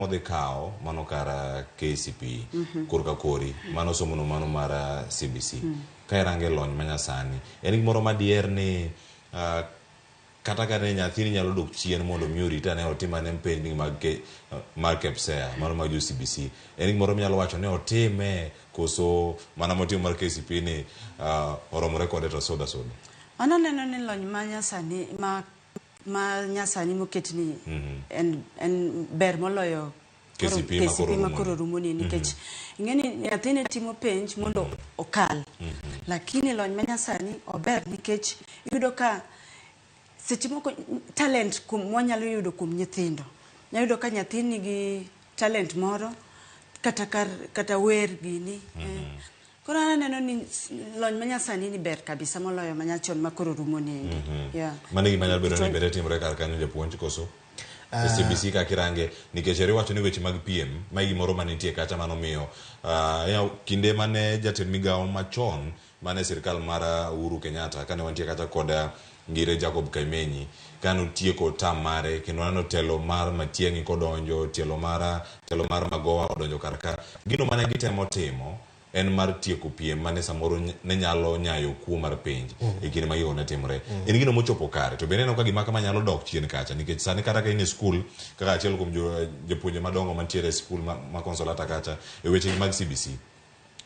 Modhi kawo mano kar KCPE korka kori mano somono mano mar CBC ka irange lony manyasani en gimoro madier ni kata ka ne nyathini nyalo dok chien mondo mi orit ane otim ane penj mag mar KPSEA mano mag jo CBC en gimoro minyalo wacho ni otime koso mana motimo mar KCPE ni oromore kode to soda soda. An aneno ni lony manyasani ma nyasani moketni en ber moloyo KCPE ma koro KCPE ma koro rumoni nikech ing'e ni nyathini timo penj mondo okal, lakini lony manyasani ober nikech iyudo ka seche moko talent kuom wanyalo yudo kuom nyithindo. Inyalo yudo ka nyathi nigi talent moro kata kar kata wer gini. Koro an aneno ni lony manyasani ni ber kabisa moloyo manyachon ma koro rumo ni endi. Yeah. Mano e gima nyalo bedo ni bende timore kar kanyo japuonj koso? E CBC kaka irange nikech eri wacho ni weche mag piem ma e gimoro manitie kacha manomiyo kinde mane jatend migawo machon mane sirkal mar Uhuru Kenyatta kane wantie kacha kod Ngire Jacob Kaimenyi kane otieko term mare kendo waneno telo mar Matiang'i kodonjo tielo mar telo mar Magoha odonjo kar ka gino mane gitemo timo en mar tieko piem mane samoro ne nyalo nyayo kuo mar penj e kinde ma gigo ne timore. En gino mochopo kare to bende ineno ka gima kama nyalo dok chien kacha nikech sani kata ka in e skul kaka achiel kuom jopuonje madongo mantiere e skul ma Consolata kacha e weche mag CBC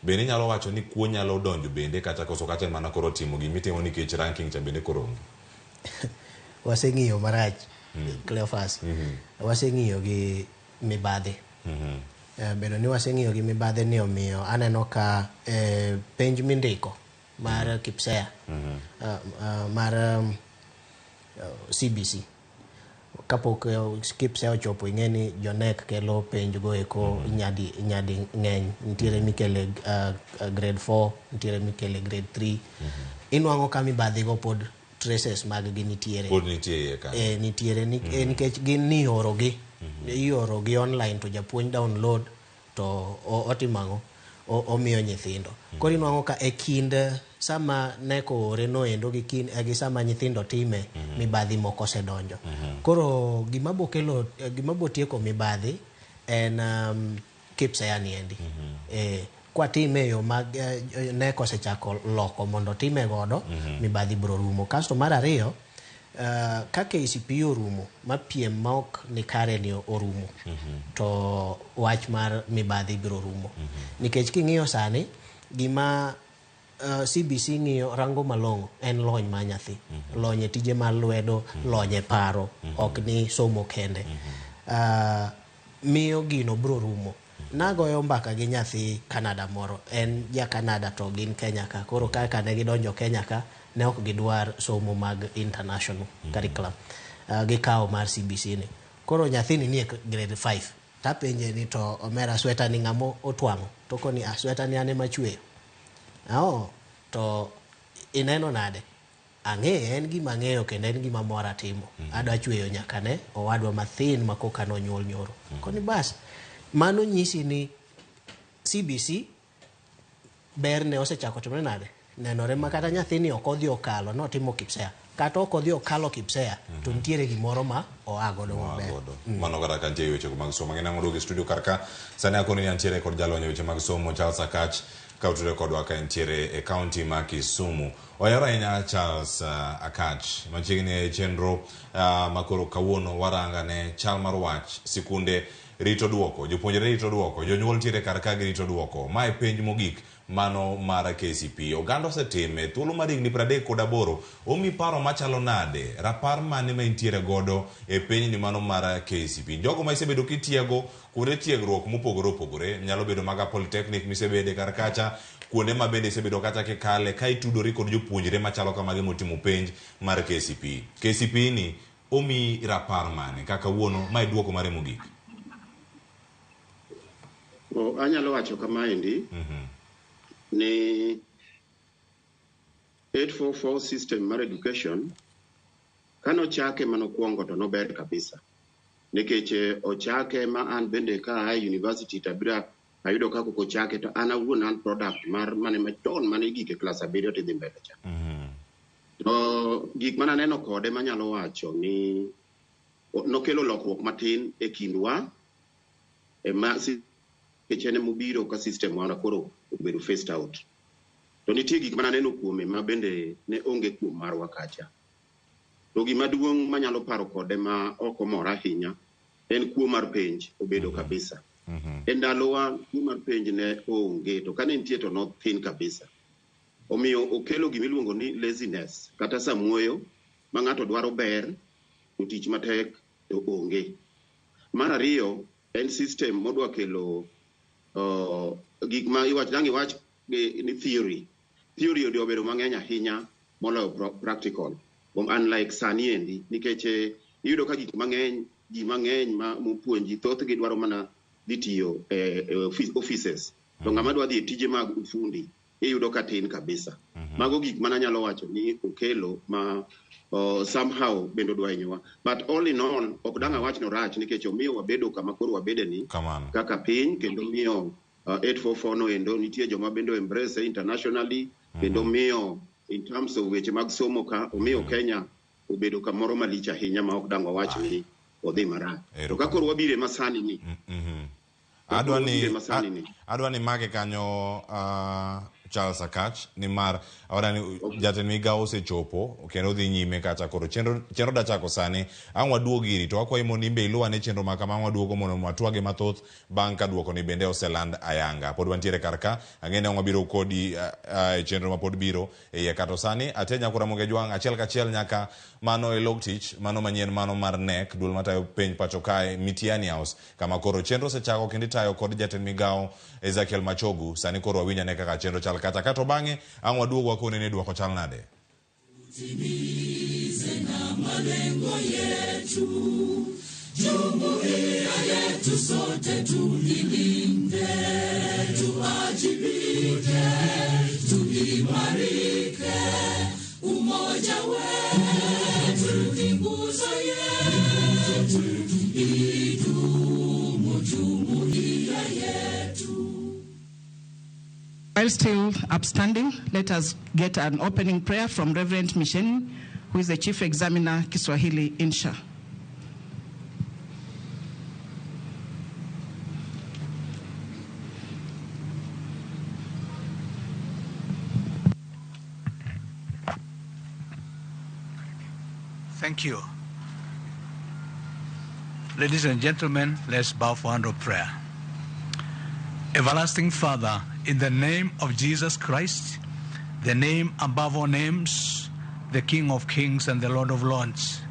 bende inyalo wacho ni kuo nyalo donjo bende kata koso kata en mana koro timo gimitimo nikech ranking cha bende koro onge. Waseng'iyo marach Cleophas. Waseng'iyo gi mibadhi. Bedo ni waseng'iyo gi mibadhi ni omiyo aneno ka penj mindiko mar KPSEA mar CBC kapok KPSEA ochopo ing'e ni jo KNEC kelo penj go eko nyadi nyadi ng'eny nitiere mikele grade 4 nitiere mikele grade 3 inwang'o ka mibadhi go pod traces mag gi nitiere. Pod nitie iye kanyo. Eh, nitiere ni, nikech gin ni iorogi iorogi online to japuonj download to otimo ang'o omiyo nyithindo. Koro inwang'o ka e kind sama KNEC oore noendo gi kind gi sama nyithindo time mibadhi moko osedonjo. Koro gima bokelo gima botieko mibadhi en KPSEA ni endi. Kwatime e yo ma KNEC osechako loko mondo otime godo mibadhi biro rumo. Kasto mar ariyo ka KCPE orumo ma piem ma ok ni kare ni orumo to wach mar mibadhi biro rumo. Nikech king'iyo sani gima CBC ng'iyo rango malong'o en lony mar nyathi. Lony e tije mar lwedo, lony e paro, ok ni somo kende. Miyo gino biro rumo. Nagoyo mbaka gi nyathi Canada moro, en ja Canada to gin Kenya ka. Koro kaka ne gidonjo Kenya ka, ne ok gidwar somo mag international curriculum. Gikawo mar CBC ni. Koro nyathini nie grade 5. Tapenje ni to omera sweta ni ng'ama otwang'o? To okoni ah sweta ni an ema achweyo. Oh, to ineno nade? Ang'eye, en gima ang'eyo kendo en gima mora timo. Adwa chweyo nyaka ne owadwa mathin ma koka nonyuol nyoro. Koni bas, mano nyisi ni CBC berne osechako timore nade? Nenore ma kata nyathini ok odhi okalo notimo KPSEA. Kata ok odhi okalo KPSEA, to nitiere gimoro ma oa godo maber. Mano kata ka nitie weche mag somo. Ang'e nang'o duogo e studio kar ka. Sani akoni ni antiere kod jalony e weche mag somo Charles Akach ka otudore kodwa ka entiere e kaunti ma Kisumu. Ohero ahinya Charles Akach machiegni e chenro ma koro kawuono waranga ne chal mar wach sikunde rito duoko, jopuonjre rito duoko, jonyuol ntiere kar ka girito duoko. Mae penj mogik mano mar KCPE. Oganda osetime thuolo mar higni 38 omi paro machalo nade? Rapar mane ma intiere godo e penjni mano mar KCPE? Jogo ma isebedo kitiego kuonde tiegruok mopogore opogore, nyalo bedo maga polytechnic misebede kar kacha, kuonde ma bende isebedo kata kikale ka itudori kod jopuonjre machalo kamagi motimo penj mar KCPE. KCPE ni omi rapar mane ka kawuono mae duoko mare mogik? O, anyalo wacho kamaendi ni 844 system mar education kanochake manokwongo to nober kabisa nikech ochake ma an bende ka aa e university to abiro ayudo ka kok ochake to an awuon an product mar mane machon mane igik e klas abiriyo tidhi mbele cha. To gik mane aneno kode manyalo wacho ni nokelo lokruok matin e kindwa Ma nikech en emobiro ka system marwa koro obedo phased out. To nitie gik mane aneno kuome ma bende ne onge kuom marwa kacha. To gima duong' manyalo paro kode ma ok omora ahinya en kuo mar penj obedo kabisa. E ndalowa kuo mar penj ne onge to kane nitie to nothin kabisa. Omiyo okelo gimiluongo ni laziness kata samuoyo ma ng'ato dwaro ber to tich matek to onge. Mar ariyo en system modwa kelo gik ma iwach dang' iwach ni theory. Theory odi obedo mang'eny ahinya moloyo practical. Unlike sani endi nikech iyudo ka gik mang'eny ji mang'eny ma mopuonji thothgi dwaro mana dhi tiyo e offices. To ng'ama dwa dhi e tije mag ufundi iyudo ka tin kabisa. Mago gik mana anyalo wacho ni okelo ma somehow bende odwa hinyowa. But all in all, ok dang' awach ni orach nikech omiyo wabedo kama koro wabede ni Kamano. kaka piny kendo miyo 844 no endo nitie joma bende embrace internationally kendo miyo in terms of weche mag somo ka omiyo Kenya obedo kamoro malich ahinya ma ok dang' wawach ni odhi marach. To ka koro wabire masani ni ka Adwa koro ni wabire masani ni adwa ni make kanyo Charles Akach nimar awada ni jatend migawo osechopo kendo dhi nyime kacha koro chenro da chako sani ang' waduog iri to wakwayi mondo in be iluwane chenro ma kama ang' waduogo mondo watwage mathoth bang' ka duoko ni bende oseland ayanga. Pod wantiere kar ka ang'e ni ang' wabiro kodi e chenro ma pod biro e iye kato sani ate nyakora Moge Jwang' achiel kachiel nyaka mano e log tich mano manyien mano mar KNEC duol matayo penj pacho kae Mitiani House kama koro chenro osechako kendo itayo kod jatend migawo Ezekiel Machogu. Sani koro wawinj ane kaka chenro chal kacha kato bang'e ang' waduog wakone ni duoko chal nade. Tutimize na malengo yetu, jumuiya yetu sote tuilinde, tuajibike, tuimarike, umoja wetu ni nguzo yetu, idumu jumuiya yetu. While still upstanding, let us get an opening prayer from Reverend Misheni, who is the Chief Examiner, Kiswahili Insha. Thank you. Ladies and gentlemen, let's bow for hand of prayer. Everlasting Father, in the name of Jesus Christ, the name above all names, the King of Kings and the Lord of Lords,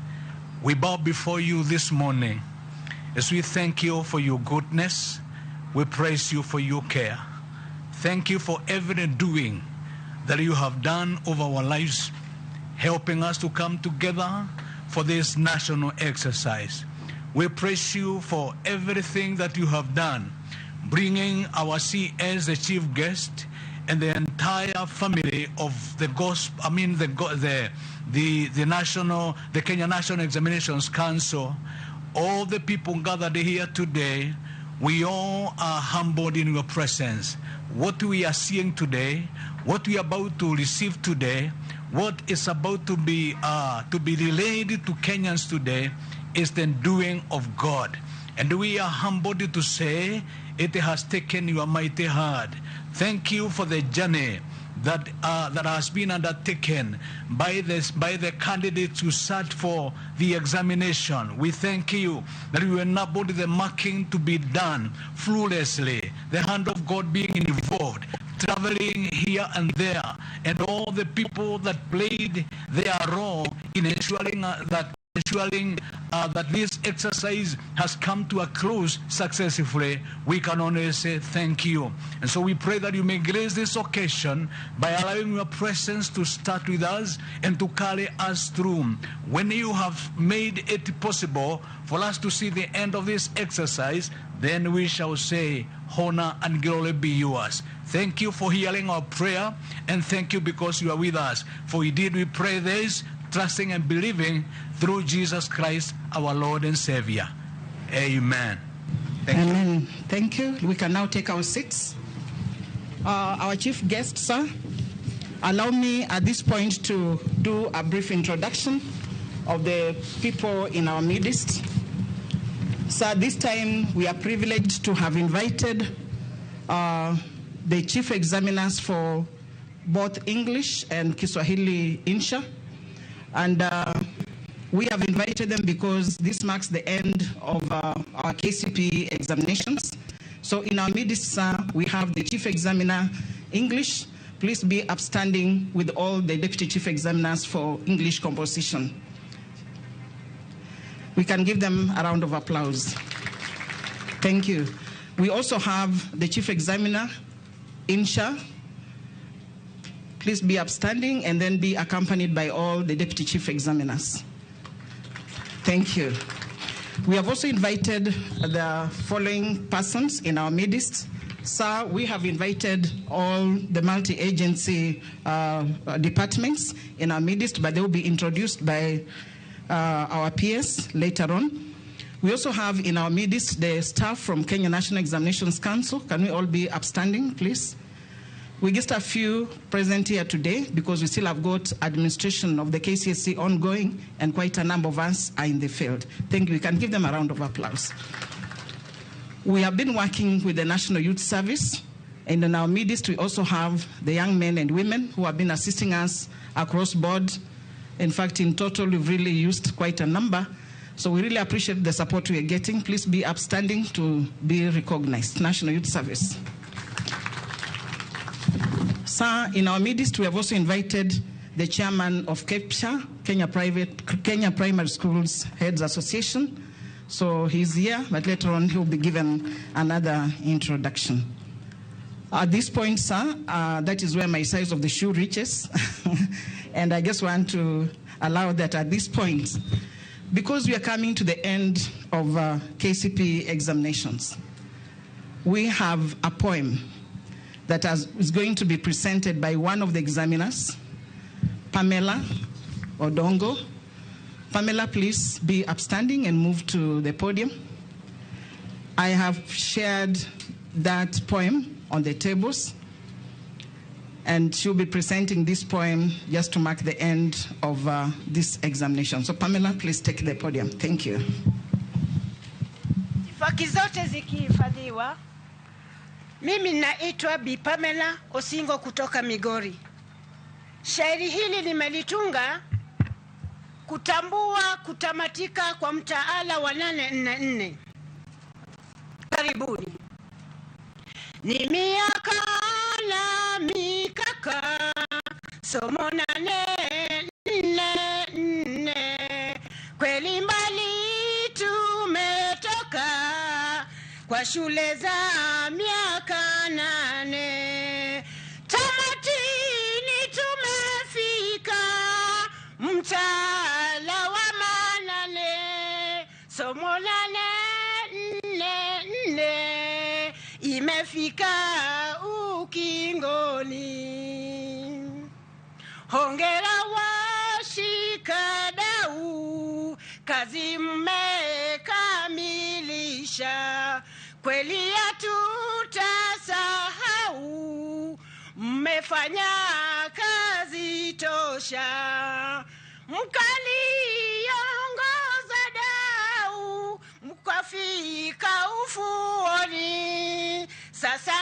we bow before you this morning as we thank you for your goodness. We praise you for your care. Thank you for every doing that you have done over our lives, helping us to come together for this national exercise. We praise you for everything that you have done, bringing our CS, the chief guest, and the entire family of the gospel, I mean the national, the Kenya National Examinations Council, all the people gathered here today, we all are humbled in your presence. What we are seeing today, what we are about to receive today, what is about to be relayed to Kenyans today is the doing of God. And we are humbled to say it has taken your mighty hand. Thank you for the journey that has been undertaken by the candidates who sat for the examination. We thank you that you enabled the marking to be done flawlessly, the hand of God being involved, traveling here and there, and all the people that played their role in ensuring that this exercise has come to a close successfully. We can only say thank you. And so we pray that you may grace this occasion by allowing your presence to start with us and to carry us through. When you have made it possible for us to see the end of this exercise, then we shall say, honor and glory be yours. Thank you for hearing our prayer, and thank you because you are with us. For indeed we pray this, trusting and believing through Jesus Christ, our Lord and Savior. Amen. Thank you. Amen. Thank you. We can now take our seats. Our chief guest, sir, allow me at this point to do a brief introduction of the people in our midst. Sir, this time we are privileged to have invited the chief examiners for both English and Kiswahili Insha. And we have invited them because this marks the end of our KCPE examinations. So in our midst, sir, we have the chief examiner English. Please be upstanding with all the deputy chief examiners for English composition. We can give them a round of applause. Thank you. We also have the chief examiner, Insha. Please be upstanding and then be accompanied by all the deputy chief examiners. Thank you. We have also invited the following persons in our midst. Sir, we have invited all the multi-agency departments in our midst, but they will be introduced by our peers later on. We also have in our midst the staff from Kenya National Examinations Council. Can we all be upstanding, please? We just a few present here today because we still have got administration of the KCSE ongoing and quite a number of us are in the field. Thank you. We can give them a round of applause. We have been working with the National Youth Service, and in our midst we also have the young men and women who have been assisting us across board. In fact, in total, we've really used quite a number. So we really appreciate the support we are getting. Please be upstanding to be recognized. National Youth Service. Sir, in our midst, we have also invited the chairman of KEPSHA, Kenya Primary Schools Heads Association. So he's here, but later on he'll be given another introduction. At this point, sir, that is where my size of the shoe reaches. And I just want to allow that at this point, because we are coming to the end of KCPE examinations, we have a poem that is going to be presented by one of the examiners, Pamela Odongo. Pamela, please be upstanding and move to the podium. I have shared that poem on the tables, and she'll be presenting this poem just to mark the end of this examination. So Pamela, please take the podium. Thank you. Itifaki zote zikihifadhiwa. Mimi naitwa Bi Pamela Osingo kutoka Migori. Shairi hili nimelitunga kutambua kutamatika kwa mtaala wa 844. Karibuni. Ni miaka na mikaka, somo 844, kweli mbali tumetoka kwa shule za miaka 8. Tamatini tumefika, mtaala wa 8, somo 844 imefika ukingoni. Hongera washikadau, kazi mmekamilisha, kweli hatutasahau, mmefanya kazi tosha. Mkaliongoza dau, mkafika ufuoni, sasa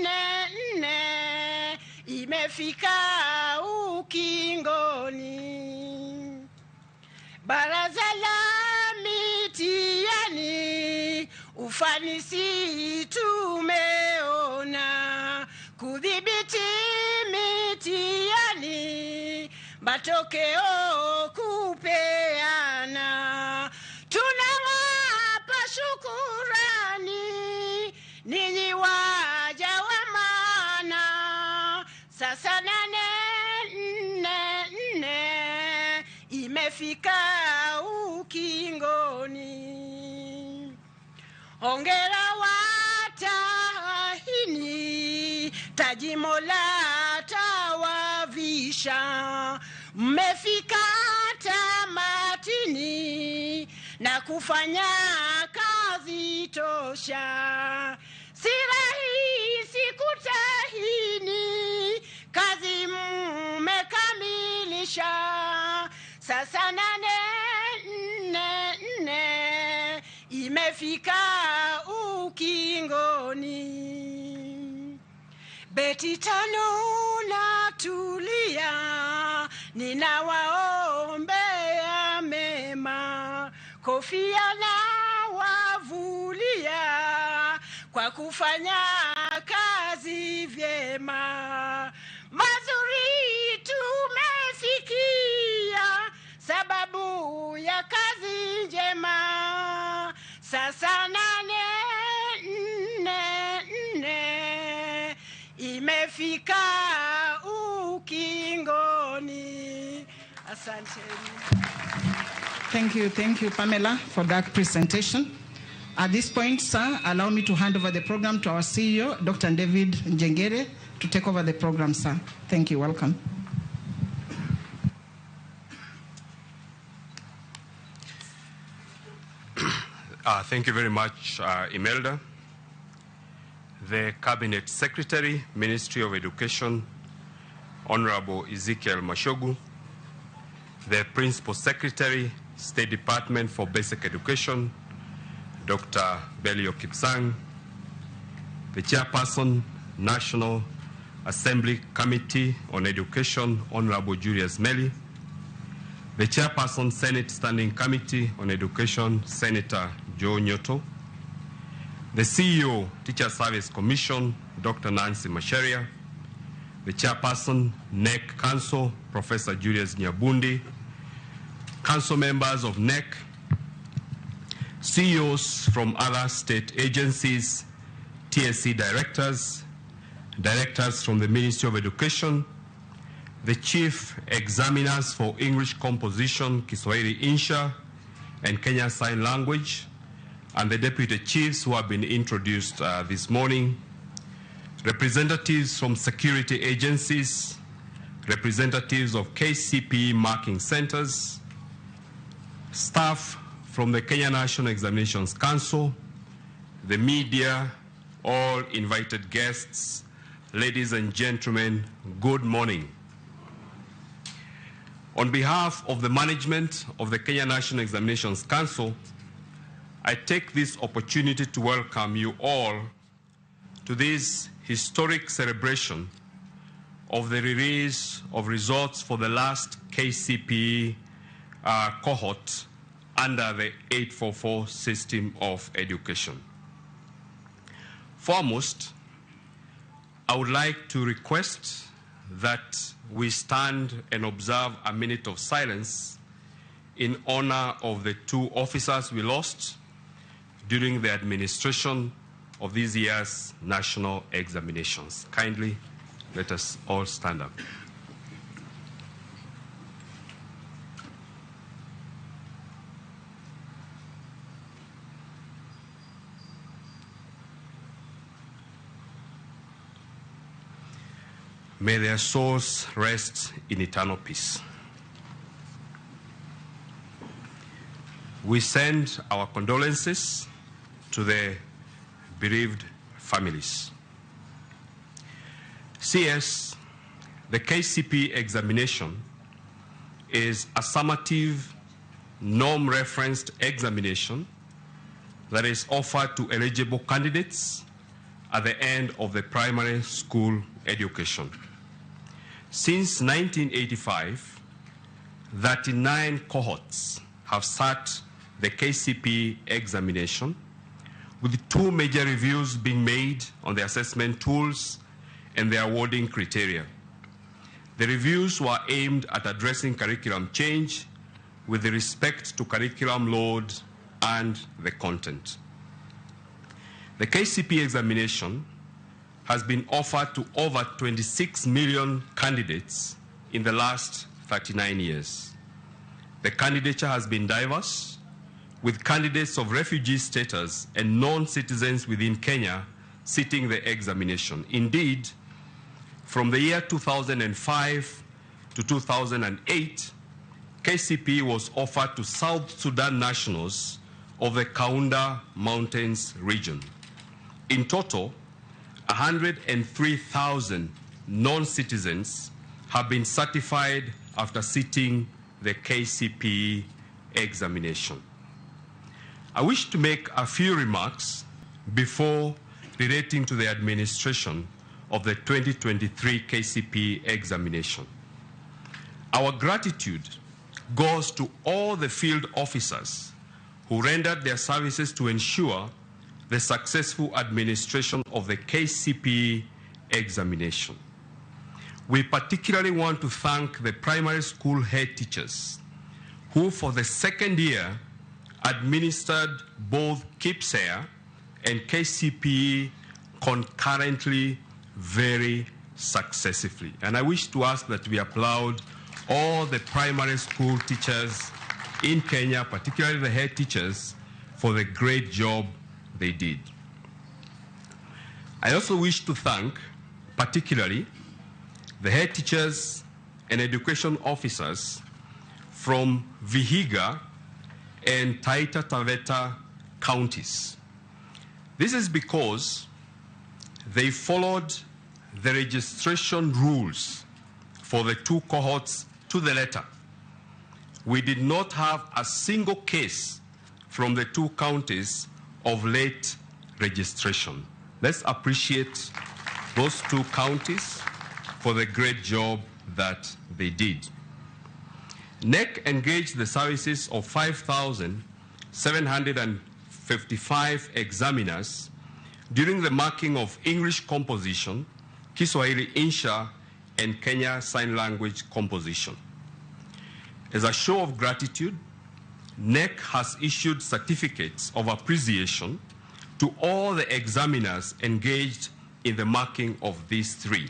844 imefika ukingoni. Baraza la mitihani, ufanisi tumeona, kudhibiti mitihani, matokeo kupeana. Tunawapa shukurani, ninyi waja wa maana, sasa 844 imefika ukingoni. Hongera watahini, taji Mola tawavisha, mmefika tamatini na kufanya kazi tosha. Si rahisi kutahini, kazi mmekamilisha, sasa 844 Imefika ukingoni. Beti tano na tulia, ninawaombea mema, kofia na wavulia, kwa kufanya kazi vyema. Mazuri tumesikia, sababu ya kazi njema. Sasa 844 imefika ukingoni. Asante. Thank you, Pamela, for that presentation. At this point, sir, allow me to hand over the program to our CEO, Dr. David Njengere, to take over the program, sir. Thank you. Welcome. Thank you very much, Imelda. The Cabinet Secretary, Ministry of Education, Honorable Ezekiel Machogu, the Principal Secretary, State Department for Basic Education, Dr. Belio Kipsang, the Chairperson, National Assembly Committee on Education, Honorable Julius Melly, the Chairperson, Senate Standing Committee on Education, Senator Joe Nyutu, the CEO, Teacher Service Commission, Dr. Nancy Macharia, the Chairperson, KNEC Council, Professor Julius Nyabundi, Council members of KNEC, CEOs from other state agencies, TSC directors, directors from the Ministry of Education, the chief examiners for English composition, Kiswahili Insha, and Kenya Sign Language, and the deputy chiefs who have been introduced this morning, representatives from security agencies, representatives of KCPE marking centers, staff from the Kenya National Examinations Council, the media, all invited guests, ladies and gentlemen, good morning. On behalf of the management of the Kenya National Examinations Council, I take this opportunity to welcome you all to this historic celebration of the release of results for the last KCPE cohort under the 844 system of education. Foremost, I would like to request that we stand and observe a minute of silence in honor of the two officers we lost during the administration of this year's national examinations. Kindly let us all stand up. May their souls rest in eternal peace. We send our condolences to the bereaved families. CS, the KCPE examination is a summative, norm-referenced examination that is offered to eligible candidates at the end of the primary school education. Since 1985, 39 cohorts have sat the KCPE examination, with two major reviews being made on the assessment tools and the awarding criteria. The reviews were aimed at addressing curriculum change with respect to curriculum load and the content. The KCPE examination has been offered to over 26 million candidates in the last 39 years. The candidature has been diverse, with candidates of refugee status and non-citizens within Kenya sitting the examination. Indeed, from the year 2005 to 2008, KCPE was offered to South Sudan nationals of the Kaunda Mountains region. In total, 103,000 non-citizens have been certified after sitting the KCPE examination. I wish to make a few remarks before relating to the administration of the 2023 KCPE examination. Our gratitude goes to all the field officers who rendered their services to ensure the successful administration of the KCPE examination. We particularly want to thank the primary school head teachers who for the second year administered both KPSEA and KCPE concurrently very successfully. And I wish to ask that we applaud all the primary school teachers in Kenya, particularly the head teachers, for the great job they did. I also wish to thank particularly the head teachers and education officers from Vihiga and Taita Taveta counties. This is because they followed the registration rules for the two cohorts to the letter. We did not have a single case from the two counties of late registration. Let's appreciate those two counties for the great job that they did. KNEC engaged the services of 5,755 examiners during the marking of English composition, Kiswahili Insha, and Kenya Sign Language composition. As a show of gratitude, KNEC has issued certificates of appreciation to all the examiners engaged in the marking of these three.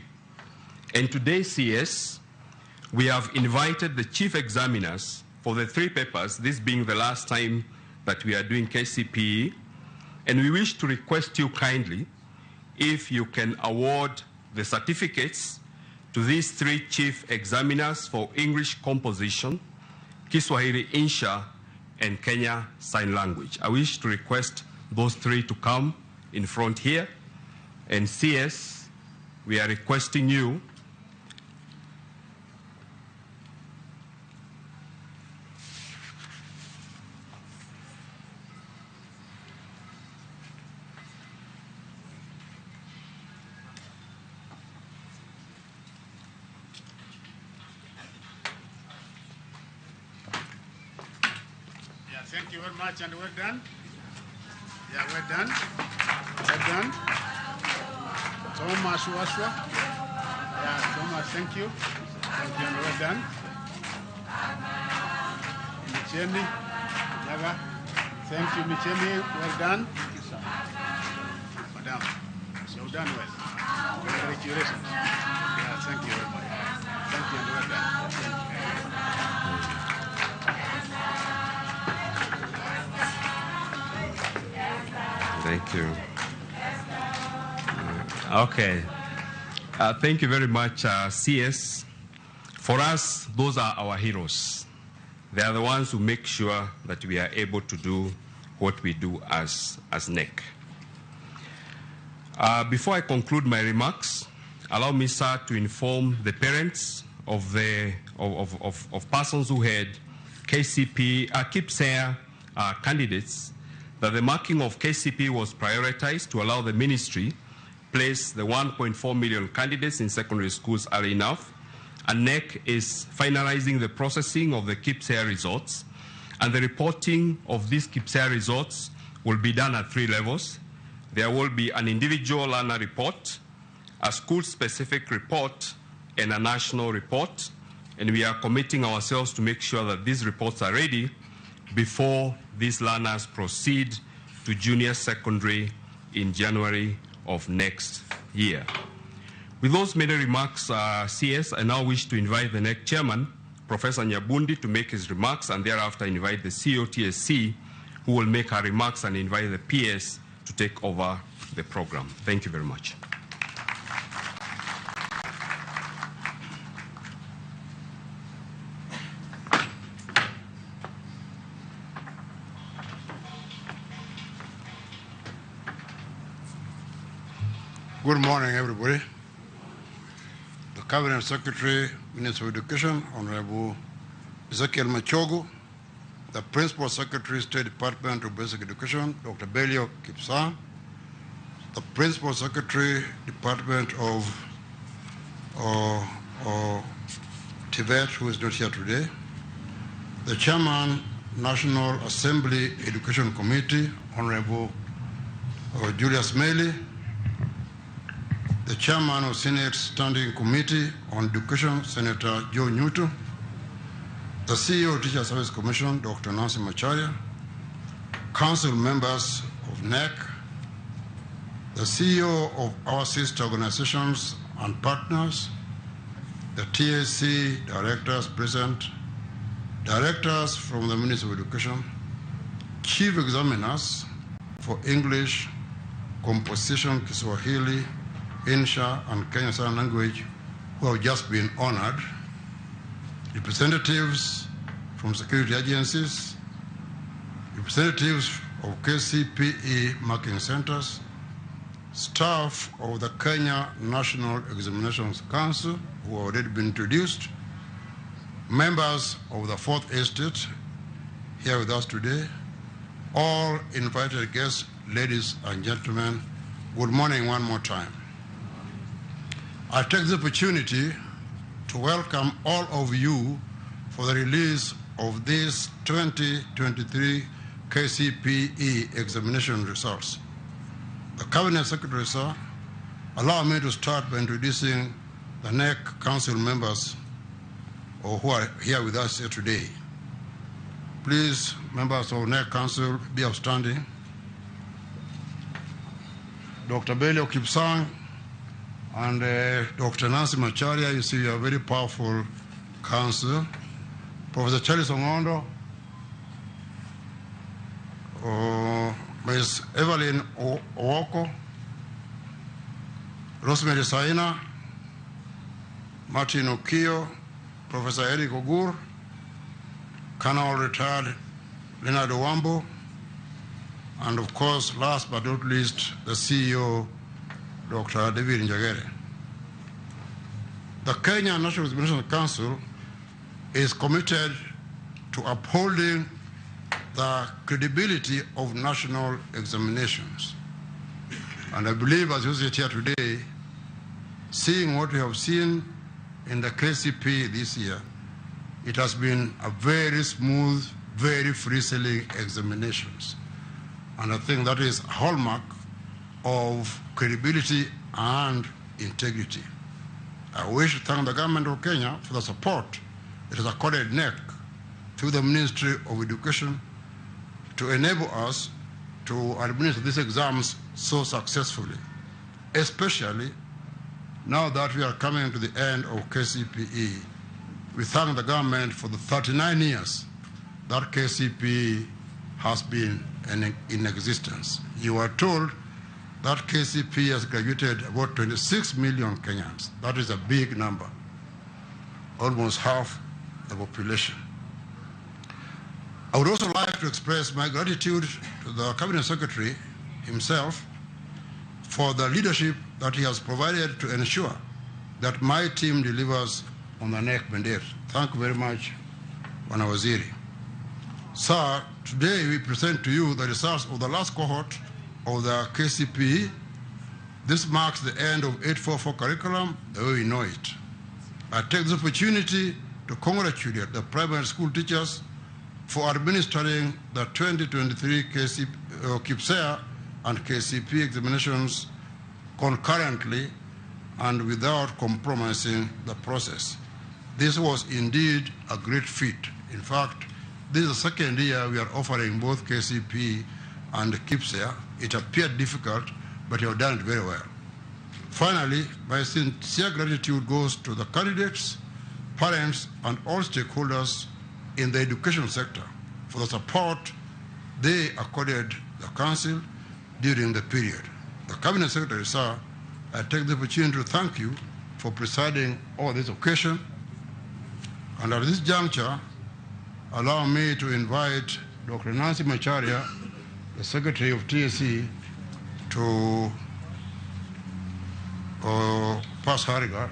And today, CS, we have invited the chief examiners for the three papers, this being the last time that we are doing KCPE, and we wish to request you kindly if you can award the certificates to these three chief examiners for English composition, Kiswahili Insha, and Kenya Sign Language. I wish to request those three to come in front here. And CS, we are requesting you Thank you very much, and well done. Yeah, well done. Well done. Thomas Waswa. Yeah, Thomas, thank you. Thank you, and well done. Micheni, Naga. Thank you, Micheni. Well done. Thank you, sir. Madam, you've done well. Congratulations. Yeah, thank you very much. Thank you, and well done. Thank you. Thank you. Okay. Thank you very much, CS. For us, those are our heroes. They are the ones who make sure that we are able to do what we do as KNEC. Before I conclude my remarks, allow me, sir, to inform the parents of of persons who had KCP, KPSEA candidates that the marking of KCP was prioritized to allow the ministry place the 1.4 million candidates in secondary schools early enough. And KNEC is finalizing the processing of the KPSEA results, and the reporting of these KPSEA results will be done at three levels. There will be an individual learner report, a school-specific report, and a national report. And we are committing ourselves to make sure that these reports are ready before these learners proceed to junior secondary in January of next year. With those many remarks, CS, I now wish to invite the KNEC chairman, Professor Nyabundi, to make his remarks, and thereafter invite the COTSC, who will make her remarks, and invite the PS to take over the program. Thank you very much. Good morning, everybody. The Cabinet Secretary, Minister of Education, Honorable Ezekiel Machogu, the Principal Secretary, State Department of Basic Education, Dr. Belio Kipsang, the Principal Secretary, Department of TVET, who is not here today, the Chairman, National Assembly Education Committee, Honorable Julius Melly, the Chairman of Senate Standing Committee on Education, Senator Joe Nyutu, the CEO of Teacher Service Commission, Dr. Nancy Macharia, Council members of KNEC, the CEO of our sister organizations and partners, the TSC directors present, directors from the Ministry of Education, chief examiners for English, Composition, Kiswahili, Insha, and Kenya Sign Language, who have just been honored, representatives from security agencies, representatives of KCPE marking centers, staff of the Kenya National Examinations Council, who have already been introduced, members of the Fourth Estate here with us today, all invited guests, ladies and gentlemen, good morning one more time. I take this opportunity to welcome all of you for the release of this 2023 KCPE examination results. The Cabinet Secretary, sir, allow me to start by introducing the KNEC Council members who are here with us here today. Please, members of KNEC Council, be upstanding. Dr. Belio Kipsang and Dr. Nancy Macharia, you see, you are very powerful council. Professor Charles Ong'ondo, Ms. Evelyn Owoko, Rosemary Saina, Martin Okio, Professor Eric Ogur, Colonel retired Leonard Owambo, and of course, last but not least, the CEO, Dr. David Njagere. The Kenya National Examinations Council is committed to upholding the credibility of national examinations. And I believe, as you sit here today, seeing what we have seen in the KCPE this year, it has been a very smooth, very free-sailing examinations. And I think that is a hallmark of credibility and integrity. I wish to thank the government of Kenya for the support it has accorded KNEC through the Ministry of Education to enable us to administer these exams so successfully, especially now that we are coming to the end of KCPE. We thank the government for the 39 years that KCPE has been in existence. You are told that KCPE has graduated about 26 million Kenyans. That is a big number, almost half the population. I would also like to express my gratitude to the Cabinet Secretary himself for the leadership that he has provided to ensure that my team delivers on the KNEC mandate. Thank you very much, Bwana Waziri. Sir, today we present to you the results of the last cohort of the KCPE. This marks the end of 844 curriculum the way we know it. I take this opportunity to congratulate the primary school teachers for administering the 2023 KPSEA and KCPE examinations concurrently and without compromising the process. This was indeed a great feat. In fact, this is the second year we are offering both KCPE and KPSEA. It appeared difficult, but you have done it very well. Finally, my sincere gratitude goes to the candidates, parents, and all stakeholders in the education sector for the support they accorded the Council during the period. The Cabinet Secretary, sir, I take the opportunity to thank you for presiding over this occasion. And at this juncture, allow me to invite Dr. Nancy Macharia, the Secretary of TSC, to pass her regard.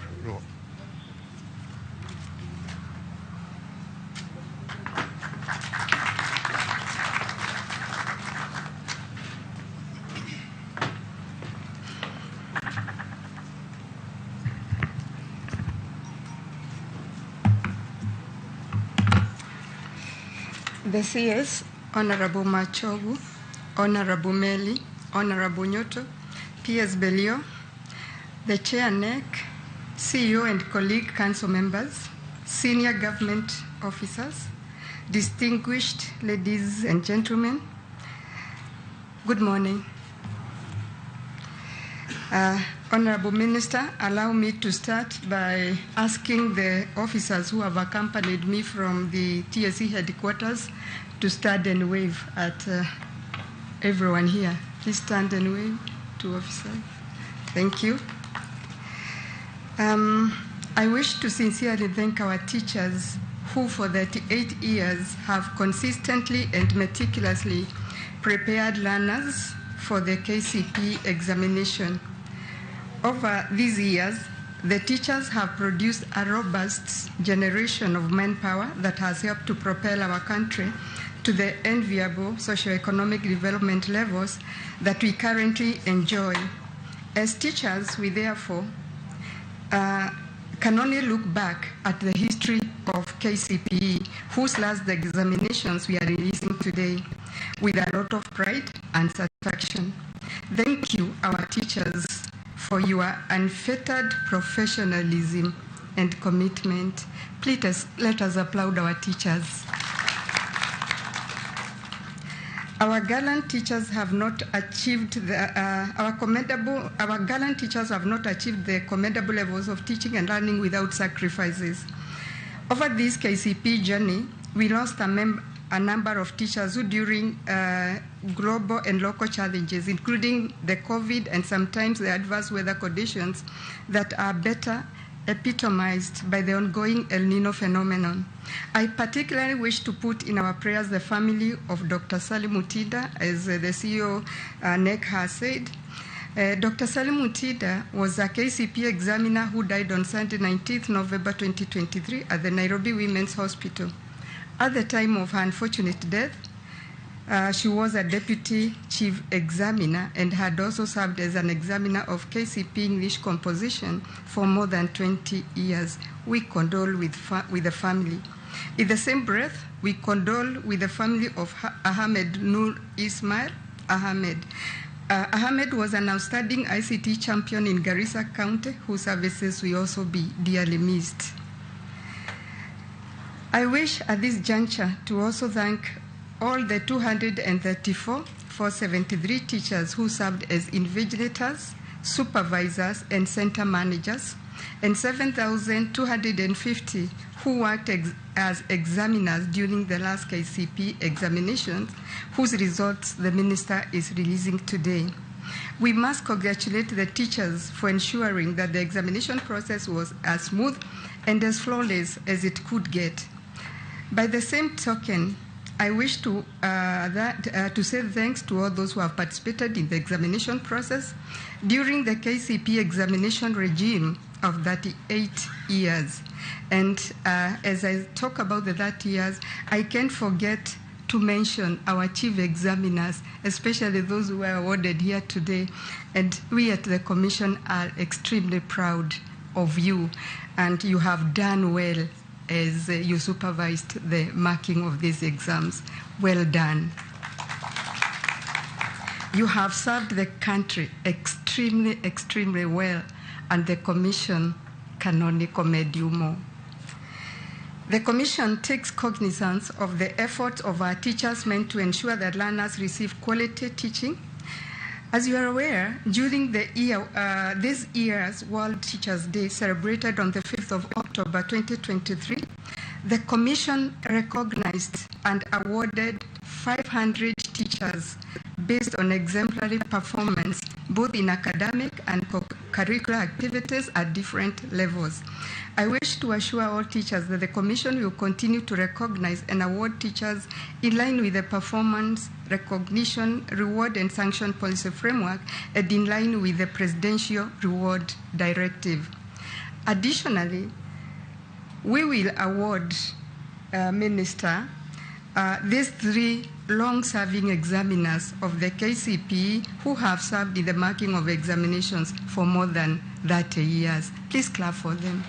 The CS, Honorable Machogu, Honorable Meli, Honorable Nyoto, PS Belio, the Chair NEC, CEO and colleague council members, senior government officers, distinguished ladies and gentlemen, good morning. Honorable Minister, allow me to start by asking the officers who have accompanied me from the TSC headquarters to stand and wave at everyone here. Please stand and wave to officers. Thank you. I wish to sincerely thank our teachers who for 38 years have consistently and meticulously prepared learners for the KCPE examination. Over these years, the teachers have produced a robust generation of manpower that has helped to propel our country to the enviable socioeconomic development levels that we currently enjoy. As teachers, we therefore can only look back at the history of KCPE, whose last examinations we are releasing today, with a lot of pride and satisfaction. Thank you, our teachers, for your unfettered professionalism and commitment. Please let us applaud our teachers. Our gallant teachers have not achieved the, our gallant teachers have not achieved the commendable levels of teaching and learning without sacrifices. Over this KCPE journey, we lost a number of teachers who, during global and local challenges, including the COVID and sometimes the adverse weather conditions that are better epitomized by the ongoing El Nino phenomenon. I particularly wish to put in our prayers the family of Dr. Salim Mutida, as the CEO NEC has said. Dr. Salim Mutida was a KCPE examiner who died on Sunday, 19th November 2023 at the Nairobi Women's Hospital. At the time of her unfortunate death, she was a deputy chief examiner and had also served as an examiner of KCPE English composition for more than 20 years. We condole with the family. In the same breath, we condole with the family of Ahmed Nur Ismail Ahmed. Ahmed was an outstanding ICT champion in Garissa County, whose services will also be dearly missed. I wish at this juncture to also thank all the 234,473 teachers who served as invigilators, supervisors, and center managers, and 7,250 who worked as examiners during the last KCPE examinations, whose results the minister is releasing today. We must congratulate the teachers for ensuring that the examination process was as smooth and as flawless as it could get. By the same token, I wish to say thanks to all those who have participated in the examination process during the KCPE examination regime of 38 years. And as I talk about the 30 years, I can't forget to mention our chief examiners, especially those who were awarded here today. And we at the Commission are extremely proud of you, and you have done well as you supervised the marking of these exams. Well done. You have served the country extremely, extremely well, and the Commission can only commend you more. The Commission takes cognizance of the efforts of our teachers meant to ensure that learners receive quality teaching. As you are aware, during the year, this year's World Teachers' Day, celebrated on the 5th of October 2023, the Commission recognized and awarded 500 teachers based on exemplary performance, both in academic and curricular activities at different levels. I wish to assure all teachers that the Commission will continue to recognize and award teachers in line with the performance, recognition, reward and sanction policy framework and in line with the Presidential Reward Directive. Additionally, we will award, Minister, these three long-serving examiners of the KCPE who have served in the marking of examinations for more than 30 years. Please clap for them.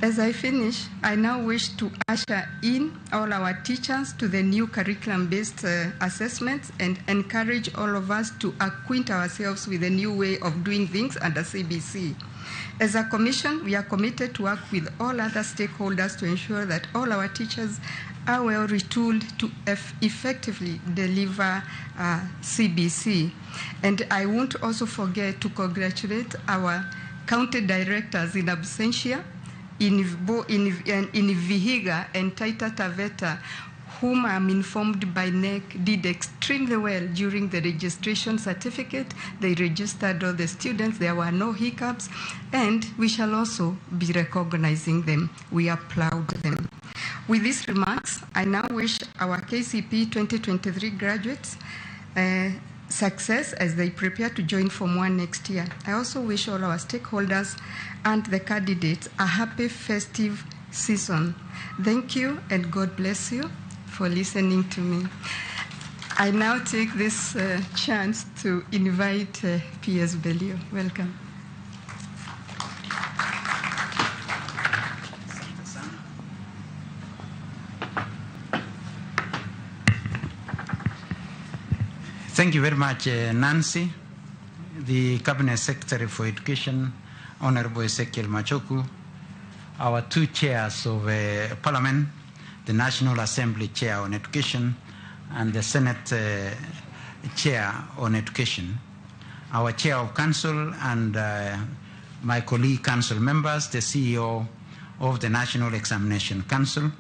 As I finish, I now wish to usher in all our teachers to the new curriculum-based assessments and encourage all of us to acquaint ourselves with the new way of doing things under CBC. As a commission, we are committed to work with all other stakeholders to ensure that all our teachers are well retooled to effectively deliver CBC. And I won't also forget to congratulate our county directors in absentia, in Vihiga and Taita Taveta, whom I'm informed by NEC did extremely well during the registration certificate. They registered all the students. There were no hiccups, and we shall also be recognizing them. We applaud them. With these remarks, I now wish our KCP 2023 graduates success as they prepare to join Form 1 next year. I also wish all our stakeholders and the candidates a happy festive season. Thank you, and God bless you for listening to me. I now take this chance to invite P.S. Belio. Welcome. Thank you very much, Nancy, the Cabinet Secretary for Education, Honorable Ezekiel Machogu, our two chairs of Parliament, the National Assembly Chair on Education and the Senate Chair on Education, our Chair of Council and my colleague Council members, the CEO of the National Examination Council,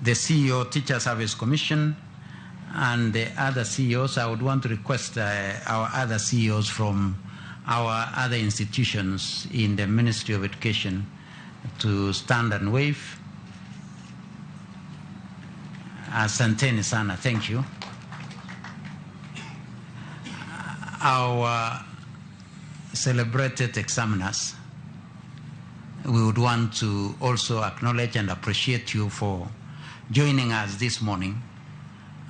the CEO Teacher Service Commission, and the other CEOs. I would want to request our other CEOs from our other institutions in the Ministry of Education to stand and wave. Asanteni sana, thank you. Our celebrated examiners, we would want to also acknowledge and appreciate you for joining us this morning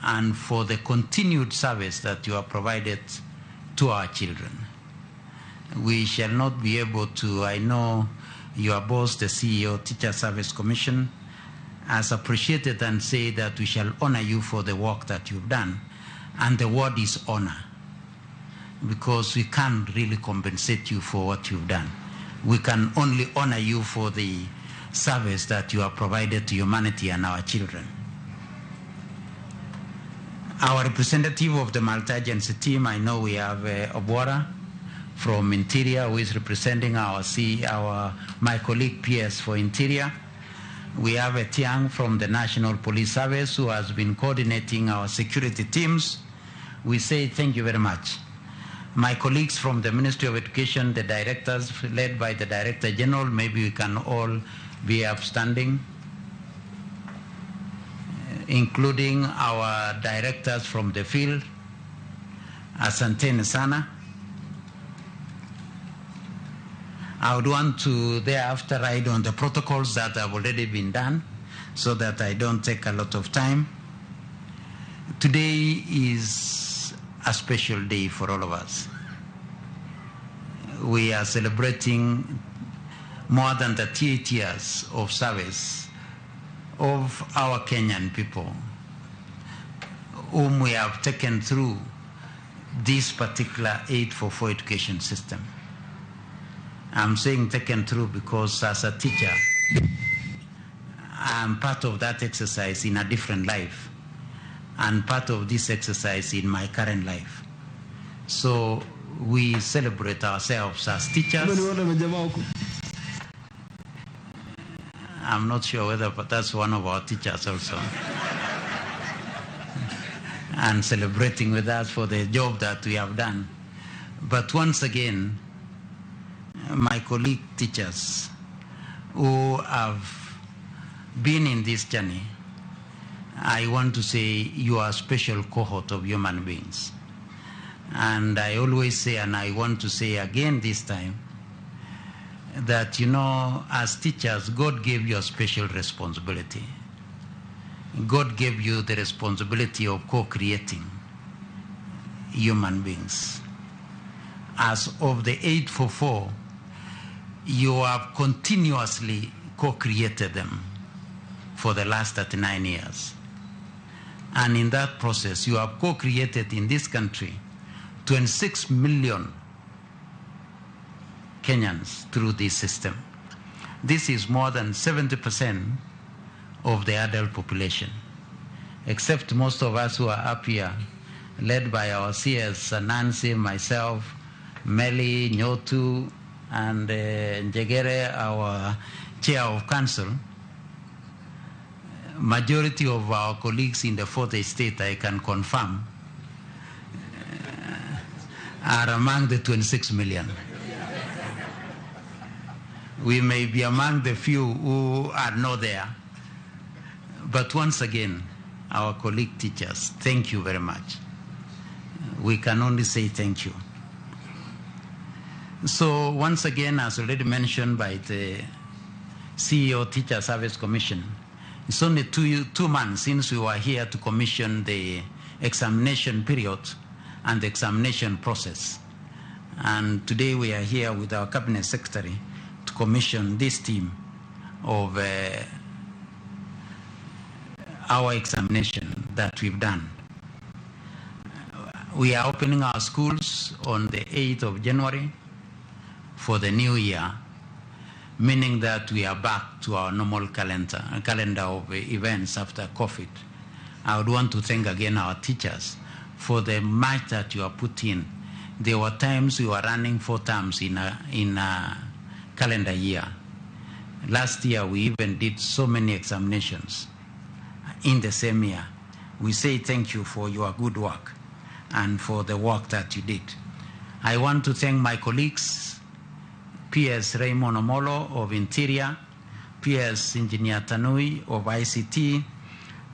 and for the continued service that you have provided to our children. We shall not be able to, I know your boss, the CEO, Teacher Service Commission, has appreciated and say that we shall honor you for the work that you've done. And the word is honor, because we can't really compensate you for what you've done. We can only honor you for the service that you have provided to humanity and our children. Our representative of the multi-agency team, I know we have Obwara from Interior, who is representing my colleague PS for Interior. We have Etiang from the National Police Service, who has been coordinating our security teams. We say thank you very much. My colleagues from the Ministry of Education, the directors led by the Director General, maybe we can all be upstanding, including our directors from the field, Asanteni sana. I would want to thereafter ride on the protocols that have already been done so that I don't take a lot of time. Today is a special day for all of us. We are celebrating more than 38 years of service of our Kenyan people, whom we have taken through this particular 844 education system. I'm saying taken through because as a teacher, I'm part of that exercise in a different life and part of this exercise in my current life. So we celebrate ourselves as teachers. I'm not sure whether, but that's one of our teachers also. And celebrating with us for the job that we have done. But once again, my colleague teachers who have been in this journey, I want to say you are a special cohort of human beings. And I always say, and I want to say again this time, that, you know, as teachers, God gave you a special responsibility. God gave you the responsibility of co-creating human beings. As of the 844, You have continuously co-created them for the last 39 years. And in that process, you have co-created in this country 26 million Kenyans through this system. This is more than 70% of the adult population, except most of us who are up here, led by our CS, Nancy, myself, Meli, Nyotu, and Njegere, our chair of council. Majority of our colleagues in the fourth estate, I can confirm, are among the 26 million. We may be among the few who are not there. But once again, our colleague teachers, thank you very much. We can only say thank you. So once again, as already mentioned by the CEO Teacher Service Commission, it's only two months since we were here to commission the examination period and the examination process. And today we are here with our Cabinet Secretary to commission this team of our examination that we've done. We are opening our schools on the 8th of January for the new year, meaning that we are back to our normal calendar of events after COVID. I would want to thank again our teachers for the much that you have put in. There were times we were running 4 terms in a calendar year. Last year, we even did so many examinations in the same year. We say thank you for your good work and for the work that you did. I want to thank my colleagues, PS Raymond Omolo of Interior, PS Engineer Tanui of ICT,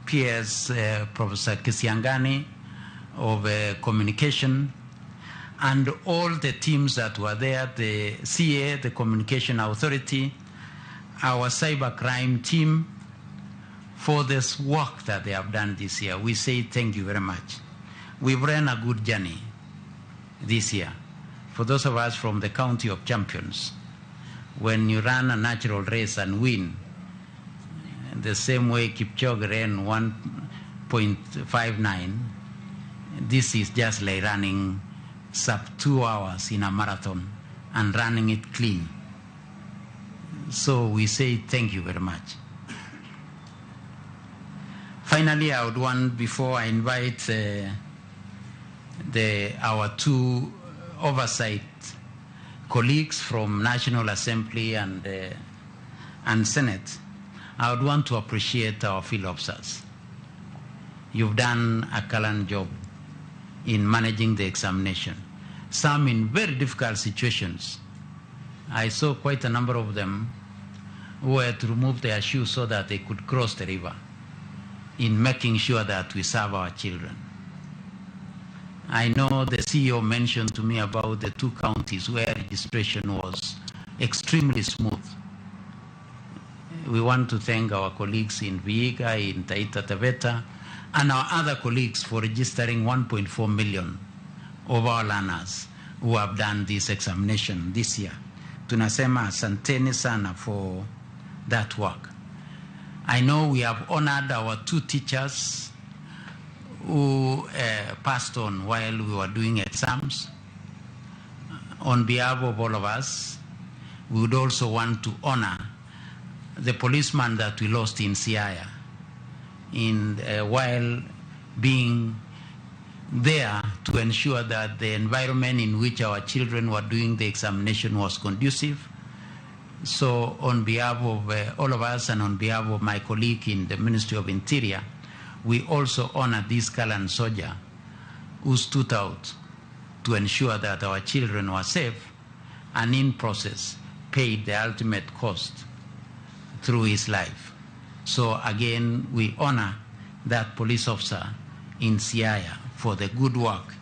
PS Professor Kisiangani of Communication, and all the teams that were there, the CA, the Communication Authority, our cybercrime team, for this work that they have done this year. We say thank you very much. We've ran a good journey this year. For those of us from the County of Champions, when you run a natural race and win, the same way Kipchoge ran 1.59, this is just like running sub 2 hours in a marathon and running it clean. So we say thank you very much. Finally, I would want, before I invite our two oversight colleagues from National Assembly and Senate, I would want to appreciate our field officers. You've done a gallant job in managing the examination, some in very difficult situations. I saw quite a number of them who had to remove their shoes so that they could cross the river in making sure that we serve our children. I know the CEO mentioned to me about the 2 counties where registration was extremely smooth. We want to thank our colleagues in Vihiga, in Taita Taveta, and our other colleagues for registering 1.4 million of our learners who have done this examination this year. Tunasema asanteni sana for that work. I know we have honored our 2 teachers who passed on while we were doing exams. On behalf of all of us, we would also want to honor the policeman that we lost in Siaya while being there to ensure that the environment in which our children were doing the examination was conducive. So on behalf of all of us and on behalf of my colleague in the Ministry of Interior, we also honor this gallant soldier who stood out to ensure that our children were safe and in process paid the ultimate cost through his life. So again, we honor that police officer in Siaya for the good work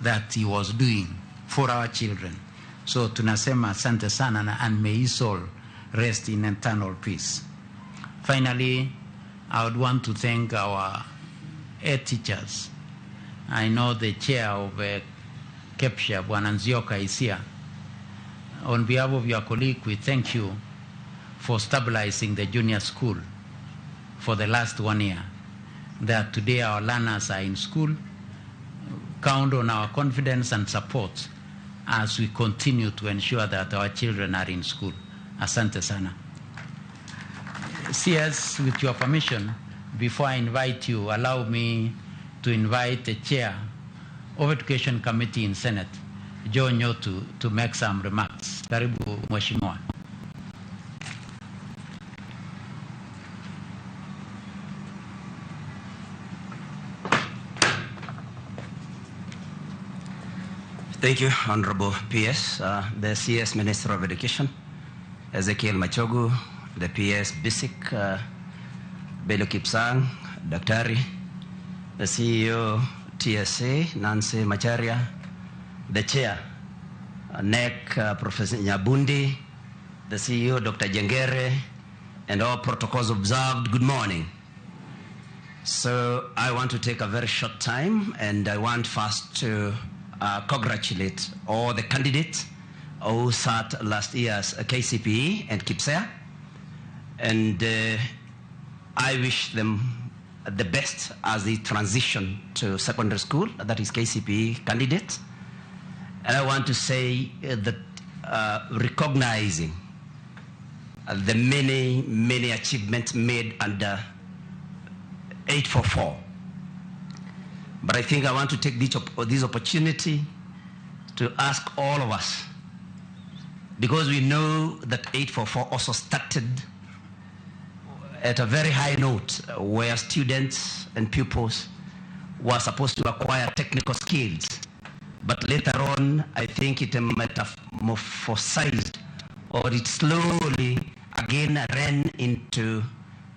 that he was doing for our children. So tunasema asante sana, and may his soul rest in eternal peace. Finally, I would want to thank our head teachers. I know the chair of KEPSHA, Bwana Nzioka, is here, On behalf of your colleague, we thank you for stabilizing the junior school for the last 1 year. That today our learners are in school. Count on our confidence and support as we continue to ensure that our children are in school. Asante sana. CS, with your permission, before I invite you, allow me to invite the chair of Education Committee in Senate, Joe Nyutu, to make some remarks. Karibu, Mheshimiwa. Thank you, Honorable PS, the CS Minister of Education, Ezekiel Machogu, the PS BISIC, Belio Kipsang, Daktari, the CEO TSA, Nancy Macharia, the Chair, NEC, Professor Nyabundi, the CEO, Dr. Jengere, and all protocols observed, good morning. So I want to take a very short time, and I want first to congratulate all the candidates who sat last year's KCPE and KPSEA, and I wish them the best as they transition to secondary school, that is KCPE candidates. And I want to say that recognizing the many, many achievements made under 844. But I think I want to take this opportunity to ask all of us, because we know that 844 also started at a very high note where students and pupils were supposed to acquire technical skills. But later on, I think it metamorphosized, or it slowly again ran into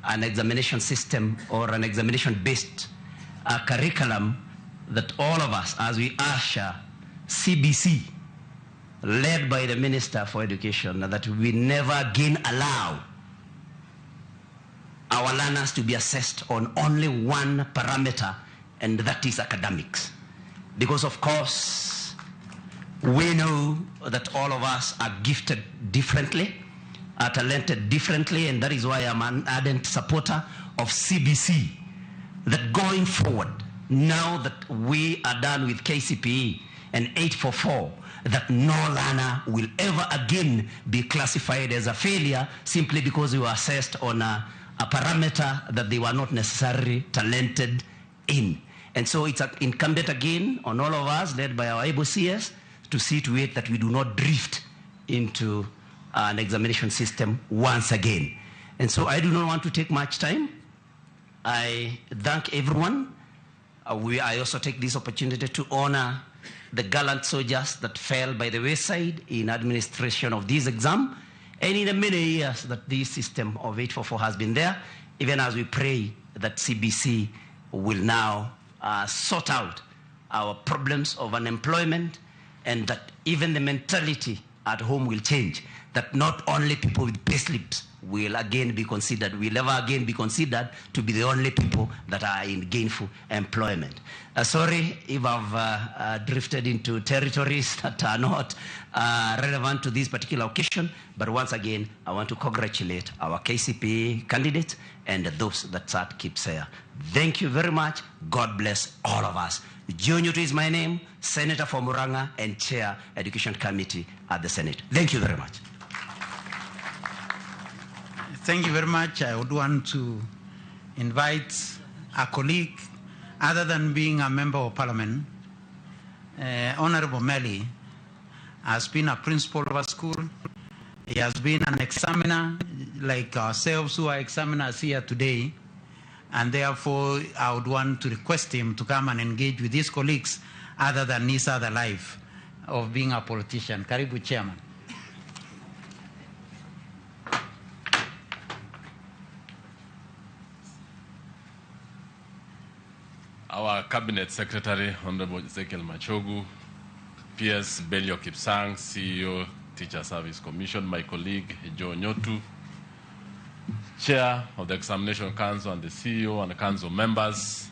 an examination system or an examination-based curriculum that all of us, as we usher CBC, led by the Minister for Education, that we never again allow our learners to be assessed on only one parameter, and that is academics. Because of course, we know that all of us are gifted differently, are talented differently, and that is why I'm an ardent supporter of CBC, that going forward, now that we are done with KCPE and 844, that no learner will ever again be classified as a failure simply because they were assessed on a parameter that they were not necessarily talented in. And so it's incumbent again on all of us, led by our able CS, to see to it that we do not drift into an examination system once again. And so I do not want to take much time. I thank everyone. I also take this opportunity to honor the gallant soldiers that fell by the wayside in administration of this exam, and in the many years that this system of 844 has been there, even as we pray that CBC will now sort out our problems of unemployment, and that even the mentality at home will change, that not only people with payslips will again be considered, will ever again be considered to be the only people that are in gainful employment. Sorry if I've drifted into territories that are not relevant to this particular occasion, but once again, I want to congratulate our KCPE candidates and those that sat KPSEA. Thank you very much. God bless all of us. Joe Nyutu is my name, Senator for Murang'a and Chair Education Committee at the Senate. Thank you very much. Thank you very much. I would want to invite a colleague, other than being a member of parliament, Honorable Meli has been a principal of a school. He has been an examiner, like ourselves who are examiners here today. And therefore, I would want to request him to come and engage with his colleagues other than his other life of being a politician. Karibu, Chairman. Our Cabinet Secretary, Honorable Ezekiel Machogu, PS Belio Kipsang, CEO, Teacher Service Commission, my colleague Joe Nyutu, Chair of the Examination Council and the CEO and the Council members,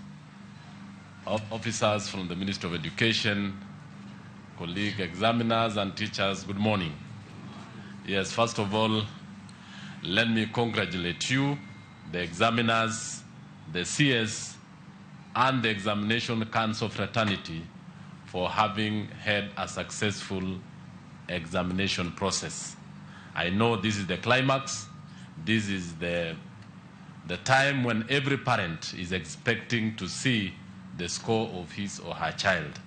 officers from the Ministry of Education, colleague examiners and teachers, good morning. Yes, first of all, let me congratulate you, the examiners, the CS, and the Examination Council fraternity for having had a successful examination process. I know this is the climax. This is the time when every parent is expecting to see the score of his or her child.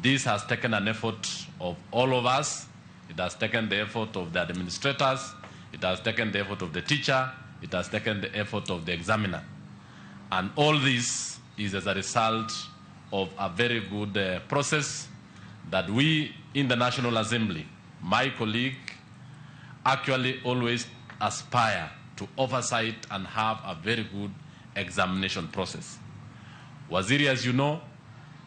This has taken an effort of all of us. It has taken the effort of the administrators. It has taken the effort of the teacher. It has taken the effort of the examiner. And all this is as a result of a very good process that we in the National Assembly, my colleague, actually always aspire to oversight and have a very good examination process. Waziri, as you know,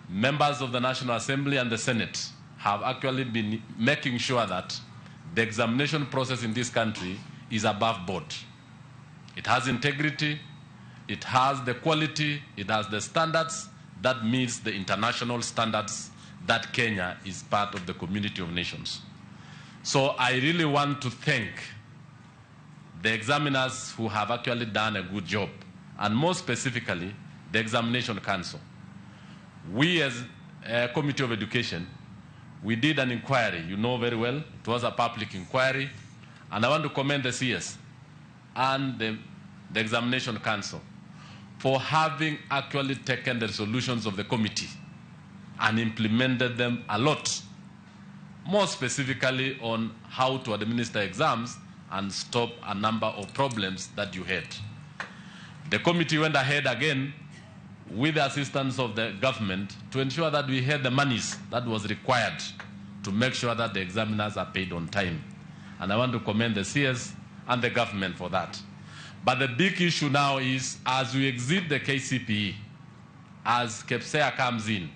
members of the National Assembly and the Senate have actually been making sure that the examination process in this country is above board. It has integrity, it has the quality, it has the standards that meets the international standards that Kenya is part of the community of nations. So I really want to thank the examiners who have actually done a good job, and more specifically, the Examination Council. We as a Committee of Education, we did an inquiry, you know very well. It was a public inquiry, and I want to commend the CS and the Examination Council for having actually taken the resolutions of the committee and implemented them a lot, more specifically on how to administer exams and stop a number of problems that you had. The committee went ahead again with the assistance of the government to ensure that we had the monies that was required to make sure that the examiners are paid on time. And I want to commend the CS and the government for that. But the big issue now is, as we exit the KCPE, as KPSEA comes in,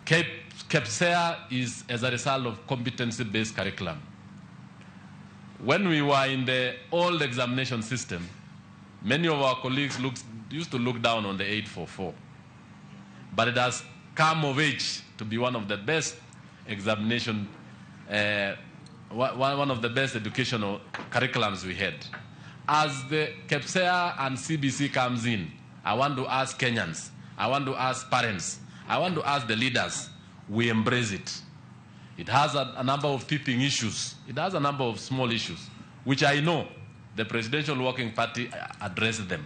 KPSEA is as a result of competency-based curriculum. When we were in the old examination system, many of our colleagues used to look down on the 844. But it has come of age to be one of the best examination, one of the best educational curriculums we had. As the KPSEA and CBC comes in, I want to ask Kenyans, I want to ask parents, I want to ask the leaders, we embrace it. It has a number of teething issues. It has a number of small issues, which I know the Presidential Working Party addressed them.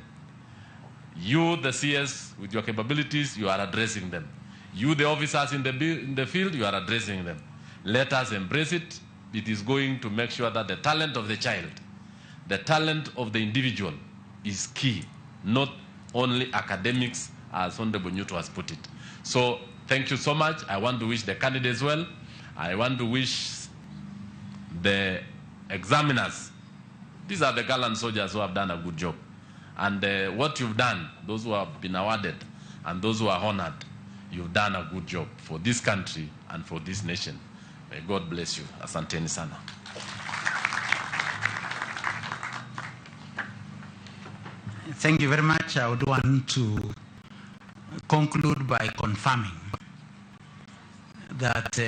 You, the CS, with your capabilities, you are addressing them. You, the officers in the field, you are addressing them. Let us embrace it. It is going to make sure that the talent of the child, the talent of the individual is key, not only academics, as Honorable Nyutu has put it. So thank you so much. I want to wish the candidates well. I want to wish the examiners. These are the gallant soldiers who have done a good job. And what you've done, those who have been awarded and those who are honored, you've done a good job for this country and for this nation. May God bless you. Asanteni sana. Thank you very much. I would want to conclude by confirming that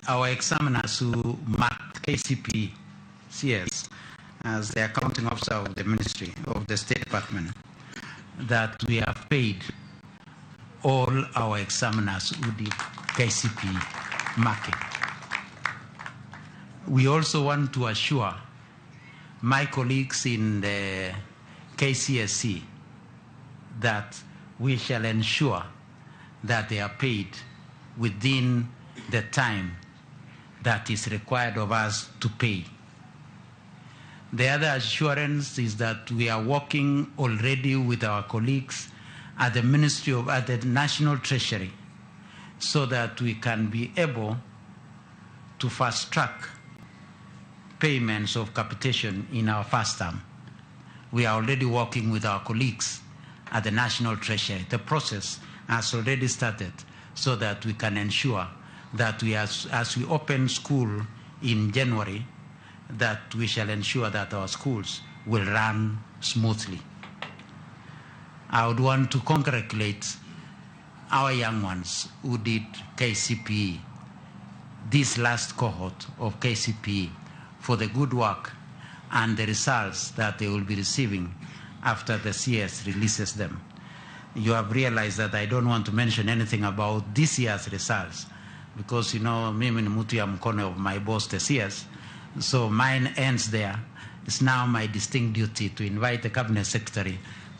our examiners who marked KCPE CS as the accounting officer of the Ministry of the State Department, that we have paid all our examiners who did KCPE marking. We also want to assure my colleagues in the KCSE that we shall ensure that they are paid within the time that is required of us to pay. The other assurance is that we are working already with our colleagues at the Ministry of, at the National Treasury, so that we can be able to fast track payments of capitation in our first term. We are already working with our colleagues at the National Treasury. The process has already started so that we can ensure that we, as we open school in January, that we shall ensure that our schools will run smoothly. I would want to congratulate our young ones who did KCPE. this last cohort of KCPE for the good work and the results that they will be receiving after the CS releases them. You have realized that I don't want to mention anything about this year's results because, you know, mimi ni mtu ya mkono of my boss, the CS, so mine ends there. It's now my distinct duty to invite the Cabinet Secretary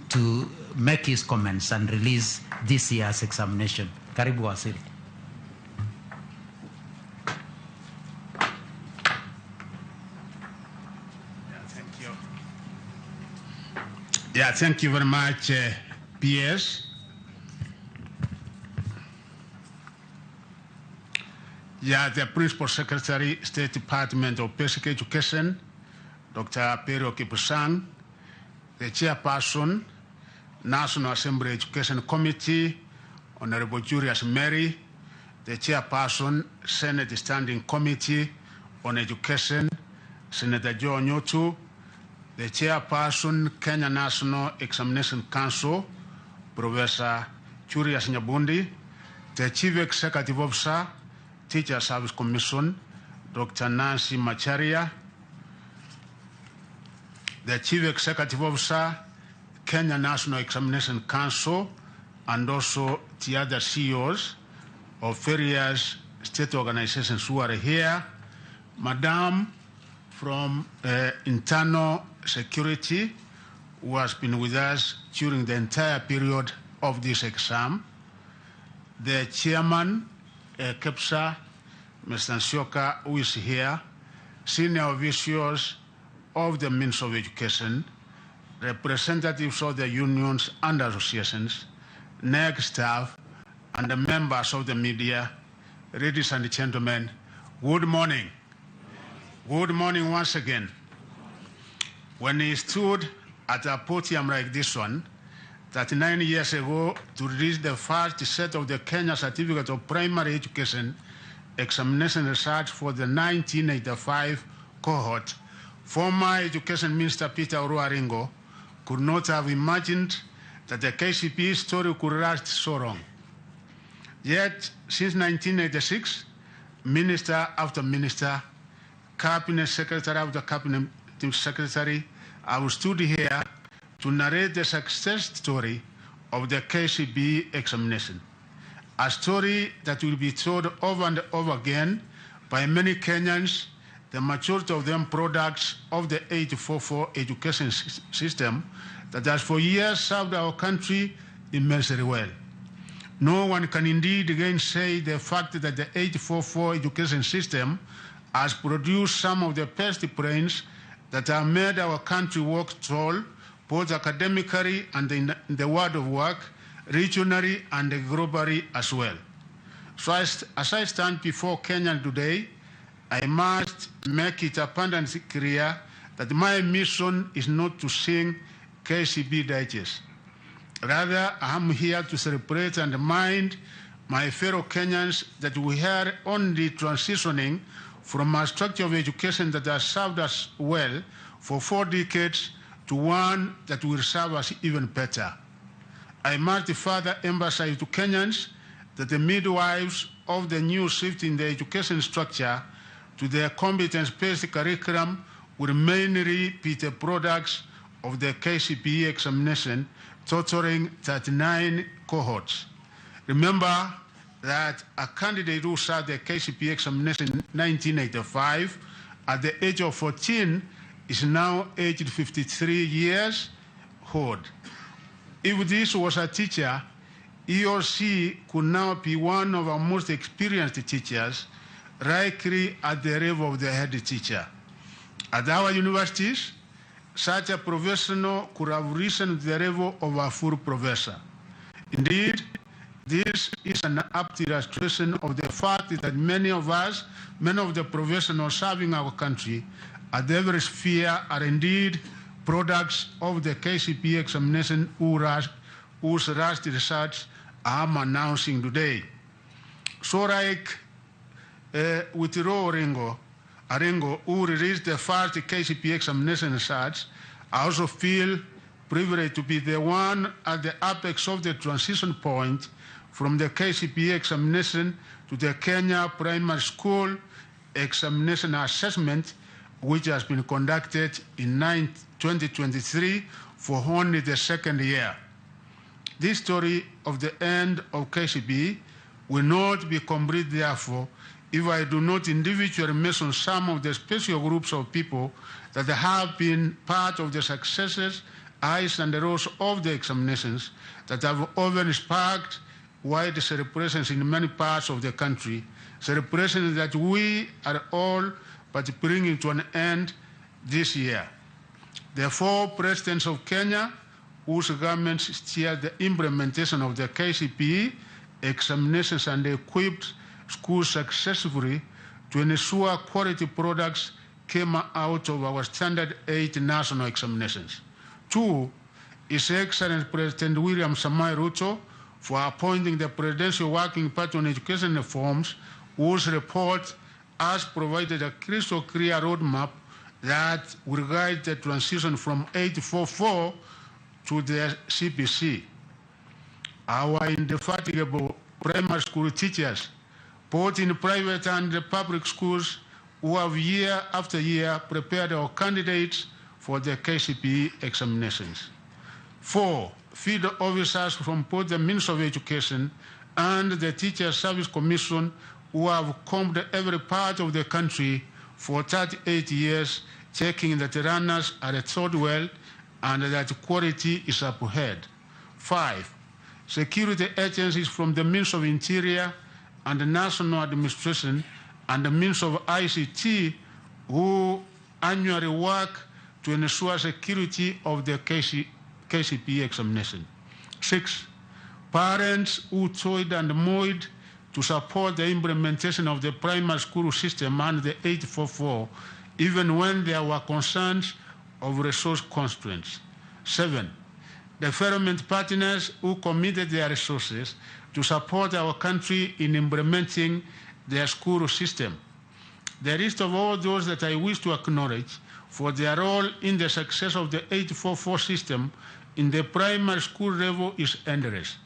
to make his comments and release this year's examination. Karibu Waziri. Thank you. Yeah, thank you very much, PS. Yeah, the Principal Secretary, State Department of Basic Education, Dr. Belio Kipsang, the Chairperson, National Assembly Education Committee, Honorable Julius Mary, the Chairperson, Senate Standing Committee on Education, Senator Joe Nyutu, the Chairperson, Kenya National Examination Council, Professor Julius Nyabundi, the Chief Executive Officer, Teacher Service Commission, Dr. Nancy Macharia, the Chief Executive Officer, Kenya National Examination Council, and also the other CEOs of various state organizations who are here. Madam from Internal Security, who has been with us during the entire period of this exam, the chairman, KEPSA, Mr. Nsioka, who is here, senior officials of the Ministry of Education, representatives of the unions and associations, NEC staff, and the members of the media, ladies and gentlemen, good morning. Good morning once again. When he stood at a podium like this one, 39 years ago, to release the first set of the Kenya Certificate of Primary Education examination results for the 1985 cohort, former Education Minister Peter Orwa Aringo could not have imagined that the KCPE story could last so long. Yet, since 1986, minister after minister, cabinet secretary after cabinet secretary, I stood here to narrate the success story of the KCPE examination, a story that will be told over and over again by many Kenyans, the majority of them products of the 844 education system that has for years served our country immensely well. No one can indeed again say the fact that the 844 education system has produced some of the best brains that have made our country walk tall, both academically and in the world of work, regionally and globally as well. So as I stand before Kenya today, I must make it abundantly clear that my mission is not to sing KCB digest. Rather, I am here to celebrate and remind my fellow Kenyans that we are only transitioning from a structure of education that has served us well for 4 decades to one that will serve us even better. I must further emphasize to Kenyans that the midwives of the new shift in the education structure to their competence-based curriculum will mainly be the products of the KCPE examination, totaling 39 cohorts. Remember that a candidate who sat the KCPE examination in 1985 at the age of 14 is now aged 53 years old. If this was a teacher, he or she could now be one of our most experienced teachers, likely at the level of the head teacher. At our universities, such a professional could have risen to the level of a full professor. Indeed, this is an apt illustration of the fact that many of us, many of the professionals serving our country at every sphere are indeed products of the KCPE examination whose last results I am announcing today. So like with Ro Aringo, who released the first KCPE examination results, I also feel privileged to be the one at the apex of the transition point from the KCPE examination to the Kenya Primary School Examination Assessment, which has been conducted in 2023 for only the second year. This story of the end of KCPE will not be complete, therefore, if I do not individually mention some of the special groups of people that have been part of the successes, highs and lows of the examinations that have often sparked wide celebrations in many parts of the country, celebrations that we are all but bringing to an end this year. The four presidents of Kenya, whose governments steered the implementation of the KCPE examinations and equipped schools successfully to ensure quality products came out of our Standard 8 national examinations. 2, His Excellency President William Samoei Ruto for appointing the Presidential Working Party on Education Reforms, whose report has provided a crystal clear roadmap that will guide the transition from 844 to the CBC. Our indefatigable primary school teachers, both in private and the public schools, who have year after year prepared our candidates for the KCPE examinations. 4, field officers from both the Ministry of Education and the Teacher Service Commission who have combed every part of the country for 38 years, checking that the runners are taught well and that quality is upheld. 5, security agencies from the Ministry of Interior and the National Administration and the Ministry of ICT who annually work to ensure security of the KCPE examination. 6, parents who toiled and moiled to support the implementation of the primary school system and the 844, even when there were concerns of resource constraints. 7, development partners who committed their resources to support our country in implementing their school system. The list of all those that I wish to acknowledge for their role in the success of the 844 system in the primary school level is endless.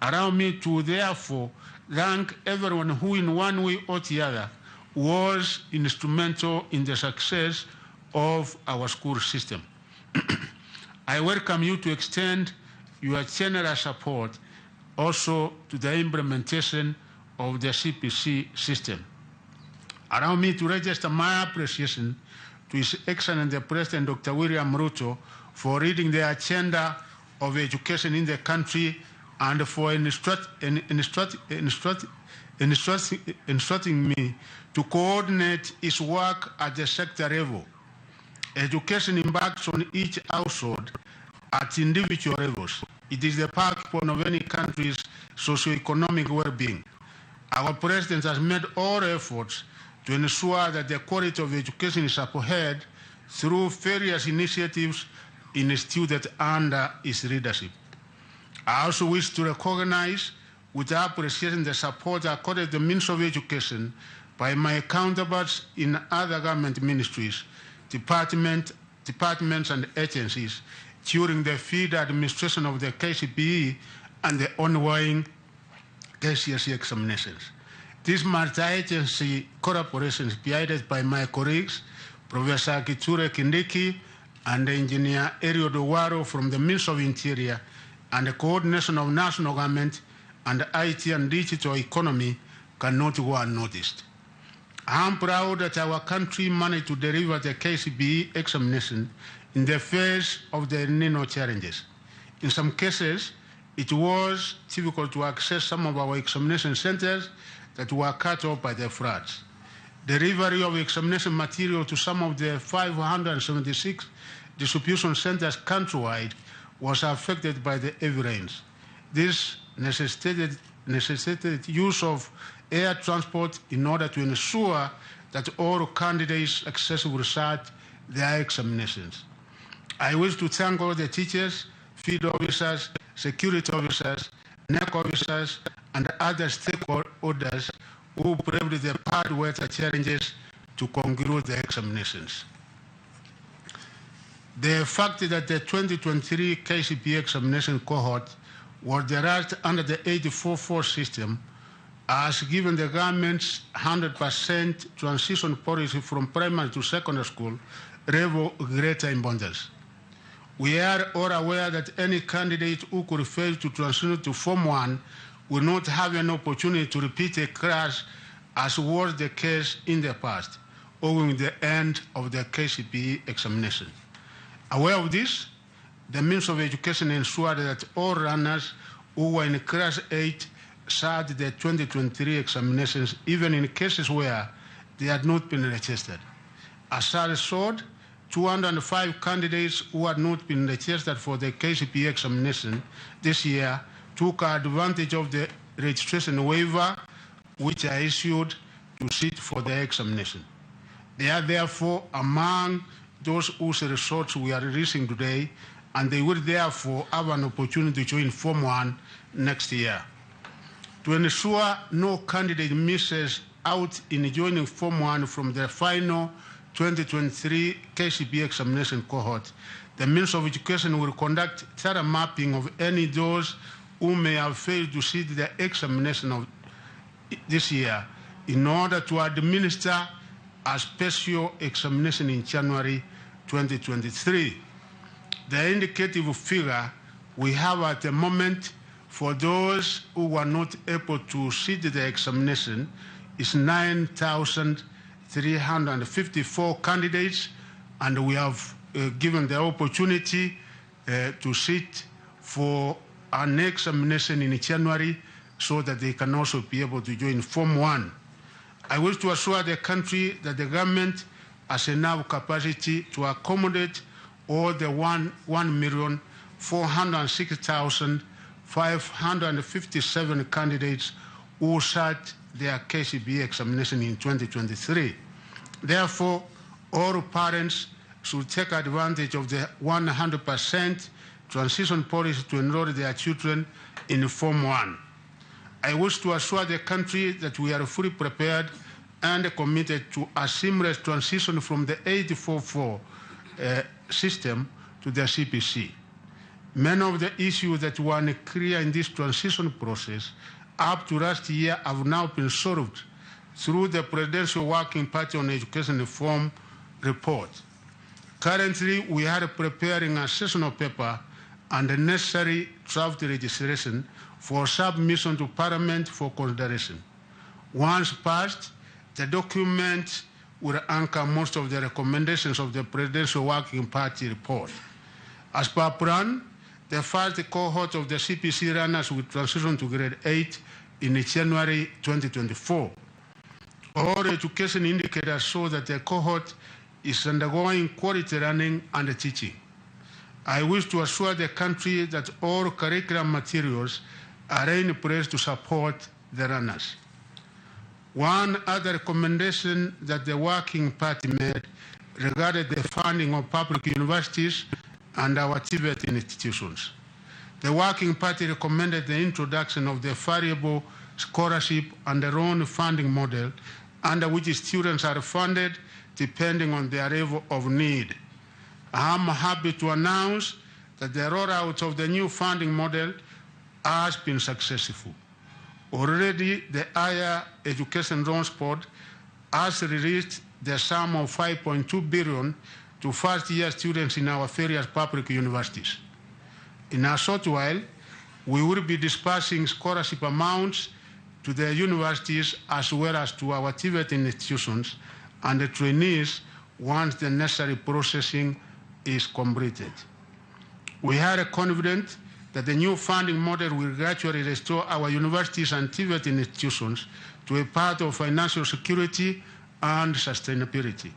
Allow me to therefore thank everyone who in one way or the other was instrumental in the success of our school system. I welcome you to extend your generous support also to the implementation of the CPC system. Allow me to register my appreciation to His Excellency the President Dr. William Ruto for leading the agenda of education in the country and for instructing me to coordinate his work at the sector level. Education impacts on each household at individual levels. It is the backbone of any country's socio-economic well-being. Our president has made all efforts to ensure that the quality of education is upheld through various initiatives instituted under his leadership. I also wish to recognize with appreciation the support accorded the Ministry of Education by my counterparts in other government ministries, departments and agencies during the field administration of the KCPE and the ongoing KCSE examinations. This multi-agency collaboration is guided by my colleagues, Professor Kithure Kindiki and Engineer Eliud Owalo from the Ministry of Interior, and the coordination of national government and IT and digital economy cannot go unnoticed. I am proud that our country managed to deliver the KCPE examination in the face of the El Nino challenges. In some cases, it was difficult to access some of our examination centers that were cut off by the floods. Delivery of examination material to some of the 576 distribution centers countrywide was affected by the heavy rains. This necessitated use of air transport in order to ensure that all candidates successfully sat their examinations. I wish to thank all the teachers, field officers, security officers, NEC officers, and other stakeholders who braved the bad weather challenges to conclude the examinations. The fact that the 2023 KCPE examination cohort was the last under the 844 system, has given the government's 100% transition policy from primary to secondary school level greater importance. We are all aware that any candidate who could fail to transition to Form 1 will not have an opportunity to repeat a class, as was the case in the past, owing the end of the KCPE examination. Aware of this, the Ministry of Education ensured that all learners who were in class 8 sat the 2023 examinations, even in cases where they had not been registered. As a result, 205 candidates who had not been registered for the KCPE examination this year took advantage of the registration waiver, which I issued to sit for the examination. They are therefore among those whose results we are releasing today, and they will therefore have an opportunity to join Form 1 next year. To ensure no candidate misses out in joining Form 1 from the final 2023 KCPE examination cohort, the Ministry of Education will conduct thorough mapping of any those who may have failed to sit the examination of this year in order to administer a special examination in January 2023. The indicative figure we have at the moment for those who were not able to sit the examination is 9,354 candidates, and we have given the opportunity to sit for an examination in January so that they can also be able to join Form 1. I wish to assure the country that the government has enough capacity to accommodate all the 1,406,557 candidates who sat their KCPE examination in 2023. Therefore, all parents should take advantage of the 100% transition policy to enroll their children in Form 1. I wish to assure the country that we are fully prepared and committed to a seamless transition from the 844 system to the CPC. Many of the issues that were unclear in this transition process up to last year have now been solved through the Presidential Working Party on Education Reform report. Currently, we are preparing a sessional paper and the necessary draft legislation for submission to Parliament for consideration. Once passed, the document will anchor most of the recommendations of the Presidential Working Party report. As per plan, the first cohort of the CPC runners will transition to grade 8 in January 2024. All education indicators show that the cohort is undergoing quality learning and teaching. I wish to assure the country that all curriculum materials are in place to support the runners. One other recommendation that the Working Party made regarded the funding of public universities and our TVET institutions. The Working Party recommended the introduction of the variable scholarship and the loan funding model, under which students are funded depending on their level of need. I am happy to announce that the rollout of the new funding model has been successful. Already, the Higher Education Loans Board has released the sum of 5.2 billion to first-year students in our various public universities. In a short while, we will be dispersing scholarship amounts to the universities as well as to our TVET institutions and the trainees once the necessary processing is completed. We are confident that the new funding model will gradually restore our universities and TVET institutions to a path of financial security and sustainability,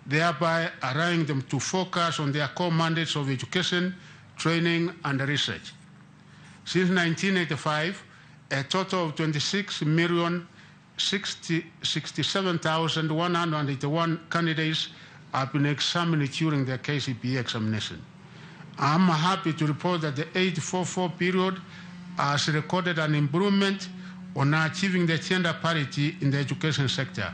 thereby allowing them to focus on their core mandates of education, training, and research. Since 1985, a total of 26,067,181 candidates have been examined during the KCPE examination. I'm happy to report that the 844 period has recorded an improvement on achieving the gender parity in the education sector.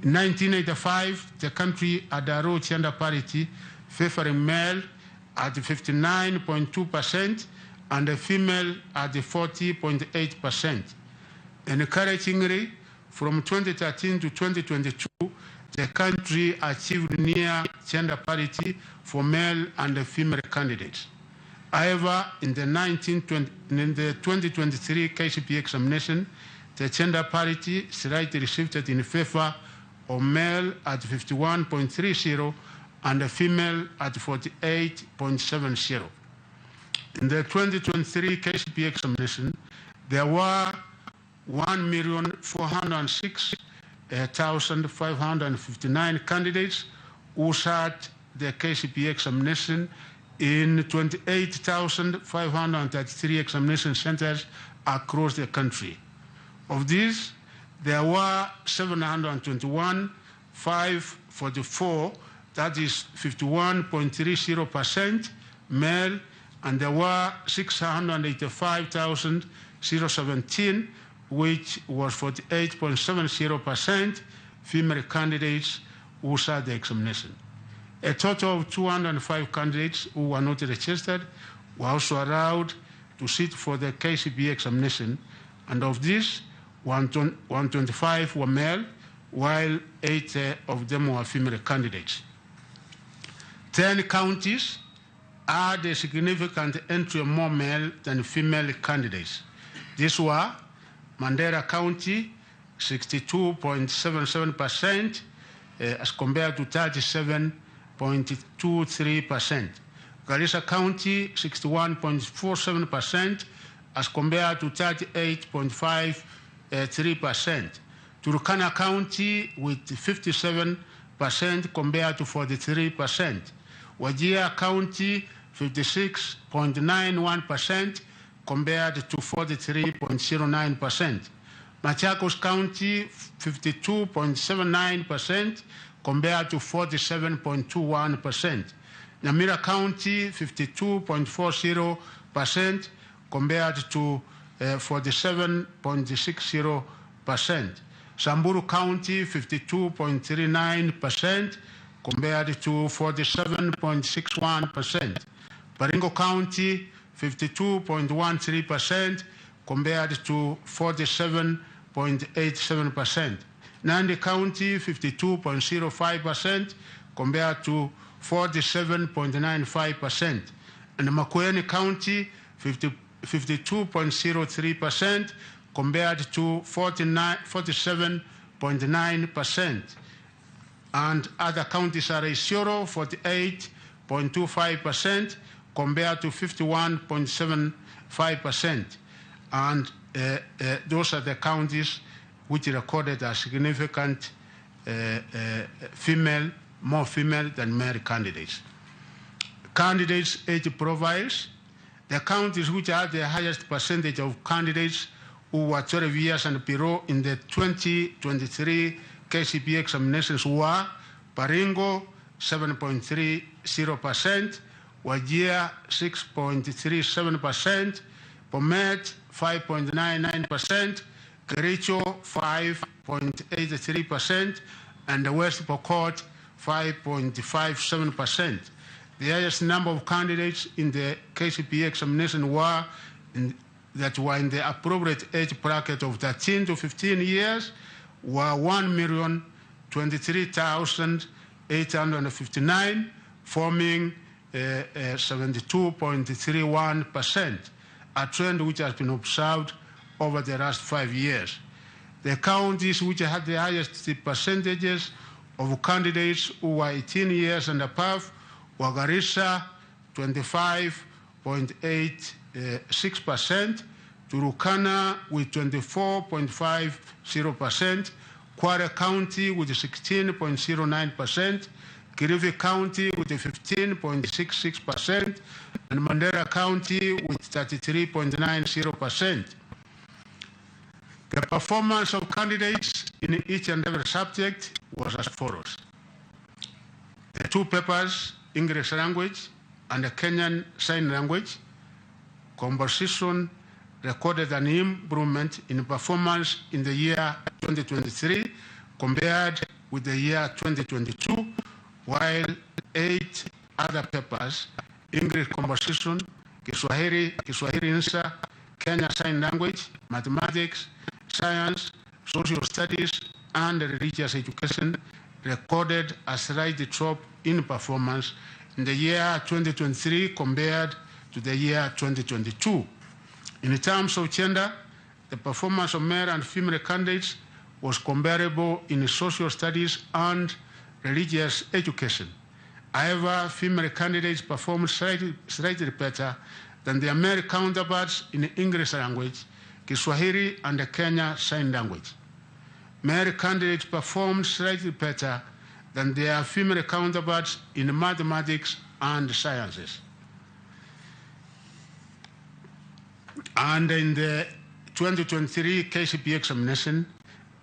In 1985, the country had a low gender parity favoring male at 59.2% and the female at 40.8%. Encouragingly, from 2013 to 2022, the country achieved near gender parity for male and female candidates. However, in the 2023 KCPE examination, the gender parity slightly shifted in favor of male at 51.30 and the female at 48.70. In the 2023 KCPE examination, there were 1,406,559 candidates who sat the KCPE examination in 28,533 examination centers across the country. Of these, there were 721,544, that is 51.30% male, and there were 685,017, which was 48.70% female candidates who sat the examination. A total of 205 candidates who were not registered were also allowed to sit for the KCPE examination, and of these, 125 were male, while 8 of them were female candidates. 10 counties had a significant entry of more male than female candidates. These were Mandera County, 62.77% as compared to 37.23%. Garissa County, 61.47% as compared to 38.53%. Turkana County with 57% compared to 43%. Wajir County, 56.91% compared to 43.09%. Machakos County, 52.79% compared to 47.21%. Nyamira County, 52.40% compared to 47.60%. Samburu County, 52.39% compared to 47.61%. Baringo County, 52.13% compared to 47.87%. Nandi County, 52.05% compared to 47.95%. And Makueni County, 52.03% compared to 47.9%. And other counties are Isiolo, 48.25% compared to 51.75%. And those are the counties which recorded a significant more female than male candidates. Candidates' age profiles. The counties which had the highest percentage of candidates who were 12 years and below in the 2023 KCPE examinations were Baringo, 7.30%, Wajir, 6.37%, Bomet, 5.99%, Kericho, 5.83%, and the West Pokot, 5.57%. The highest number of candidates in the KCPE examination were in the appropriate age bracket of 13 to 15 years were 1,023,859, forming 72.31%, a trend which has been observed over the last 5 years. The counties which had the highest percentages of candidates who were 18 years and above were Garissa, 25.86%, Turkana with 24.50%, Kware County with 16.09%, Kilifi County with 15.66%, and Mandera County with 33.90%. The performance of candidates in each and every subject was as follows. The two papers, English language and the Kenyan Sign Language, composition recorded an improvement in performance in the year 2023 compared with the year 2022, while 8 other papers, English composition, Kiswahili, Kiswahili Insha, Kenya Sign Language, Mathematics, Science, Social Studies, and Religious Education recorded a slight drop in performance in the year 2023 compared to the year 2022. In terms of gender, the performance of male and female candidates was comparable in social studies and religious education. However, female candidates performed slightly better than their male counterparts in English language, Kiswahili, and the Kenya Sign Language. Male candidates performed slightly better than their female counterparts in mathematics and sciences. And in the 2023 KCPE examination,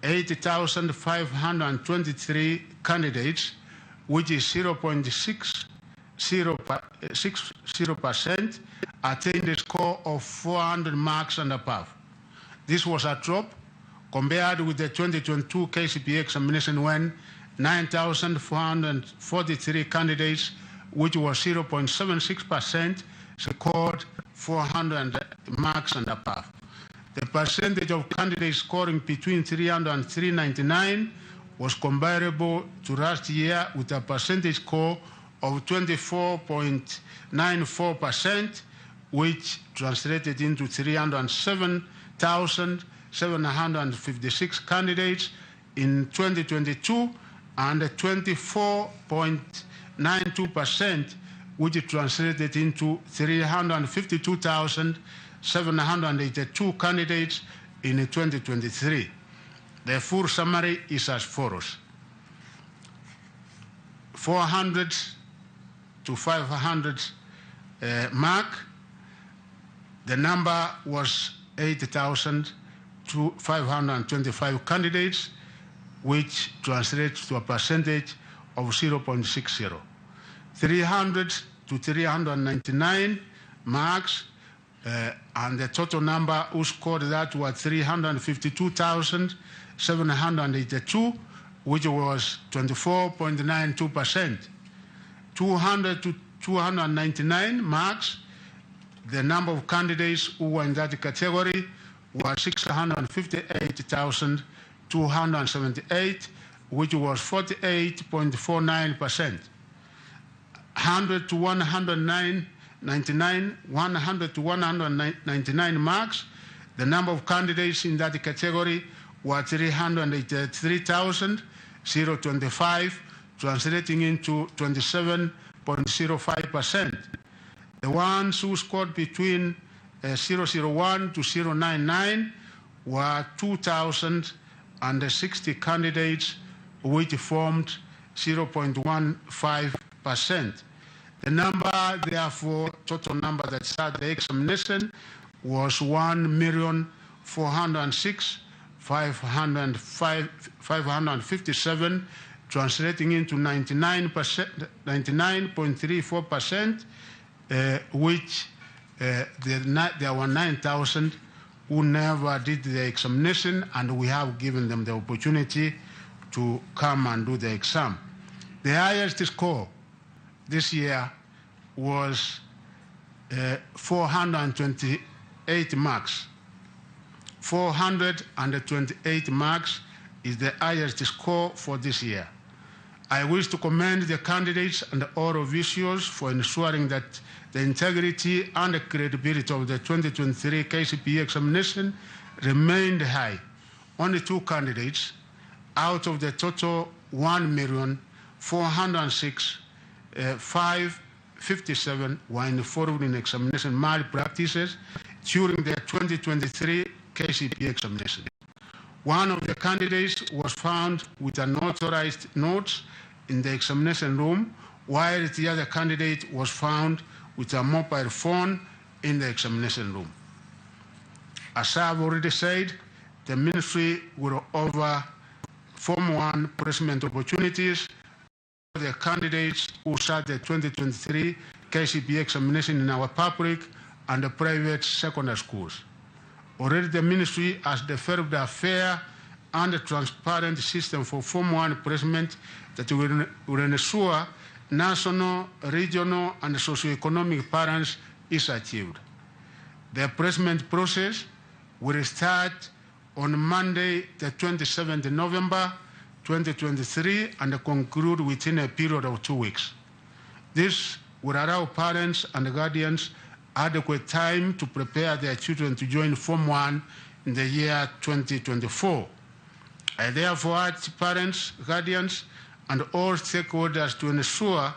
80,523 candidates, which is 0.60%, attained a score of 400 marks and above. This was a drop compared with the 2022 KCPE examination when 9,443 candidates, which was 0.76%, scored 400 marks and above. The percentage of candidates scoring between 300 and 399 was comparable to last year with a percentage score of 24.94%, which translated into 307,756 candidates in 2022 and 24.92%, which translated into 352,782 candidates in 2023. The full summary is as follows. 400 to 500 mark, the number was 8,525 candidates, which translates to a percentage of 0.60. 300 to 399 marks, and the total number who scored that was 352,782, which was 24.92%. 200 to 299 marks, the number of candidates who were in that category was 658,278, which was 48.49%. 100 to 199, 100 to 199 marks, the number of candidates in that category were 383,025, translating into 27.05%. The ones who scored between 001 to 099 were 2,060 candidates, which formed 0.15%. The number, therefore, total number that sat the examination was 1,406,557, translating into 99.34%, which there were 9,000 who never did the examination, and we have given them the opportunity to come and do the exam. The highest score this year was 428 marks. 428 marks is the highest score for this year. I wish to commend the candidates and all officials for ensuring that the integrity and the credibility of the 2023 KCPE examination remained high. Only 2 candidates out of the total 1,406,557 were involved in examination malpractices during the 2023 KCPE examination. One of the candidates was found with unauthorized notes in the examination room, while the other candidate was found with a mobile phone in the examination room. As I have already said, the ministry will offer Form 1 placement opportunities for the candidates who sat the 2023 KCPE examination in our public and the private secondary schools. Already the ministry has developed a fair and a transparent system for Form 1 placement that will ensure national, regional, and socioeconomic balance is achieved. The placement process will start on Monday, the 27th November 2023, and conclude within a period of 2 weeks. This will allow parents and guardians adequate time to prepare their children to join Form 1 in the year 2024. I therefore urge parents, guardians, and all stakeholders to ensure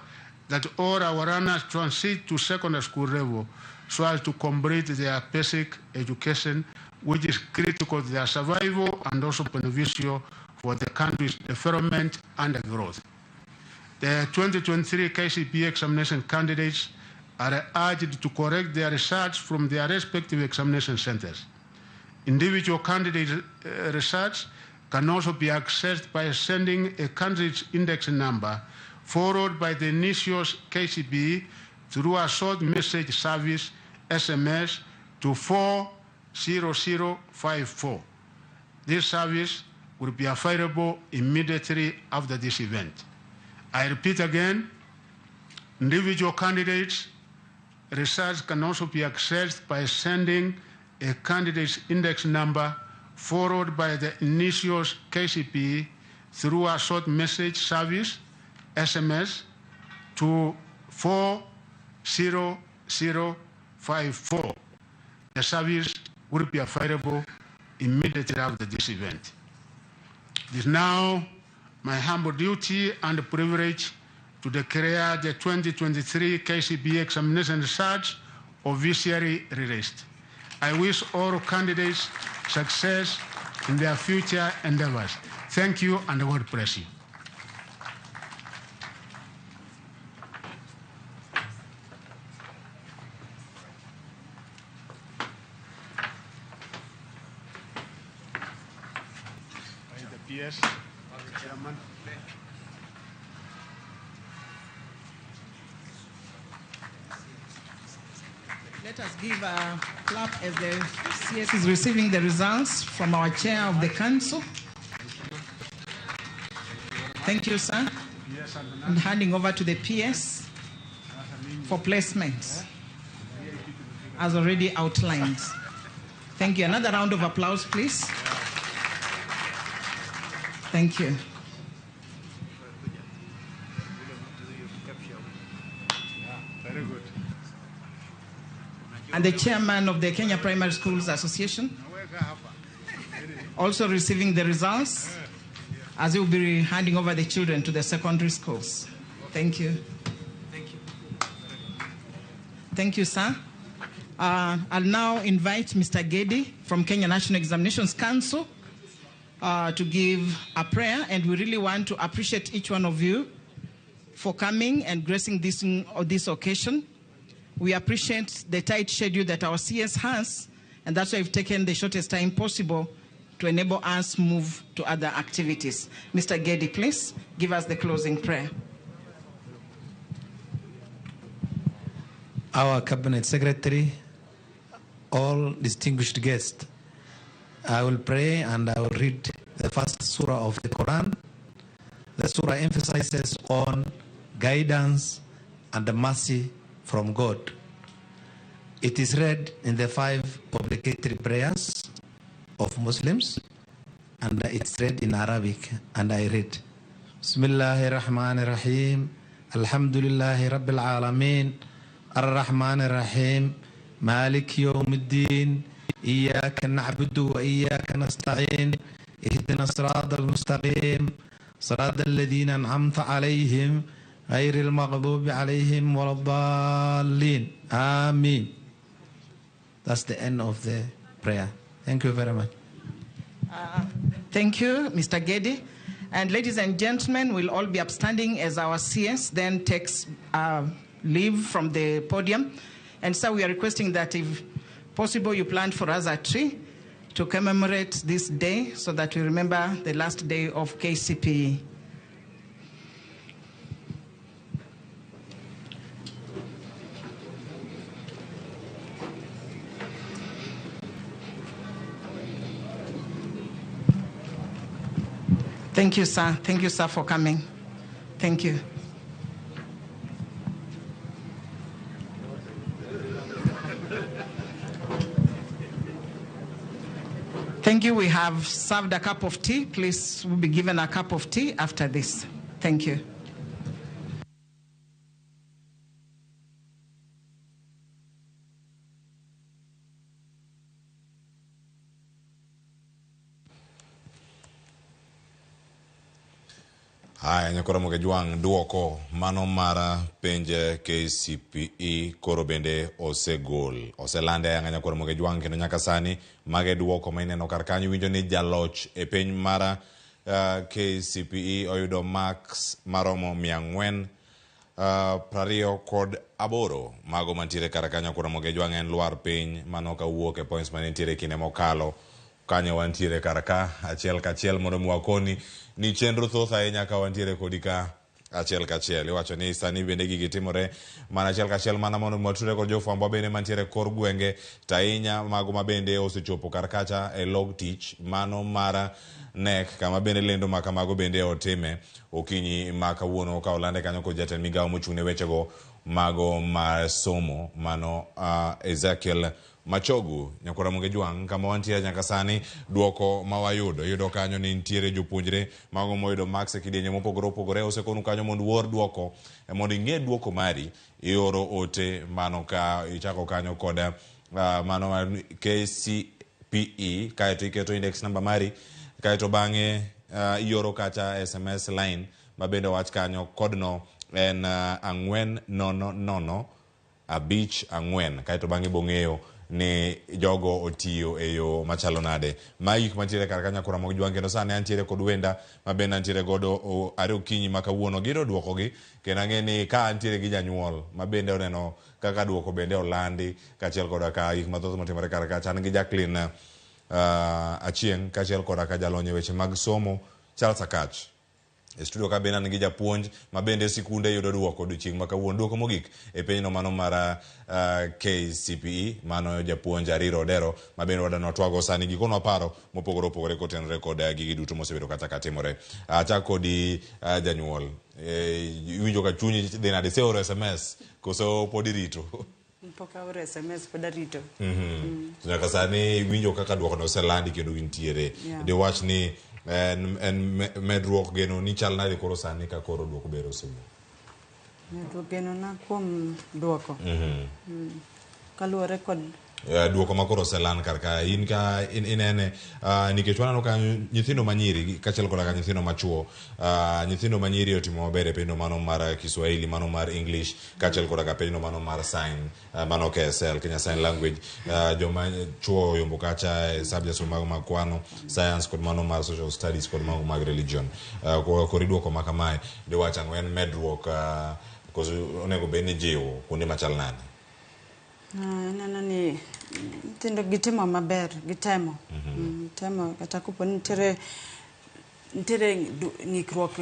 that all our learners transit to secondary school level so as to complete their basic education, which is critical to their survival and also beneficial for the country's development and growth. The 2023 KCPE examination candidates are urged to correct their results from their respective examination centers. Individual candidate results can also be accessed by sending a candidate's index number followed by the initials KCPE through a short message service SMS to 40054. This service will be available immediately after this event. I repeat again, individual candidates' results can also be accessed by sending a candidate's index number followed by the initials KCPE through a short message service, SMS, to 40054. The service will be available immediately after this event. It is now my humble duty and privilege to declare the 2023 KCPE examination results officially released. I wish all candidates success in their future endeavors. Thank you, and God bless you. The PS, Chairman. Let us give a clap as the CS is receiving the results from our chair of the council. Thank you, sir. And handing over to the PS for placement, as already outlined. Thank you. Another round of applause, please. Thank you. Very good. And the chairman of the Kenya Primary Schools Association, also receiving the results, as he will be handing over the children to the secondary schools. Thank you. Thank you. Thank you, sir. I'll now invite Mr. Gedi from Kenya National Examinations Council to give a prayer, and we really want to appreciate each one of you for coming and gracing this occasion. We appreciate the tight schedule that our CS has, and that's why we've taken the shortest time possible to enable us move to other activities. Mr. Gedi, please give us the closing prayer. Our Cabinet Secretary, all distinguished guests, I will pray and I will read the first surah of the Quran. The surah emphasizes on guidance and the mercy from God. It is read in the 5 obligatory prayers of Muslims, and it's read in Arabic, and I read, Bismillahirrahmanirrahim, Alhamdulillahi Rabbil Alameen, Ar-Rahmanirrahim, Malik Yawmiddin, Iyyaka na'budu wa iyyaka nasta'in, Ihdina siratal mustaqim, siratal ladhina an'amta alayhim, غير المغضوب عليهم ولا الضالين. Ameen. That's the end of the prayer. Thank you very much. Thank you, Mr. Gedi. And ladies and gentlemen, we'll all be upstanding as our CS then takes leave from the podium. And so we are requesting that if possible, you plant for us a tree to commemorate this day so that we remember the last day of KCPE. Thank you, sir. Thank you, sir, for coming. Thank you. Thank you. We have served a cup of tea. Please, we'll be given a cup of tea after this. Thank you. Haya, nyakoro Mogejwang' duoko mano mar penj KCPE koro bende osegol. Oselande ayanga nyakoro Mogejwang' kendo nyaka sani mage duoko ma ineno kar kanyo iwinjo ni jaloch e piny mar KCPE oyudo marks maromo 428. Mago mantiere kar kanyo koro Mogejwang' en lwar piny mano kawuok e points mane nitiere kinde mokalo. Kanyo wantiere kar ka achiel kachiel mondo mi wakoni ni chenro thoth ahinya ka wantiere kodi ka achiel kachiel. Iwacho ni sani bende gigi timore mana achiel kachiel mana mondo mi watudre kod jofwambo bende mantiere kor gwenge to ahinya mago ma bende osechopo kar kacha e log tich mano mar KNEC kama bende lendo ma kamago bende otime okinyi ma kawuono ka olande kanyo kod jatend migawo mochung' ne wechego mago mar somo mano Ezekiel Machogu. Nyakwar Ramogi Jwang' kama wantiere nyaka sani duoko ma wayudo iyudo kanyo ni nitiere jopuonjre mago moyudo marks e kidienje mopogore opogore. Osekonu kanyo mondo uor duoko mondo ing'e duoko mari ioro ote mano ka ichako kanyo kod mano mar KCPE kaeto iketo index number mari kaeto bang'e ioro kacha SMS line ma bende owach kanyo kodno en 400 5 4 kaeto bang'e bong'eyo ni jogo otiyo e yo machalo nade. Magi gik mantiere kar ka nyakwar Ramogi Jwang' kendo sani antiere kod wenda ma bende antiere godo are okinyi ma kawuono giyudo duokogi kendo ang'e ni ka antiere gi janyuol ma bende oneno kaka duoko bende olandi kaachiel koda ka gik mathoth motimore kar kacha. An gi Jacqueline Achieng' kaachiel koda ka jalony e weche mag somo Charles Akach. E studio ka bende an gi japuonj ma bende sikunde yudo duoko odiochieng' ma kawuono. Duoko mogik e penjno mano mar KCPE mano japuonj Ariro Odero ma bende wadwa nwatwago sani gikonwa paro mopogore opogore kotenore kod gigi duto mosebedo kata ka timore. Achak kodi janyuol, iwinjo ka chunyi dhi nade? Iseoro SMS koso pod irito? Pok aoro SMS, pod arito. To nyaka sani iwinjo kaka duokono oselandi kendo intiere. Diwach ni en medruok geno ni chal nade koro sani ka koro duoko ber osewuok? Medruok geno na kuom duoko. Kaluwore kod Duoko ma koro oseland kar ka in ka inene nikech waneno ka nyithindo manyiri kaachiel koda ka nyithindo machuo, nyithindo manyiri otimo maber e penjno mano mar Kiswahili, mano mar English kaachiel koda ka penjno mano mar sign, mano KSL, Kenya Sign Language. Joma chuo oyombo kacha e subjects mago mag kwano, science kod mano mar social studies kod mago mag religion. Koro iduoko ma kamae diwach ang'o? En medruok koso onego bed ni jiwo kuonde machal nade? Aneno ni nyithindo gitimo maber, gitemo. Temo kata kopo ni nitiere ng'ikruok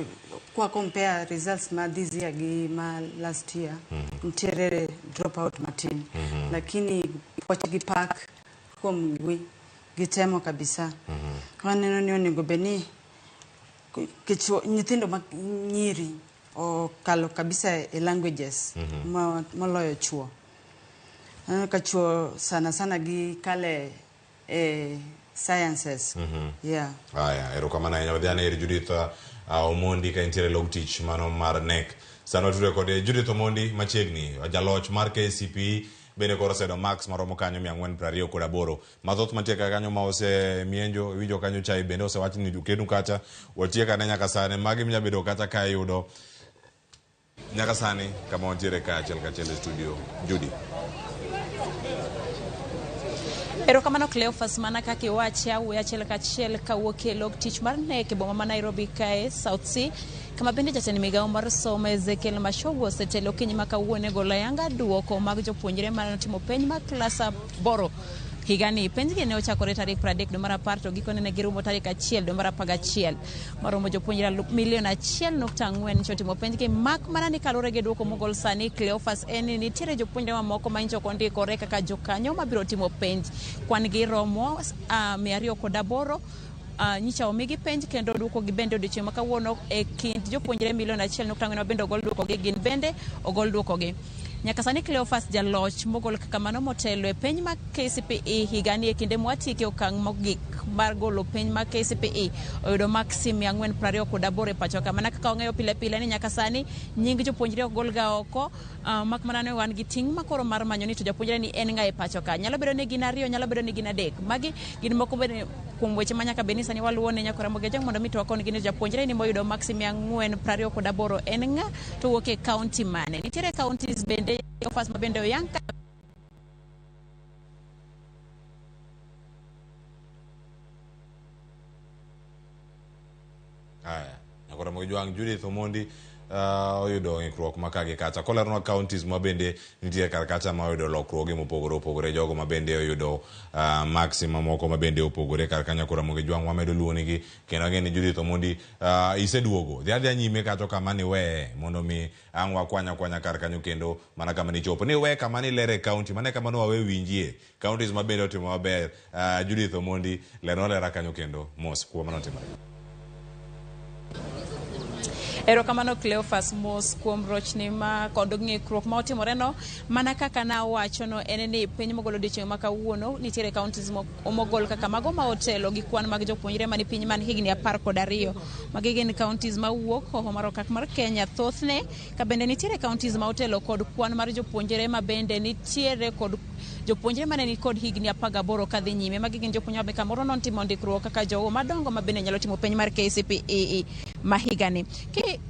kwa compare results ma this year gi ma last year, nitiere drop out matin. Lakini puoch gi pak kuom gi gitemo kabisa. Waneno ni onego bed ni nikech nyithindo ma nyiri okalo kabisa e languages moloyo chuo. Aneno ka chuo sana sana gikale e sciences. Yeah. Aya, erokamano ahinya. Wadhi ane ir Judith Omondi ka entiere log tich mano mar KNEC. Sani watudre kode Judith Omondi machiegni, jaloch mar KCPE bende koro oseyudo marks maromo kanyo 428. Mathoth mantie ka kanyo ma osemienjo, iwinjo kanyo chai bende osewach ni oketnu kacha, watiek ane nyaka sani. Magi minya bedo kacha ka iyudo nyaka sani kama wantiere ka achiel kachiel e studio. Judy. Erokamano Cleophas, mana kaka iwache awuoyo achiel kachiel kawuok e log tich mar KNEC e boma ma Nairobi kae South C, kama bende jatend migawo mar somo Ezekiel Machogu osetelo okinyi ma kawuono e golo ayanga duoko mag jopuonjre mane otimo penj mar klas 8 higani. Penjgi ne ochakore tarik 30 dwe mar 10 to gikone ne girumo tarik 1 dwe mar 11. Maromo jopuonjre milion 1.4 nyicha otimo penjgi, mak mana ni kaluwore gi duoko mogol sani Cleophas en ni nitiere jopuonjre mamoko ma nyicha ok ondikore kaka jokanyo mabiro timo penj. Kwan gi romo 208. Nyicha omigi penj kendo duoko gi bende odiochieng' ma kawuono e kind jopuonjre milion 1.4 ma bende ogol duoko gi gin bende ogol duoko gi. Nyaka sani Cleophas jaloch mogol kaka mano motelo e penj mag KCPE higani e kinde mwatieke okang' mogik mar golo penj mag KCPE oyudo maksi 428 e pacho ka. Mana kaka wang'eyo pile pile ni nyaka sani nying jopuonjre ok gol ga oko, mak mana ni wan gi ting' makoro mar manyo ni to japuonjre ni en ng'a e pacho ka. Nyalo bedo ni gin ariyo, nyalo bedo ni gin adek. Magi gin moko bende kuom weche ma nyaka bed ni sani waluwo ne nyakora Ramogi Ajwang' mondo mi to wakon gi ni japuonjre ni moyudo maksi 428 en ng'a to wuok e kaunti mane. Nitiere counties bende offers ma bende oyang ka Haya, nyakora Ramogi Ajwang' Judith Omondi oyudo ng'ikruok ma ka gi kacha. Koleronwa counties ma bende nitie kar kacha ma oyudo lokruoge mopogore opogore, jogo ma bende oyudo maksi mamoko ma bende opogore kar kanyo koro Ramogi Ajwang' wamedo luonigi kendo ang'e ni Judith Omondi iseduogo. Dhi adhiya nyime kacho kama niweye mondo mi ang' wakwany akwanya kar kanyo kendo mana kama nichopo. Niwe kama nilere county, mano e kama ne wawe winjie. Counties ma bende otimo maber. Judith Omondi, lernwa alera kanyo kendo mos kuom mano otimore. Erokamano Cleophas mos kuom rochni ma kod ng'ikruok ma otimore no. Mana kaka nawacho no en ni piny mogol odiochieng' ma kawuono nitiere counties mogol kaka mago ma otelo gi kwan mag jopuonjre mani piny man higni 12. Magi gin counties mawuok hoho mar okak mar Kenya thothne, ka bende nitiere counties ma otelo kod kwan mar jopuonjre ma bende nitiere kod jopuonjre mane ni kod higni 18 kadhi nyime. Magi gin jopuonjre ma kamoro notimo ndikruok kaka jogo madongo ma bende nyalo timo penj mar KCPE ma higani.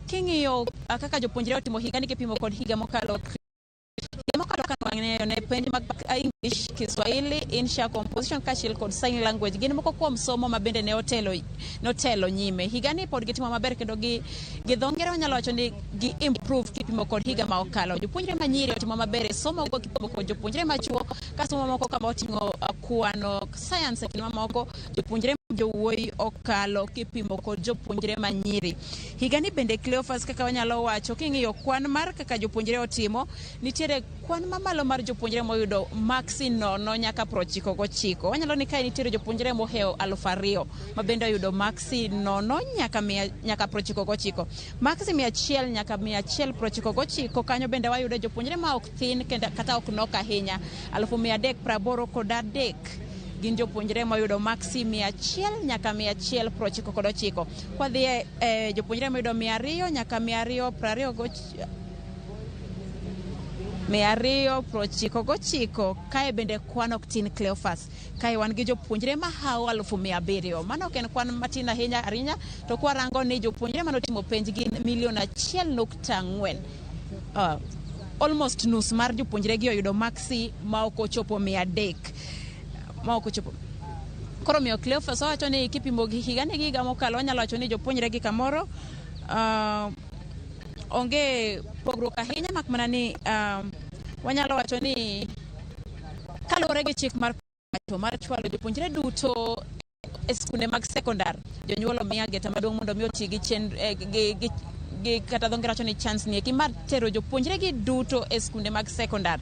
King'iyo kaka jopuonjre otimo higani kipimo kod higa mokalo, higa mokalo ka wang'eyo ne penj mag English, Kiswahili, Insha, Composition kaachiel kod Sign Language gin moko kuom somo ma bende ne otelo nyime. Higani pod gitimo maber kendo gi dho ngere wanyalo wacho ni gi improve kipimo kod higa ma okalo. Jopuonjre ma nyiri otimo maber e somo go kipimo kod jopuonjre ma chuo, ka somo moko kama oting'o kwano, science e kind mamoko, jopuonjre jowuoyi okalo kipimo kod jopuonjre ma nyiri. Higani bende Cleophas kaka wanyalo wacho king'iyo kwan mar kaka jopuonjre otimo, nitiere kwan mamalo mar jopuonjre moyudo maksi 0 nyaka 99. Wanyalo ni kae nitiere jopuonjre mohewo 2000 ma bende oyudo maksi 0 nyaka 99. Maksi 100 nyaka 199 kanyo bende wayudo jopuonjre ma ok thin kata ok nok ahinya. 383 gin jopuonjre moyudo maksi 100 nyaka 199. Kwadhi e jopuonjre moyudo 200 nyaka 299, kae bende kwan ok tin Cleophas. Kae wan gi jopuonjre mahawo 700,000. Mano ok en kwan matin ahinya ahinya, to kwarango ni jopuonjre manotimo penj gin 1.4 million. Almost nus mar jopuonjre gi oyudo maksi ma ok ochopo 300. Ma ok ochopo. Koro miyo Cleophas owacho ni kipimo gi higani gi higa mokalo, wanyalo wacho ni jopuonjre gi kamoro onge pogruok ahinya, mak mana ni wanyalo wacho ni kaluwore gi chik mar pacho mar chwalo jopuonjre duto e skunde mag sekondar, jonyuol omi ageta maduong' mondo mi oti gi gi kata dho ngere wacho ni chance ni eki mar tero jopuonjre gi duto e skunde mag sekondar.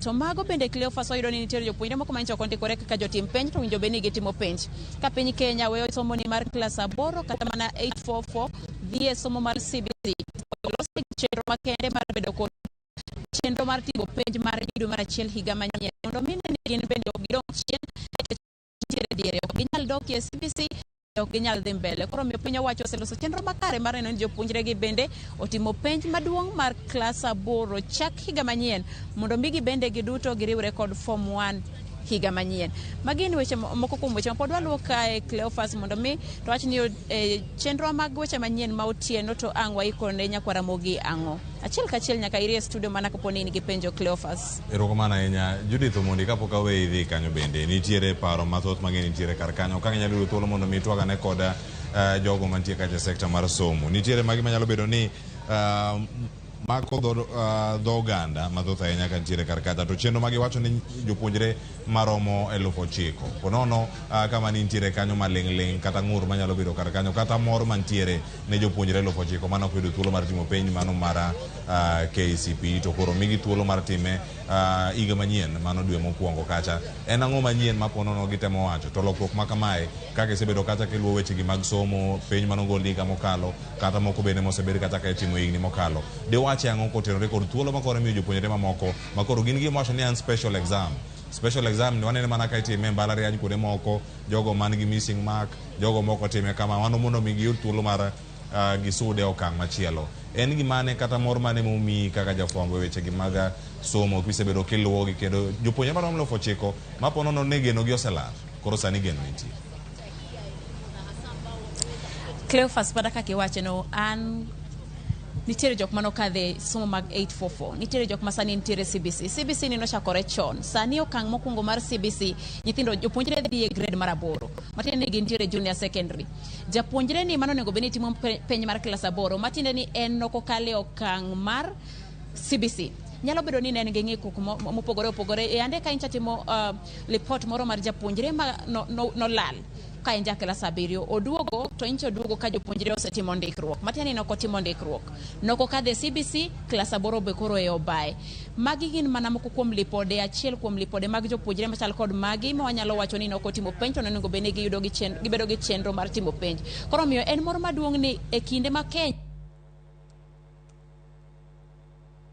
To mago bende Cleophas wayudo ni nitiere jopuonjre moko manyicho ok ondikore kaka jotim penj to winjo bed ni gitimo penj. Ka piny Kenya weyo somo ni mar klas 8 kata mana 844 dhi e somo mar CBC, olos chenro makende mar bedo kod chenro mar timo penj mar dwe mar achiel higa manyien mondo mi ne ni gin bende ok gidong' chien nikech nitiere diere, ok ginyal dok e CBC, ok ginyal dhi mbele. Koro omiyo piny owacho oseloso chenro makare mar neno ni jopuonjre gi bende otimo penj maduong' mar klas 8 chak higa manyien mondo mi gibende giduto giriwre kod form 1 higa manyien. Magi gin weche moko kuom weche ma pod waluwo kae Cleophas mondo mi to wach ni chenro mag weche manyien ma otieno to ang' waikone nyakwar Ramogi ang'o. Achiel kachiel nyaka iri e studio mana kapo ni in gi penjo Cleophas. Erokamano ahinya Judith Omondi, kapok aweyi idhi kanyo bende nitiere paro mathoth mang'eny nitiere kar kanyo. Ka inyalo yudo thuolo mondo mi itwag ane kod jogo mantie kacha e sekta mar somo. Nitiere magi manyalo bedo ni mako dho oganda mathoth ahinya ka nitiere kar kacha, to chenro magiwacho ni jopuonjre maromo 9,000 ponono kama nitiere kanyo maling' ling' kata ng'ur manyalo bedo kar kanyo kata mor mantiere ne jopuonjre 9,000 mano ok oyudo thuolo mar timo penj mano mar KCPE to koro migi thuolo mar time higa manyien mano dwe mokwongo kacha. En ang'o manyien ma ponono gitemo wacho to lokruok ma kamae kaka isebedo kacha kiluwo wechegi mag somo penj manogol higa mokalo kata moko bende mosebed kata ka itimo higni mokalo diwach. Iwache ang'o kotenore kod thuolo ma koro imiyo jopuonjre mamoko ma koro gin gima wacho ni en special exam. Special exam ni wanene mana ka itime e mbalariany kuonde moko, jogo man gi missing mark, jogo moko time kama, mano mondo mi giyud thuolo mar gisude e okang' machielo. En gimane kata mor mane momiyi kaka jafwambo e wechegi mag somo kisebedo kiluwogi kendo jopuonjre maromo 9,000 ma po nono ni genogi oselal, koro sani geno nitie. Cleophas, mana kaka iwacho no, an nitiere jok mane okadhe somo mag 844, nitiere jok ma sani nitiere CBC. CBC ni nochakore chon. Sani okang' mokwongo mar CBC, nyithindo jopuonjre dhi e grade mar 8, matiende ni gintiere junior secondary. Japuonjre ni mano onego bed ni timo penj mar klas 8, matiende ni en ok okalo e okang' mar CBC. Nyalo bedo ni ne en gi ng'ikruok mopogore opogore. E ande ka incha timo lipot moro mar japuonjre ma nolal ka en ja klas 7, oduogo to incha oduogo ka jopuonjre osetimo ndikruok. Matiende ni nok otimo ndikruok. Nok okadho e CBC, klas 8 be koro e obaye. Magi gin mana moko kuom lipode, achiel kuom lipode mag jopuonjre machal kod magi ma wanyalo wacho ni nok otimo penj to nonego bed ni giyudo gi gibedo gi chenro mar timo penj. Koro omiyo en mor maduong' ni e kinde ma Kenya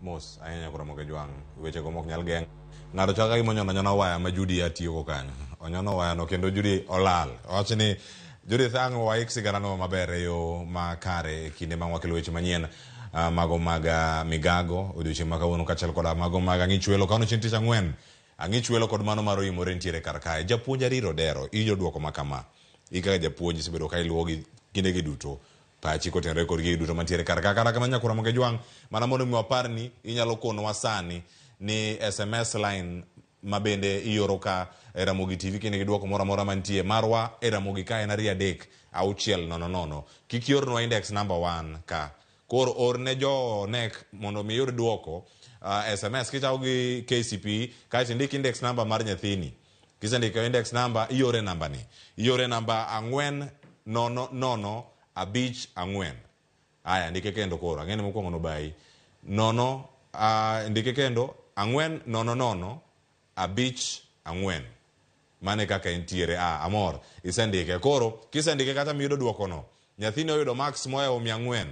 Mos ahinya koro Ramogi Jwang', weche go mok nyal geng'. Ng'ato chal ka gima onyono anyona waya ma Judy atiyogo kanyo. Onyono waya no kendo Judy olal. Owacho ni Judith ang' waik siganano maber e yo makare e kinde ma wakelo weche manyien mago mag migago odiochieng' ma kawuono kaachiel koda mago mag ang'ichwelo. Kawuono chieng' tich ang'wen, ang'ichwelo kod mano mar oimore nitiere kar kae. Japuonj Ariro Odero, iwinjo duoko ma kama. In kaka japuonj isebedo ka iluwogi kindegi duto. Pachi kotenore kod gigo duto mantiere kar ka. Kata kamano nyakwar Ramogi Jwang', mana mondo mi waparni, inyalo konowa sani ni SMS line ma bende ioro ka e Ramogi TV kinde gi duoko moro amora mantie marwa e Ramogi ka en 2 3 6 0 0. Kik iornwa index number 1 ka. Koro orne jo KNEC mondo mi iyud duoko SMS kichako gi KCPE kaeto indik index number mar nyathini. Kisendiko index number iore namba ni. Iore namba 4 0 0 5 4. Aya, ndike kendo koro, ang'e ni mokwongo nobayi. 0, ndike kendo, 4 0 0 5 4. Mano e kaka entiere. Amor, isendike. Koro, kisendike kata miyudo duokono, nyathini oyudo marks mohewo 400.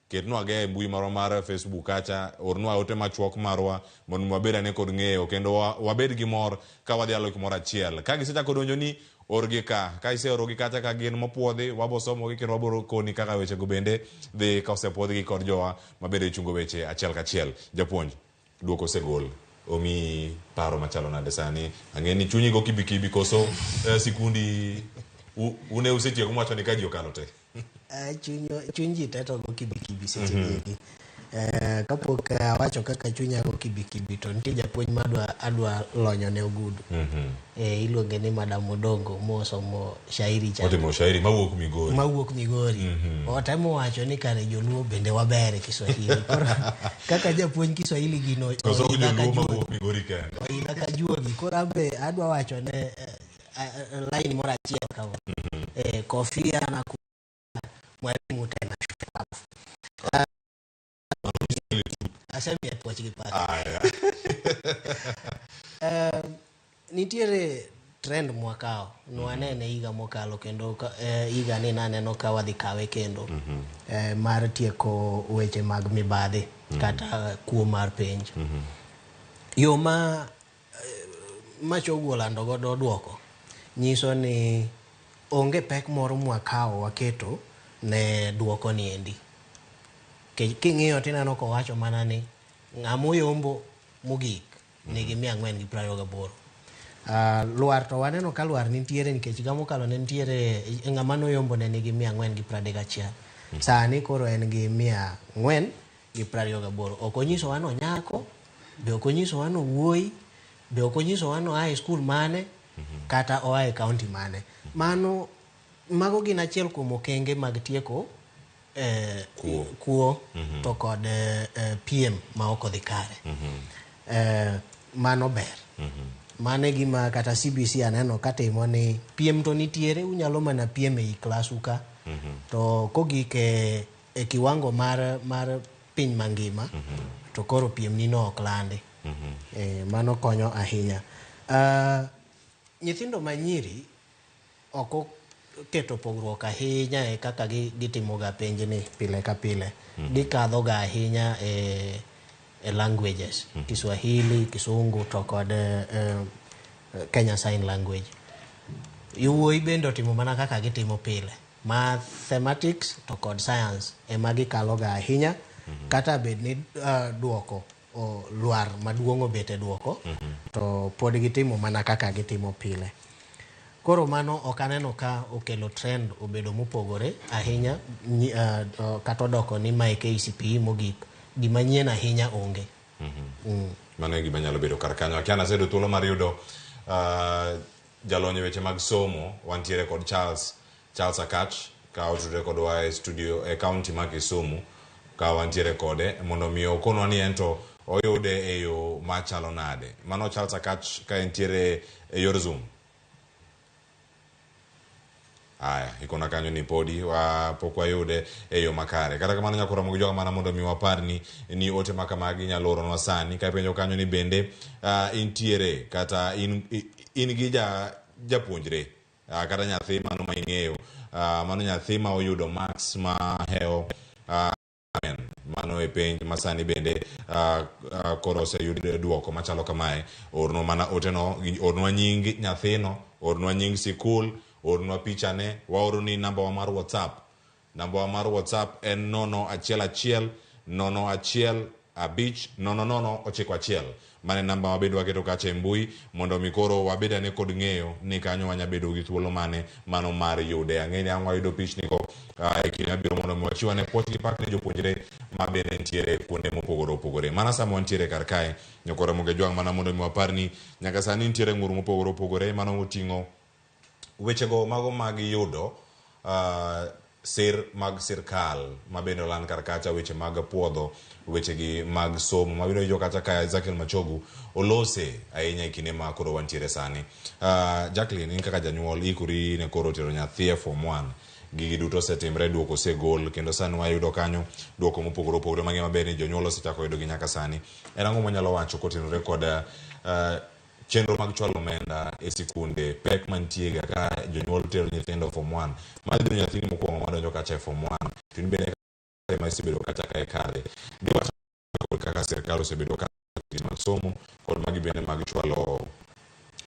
Ketnwa ge e mbui marwa mar Facebook kacha, ornwa ote machuok marwa mondo wabed ane kod ng'eyo kendo wabed gi mor ka wadhialo kumoro achiel. Ka gisechako donjoni, orgi ka. Ka iseorogi kacha ka gin mopuodhi, wabo somogi kendo wabiro koni kaka wechego bende dhi ka osepuodhgi kod jowa mabende chungo weche achiel kachiel. Japuonj, duoko osegol. Omiyi paro machalo nade sani? Ang'e ni chunyi go kibikibi koso sikundi une usetieko mwacho ni ka ji okalo te? Chuny ji te to go kibikibi seche gi. Kapok awacho kaka chunya go kibikibi to nitie japuonj ma adwa lonyo ne ogudu. Iluonge ni Madam Odongo mosomo shairi cha. Otimo shairi mawuok Migori. Mawuok Migori. Otemo wacho ni kare joluo bende waber e Kiswahili. Koro kaka japuonj Kiswahili gino Koso oidha ka joluo juogi. mawuok Migori kende. Oidha ka juogi. Koro ambe adwa wacho ne line moro achiel kama. Kofia na mwalimu tena shupavu. Asemiye puoch gi pak. Nitiere trend mwakawo nwanene higa mokalo kendo higa ni naneno ka wadhi kawe kendo mar tieko weche mag mibadhi kata kuo mar penj. Yo ma Machogu olando godo duoko nyiso ni onge pek moro mwakawo waketo ne duoko ni endi. King'iyo tineno kowacho mana ni ng'ama oyombo mogik nigi 428. Lwar to waneno ka lwar nitiere nikech higa mokalo ne nitiere ng'ama noyombo ne nigi 431. Sani koro en gi 428. Ok onyisowa ni onyako, be ok onyisowa ni owuoyi, be ok onyisowa ni oa e skul mane, kata oa e kaunti mane. Mago gin achiel kuom okenge mag tieko kuo to kod piem ma ok odhi kare. Mano ber. Mano e gima kata CBC aneno katimo ni piem to nitiere, unyalo mana piem ei klasu ka. To kogik e kiwango mar piny mangima, to koro piem ni no ok landi. Mano konyo ahinya. Nyithindo manyiri oko keto pogruok ahinya e kaka gitimoga penj ni pile ka pile. Gikadho ga ahinya e languages. Kiswahili, Kisungu to kod Kenya Sign Language. Yowuoyi bende otimo mana kaka gitimo pile. Mathematics to kod science ema gikaloga ahinya. Kata bed ni duoko lwar maduong' obet e duoko, to pod gitimo mana kaka gitimo pile. Koro mano ok aneno ka okelo trend obedo mopogore ahinya, kata odoko ni mae KCPE mogik, gima nyien ahinya onge. Mano e gima nyalo bedo kar kanyo. Akia naseyudo thuolo mar yudo jalony e weche mag somo. Wantiere kod Charles Akach ka otudore kodwa e studio e county ma Kisumu, ka wantiere kode mondo mi okonwa ni ento oyude e yo machalo nade. Mano Charles Akach ka entiere e yor Zoom. Aya, ikona kanyo ni podi pok wayude e yo makare. Kata kamano nyaka romo gi joga mana mondo mi wapar ni ote ma kamagi nyalo oronwa sani. Ka ipenjo kanyo ni bende intiere kata in gi japuonjre kata nyathi mano ma ing'eyo, mano nyathi ma oyudo marks ma hewo mano e penj ma sani bende koro oseyud duoko machalo kamae. Ornwa mana oteno, ornwa nying nyathino, ornwa nying sikul, ornwa pichane, waoroni namba wa mar WhatsApp. Namba wa mar WhatsApp en 0 1 1 0 1 5 0 0 9 1. Mane namba wabedo waketo kacha e mbui mondo mi koro wabed ane kod ng'eyo ni kanyo wanya bedo gi thuolo mane mano mar yude. Ang'e ni ang' wayudo pichni go e kinde mabiro mondo mi wachiw ane puoch gi pak ne jopuonjre ma bende nitiere kuonde mopogore opogore. Mana sama wantiere kar kae, nyakwa Ramogi Ajwang', mana mondo mi wapar ni nyaka sani nitiere ng'ur mopogore opogore mano oting'o wechego mago mag yudo sir mag sirkal ma bende oland kar kacha, weche mag puodho wechegi mag somo ma bende kacha ka Ezekiel Machogu olose ahinya e kinde ma koro wantiere sani. Jacqueline, in kaka janyuol ikori ne koro tero nyathi e form 1. Gigi duto osetimre, duoko osegol, kendo sani wayudo kanyo duoko mopogore opogore mang'e maber ni jonyuol osechako yudo gi nyaka sani. En ang'o mwanyalo wacho kotenore kod chenro mag chwalo omenda e sikunde, pek mantie ga ka jonyuol tero nyithindo form 1. Ma dhi nyathini mokwongo madonjo kacha e form 1, to in bende ma isebedo kacha ka e kare. Diwacho kod kaka sirkal osebedo ka mag somo kod magi bende mag chwalo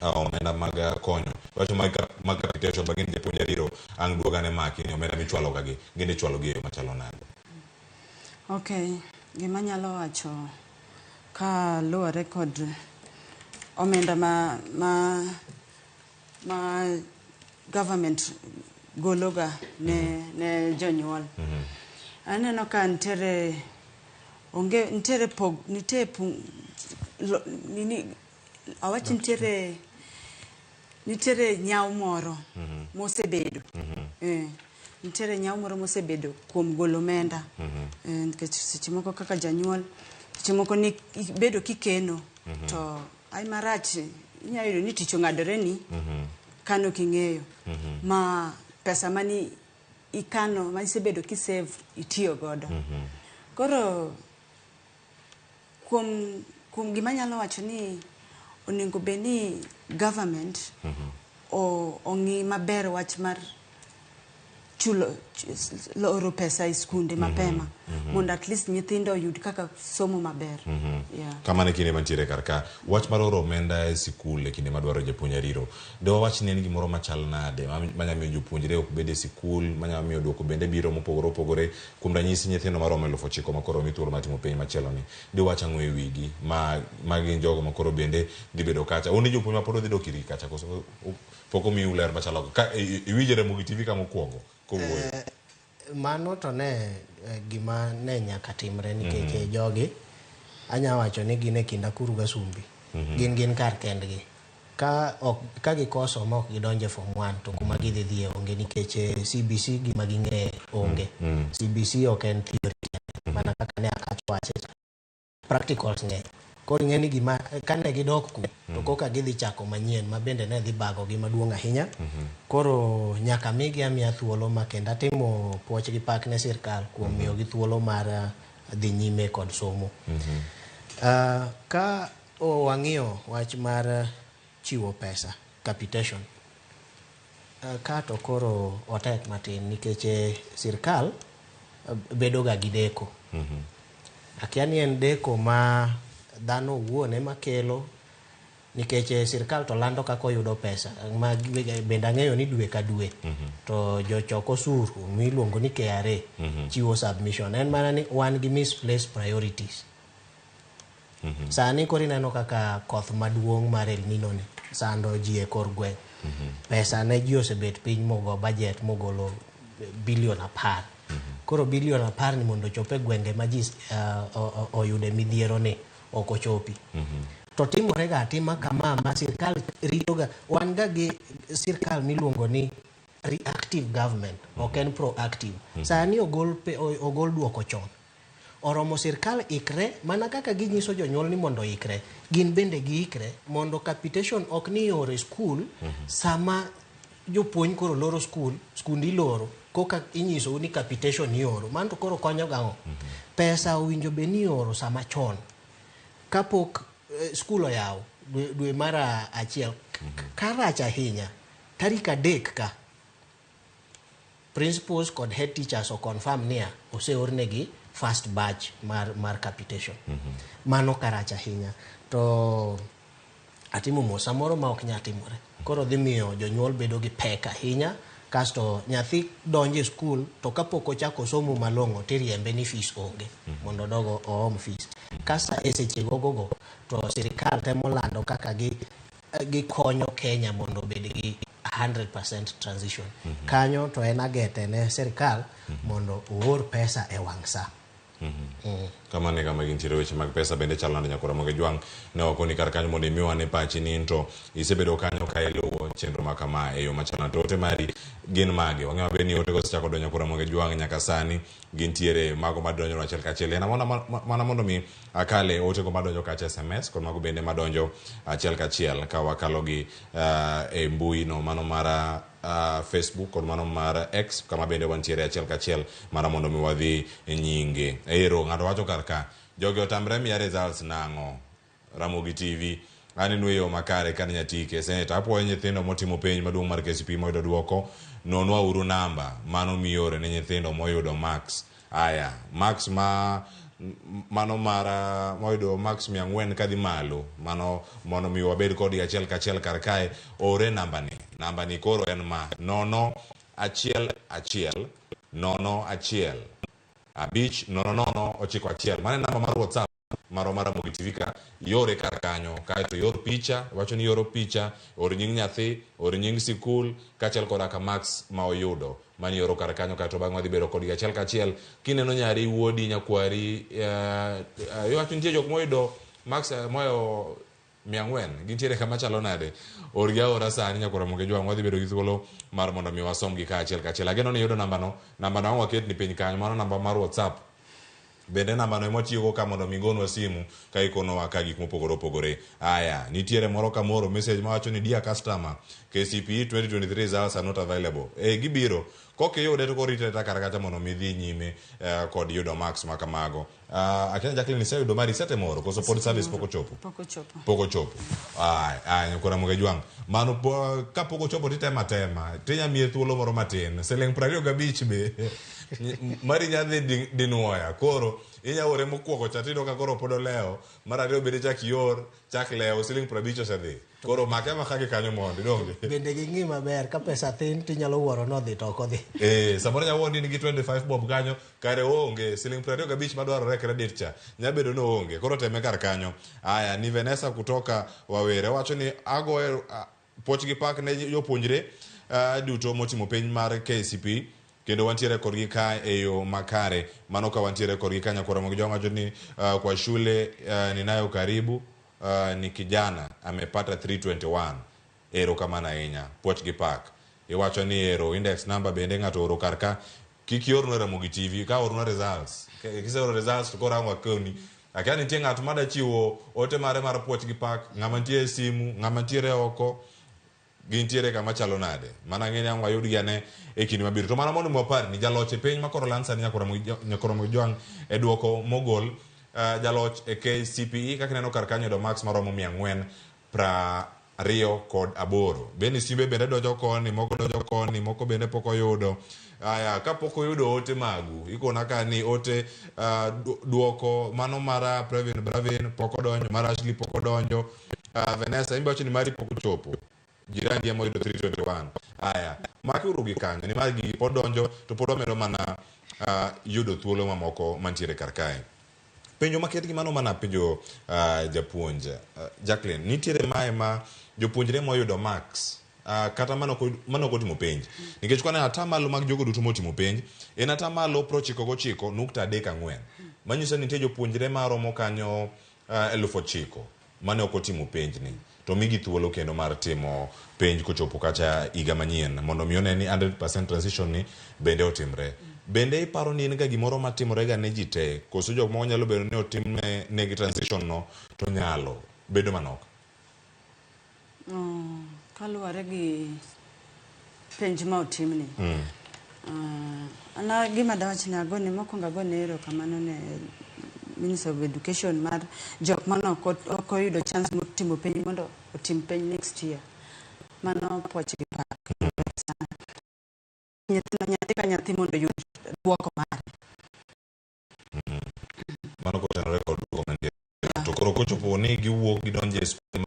omenda mag konyo. Wacho mag capitation ma gin japuonj Ariro ang' duogane maki ni omenda michwalo ga gi, gin ichwalo gi e yo machalo nade? Okay, gima anyalo wacho ka luwore kod omenda ma government gologa ne jonyuol. Aneno ka nitiere onge nitiere pog nitie nini awach nitiere nyawo moro mosebedo. Nitiere nyawo moro mosebedo kuom golo omenda. Nikech seche moko kaka janyuol, seche moko ni bedo kikeno to ai marach inyalo yudo ni tich ong'adore ni kano king'eyo ma pesa mani ikano ma isebedo kisave itiyo godo. Koro kuom gima anyalo wacho ni onego bed ni government ong'i maber wach mar chulo oro pesa e skunde mapema mondo at least nyithindo oyud kaka somo maber. Yeah. Kamano e kinde mantiere kar ka. Wach mar oro omenda e sikul e kinde madwaro japuonj Ariro. De wawach ni en gimoro machal nade manyalo miyo jopuonjre ok bed e sikul, manyalo miyo duoko bende biro mopogore opogore. Kuom ranyisi nyithindo maromo 9,000 ma koro omi thuolo mar timo penj machielo ni. De wach ang'o e wigi ma gin jogo ma koro bende dhi bedo kacha. Un ni jopuonj ma pod odhi dok irgi kacha koso pok omiu ler machalo ka iwinjo Ramogi TV ka mokwongo kowuoyo. Mano to ne gima ne nyaka timre nikech jogi anya wacho ni gin e kind akuru ga sumbi. Gin kar kendgi. Ka gikoso ma ok gidonjo e form 1 to kuma gidhi dhiye onge nikech CBC gima ging'e onge. CBC ok en theory mana kaka ne Akach wache. Practicals ng'eny. Koro ing'e ni gima kane gidok ku to koka gidhi chako manyien ma bende ne dhi bago gi maduong' ahinya. Koro nyaka migi amiya thuolo ma kendo atimo puoch gi pak ne sirkal kuom miyogi thuolo mar dhi nyime kod somo. Ka wang'iyo wach mar chiwo pesa, capitation. Ka to koro otek matin nikech sirkal bedo ga gi deko. Akia ni en deko ma dhano owuon ema kelo nikech sirkal to lando kaka oyudo pesa ma bende ang'eyo ni dwe ka dwe to jochok osuru miluongo ni KRA chiwo submission. En mana ni wan gi misplaced priorities. Sani koro ineno kaka koth maduong' mar El Nino ni sando ji e kor gweng'. Pesa ne ji osebet piny mogo budget mogolo bilion 10. Koro bilion 10 ni mondo ochop e gwenge ma ji oyude midhiero ni ok ochopi. To timore ga atima kama ma sirkal rito ga wan ga gi sirkal miluongo ni reactive government, ok en proactive. Sani ogol duoko chon. Oromo sirkal ikre mana kaka ginyiso jonyuol ni mondo ikre, gin bende giikre mondo capitation ok ni ioro e skul sama jopuonj koro loro skul, skund iloro koka inyisou ni capitation ioro. Mano to koro konyo gang'o? Pesa owinjo bed ni ioro sama chon kapok skul oyaw dwe mar achiel. Karach ahinya tarik 3 ka principals kod head teachers o confirm niya oseornegi first batch mar capitation. Mano karach ahinya. To atimo mos samoro ma ok nyal timore. Koro dhi miyo jonyuol bedo gi pek ahinya. Kasto nyathi donjo e skul to kapok ochako somo malong'o tiriembe ni fees onge mondo odog oom fees. Kasa e seche gogogo to sirikal temo lando kaka gikonyo Kenya mondo obed gi 100% transition. Kanyo to en agete ne sirikal mondo oor pesa e wang' sa. Kamano e kama gintiere weche mag pesa bende chalo nade Nyakwar Ramogi Jwang' ne wakoni kar kanyo mondo imiwa ne pachi ni in to isebedo kanyo ka iluwo chenro ma kama e yo machalo nade to ote mari gin mage wang'eyo maber ni otego osechako donjo Nyakwar Ramogi Jwang' nyaka sani gintiere mago madonjo achiel kachiel en mana mondo mi akale otego madonjo kacha SMS kod mago bende madonjo achiel kachiel ka wakalo gi e mbui no mano mar Facebook kod mano mar X kama bende wantiere achiel kachiel mana mondo mi wadhi nyinge. Ero ng'ato wacho kar ka jogi otamre miya results nang'o Ramogi TV aneno e yo makare kane nyatike seneta apuoyo nyithindo motimo penj maduong' mar KCPE moyudo duoko nonwa uru namba mano miore ne nyithindo moyudo marks. Aya marks ma mano mara moyudo marks 400 kadhi malo mano mondo mi wabed kodgi achiel kachiel kar kae ore namba ni koro en ma 0 1 1 0 1 5 0 0 9 1 mano e namba mar WhatsApp maro mar Ramogi TV ka iore kar kanyo kaeto ior picha wacho ni ioro picha or nying nyathi or nying sikul kaachiel koda ka marks ma oyudo mani ioro kar kanyo kaeto bang'e wadhi bedo kodgi achiel kachiel kineno nyari wuodi nyakwari iwacho nitie jok moyudo marks moyo 400 gintiere kama chalo nade orgi aora sani Nyakwar Ramogi Jwang' wadhi bedo gi thuolo mar mondo mi wasomgi kaachiel kachiel ageno ni iyudo nambano ang' waketni piny kanyo mano namba mar WhatsApp bende nambano ema watiyogo ka mondo mi gonwa simu ka ikonowa ka gik mopogore opogore. Aya nitiere moro kamoro message mawacho ni dear customer KCPE 2023 results are not available. Gibiro kokiyude to koro irite kar kacha mondo mi idhi nyime kod yudo marks ma kamago. Akia Jacqueline iseyudo mari isetemo oro koso pod service pok ochopo? Pok ochopo. Pok ochopo. Aya Nyakwar Ramogi Jwang' mano kapok ochopo titemo atema tinya miye thuolo moro matin siling 25 be mari nya dhi dinuoya koro inya ore mokwongo cha tiyudo ka koro pod olewo mar ariyo bende chak ior chak lewo siling 50 osedhi koro make amaka gi kanyo mondi donge Bende ging'i maber ka pesa thin tinyalo wuoro nodhi to ok odhi. Samoro nya wuoro ni in gi 25 bob kanyo kare oonge siling 25 madwarore e credit cha nya bedo ni oonge koro teme kar kanyo. Aya ni Vanessa kutoka Wawere wacho ni agoyo puoch gi pak ne jopuonjre duto motimo penj mar KCPE kendo wantiere kodgi ka e yo makare mano ka wantiere kodgi ka Nyakwar Ramogi Jwang' wacho ni kwa shule ninayo karibu ni kijana amepata 321 ero kamano ahinya puoch gi pak iwacho ni ero index number bende ng'ato oro kar ka kik iornwa Ramogi TV ka ornwa results kiseoro results to koro ang' wakoni akia nitie ng'at mada chiwo ote mare mar puoch gi pak ng'ama nitie e simu ng'ama nitiere oko gintiere kama chalo nade mana ng'e ni ang' wayudgi ane e kinde mabiro to mana mondo mi wapar ni jaloch e piny makoro land sani Nyakwar Ramogi Jwang' e duoko mogol jaloch e KCPE kaka ineno kar kanyo yudo marks maromo 445. ariyo kod aboro. Bende simbe bende donjo koni, moko donjo koni, moko bende pok oyudo. Aya, kapok oyudo ote magu, ikona ka ni ote duoko mano mara Pravin Bravin pok odonjo, mar Ashley pok odonjo. Vanessa, in wacho ni mari pok ochopo. Jirani ema oyudo 321. Aya, makiuru gi kanyo, nimar gigi pod donjo to pod wamedo mana yudo thuolo mamoko mantiere kar kae. Penjo maket gi mano mana penjo japuonj Jacqueline, nitiere mae ma jopuonjre moyudo marks kata mano ok otimo penj nikech kwaneno atamalo mag jogo duto motimo penj en atamalo 99.34 manyiso ni nitie jopuonjre maromo kanyo 9,000 mane ok otimo penj ni to migi thuolo kendo mar timo penj kochopo kacha higa manyien mondo mi one ni 100% transition ni bende otimre. Bende iparo ni en ga gimoro matimore ga ne ji te koso jok moko nyalo bedo ni otim negi transition no to nyalo bedo manok? Kaluwore gi penj ma otimni. An gima dawach ni agone mokwongo agone erokamano ne Minister of Education mar jok mane ok oyudo chance mar timo penj mondo otim penj next year. Mano puoch gi pak. Nyathi ka nyathi mondo oyud duoko mare. Mano kotenore kod duoko mantie. To koro kochopo ni giwuok gidonjo e skunde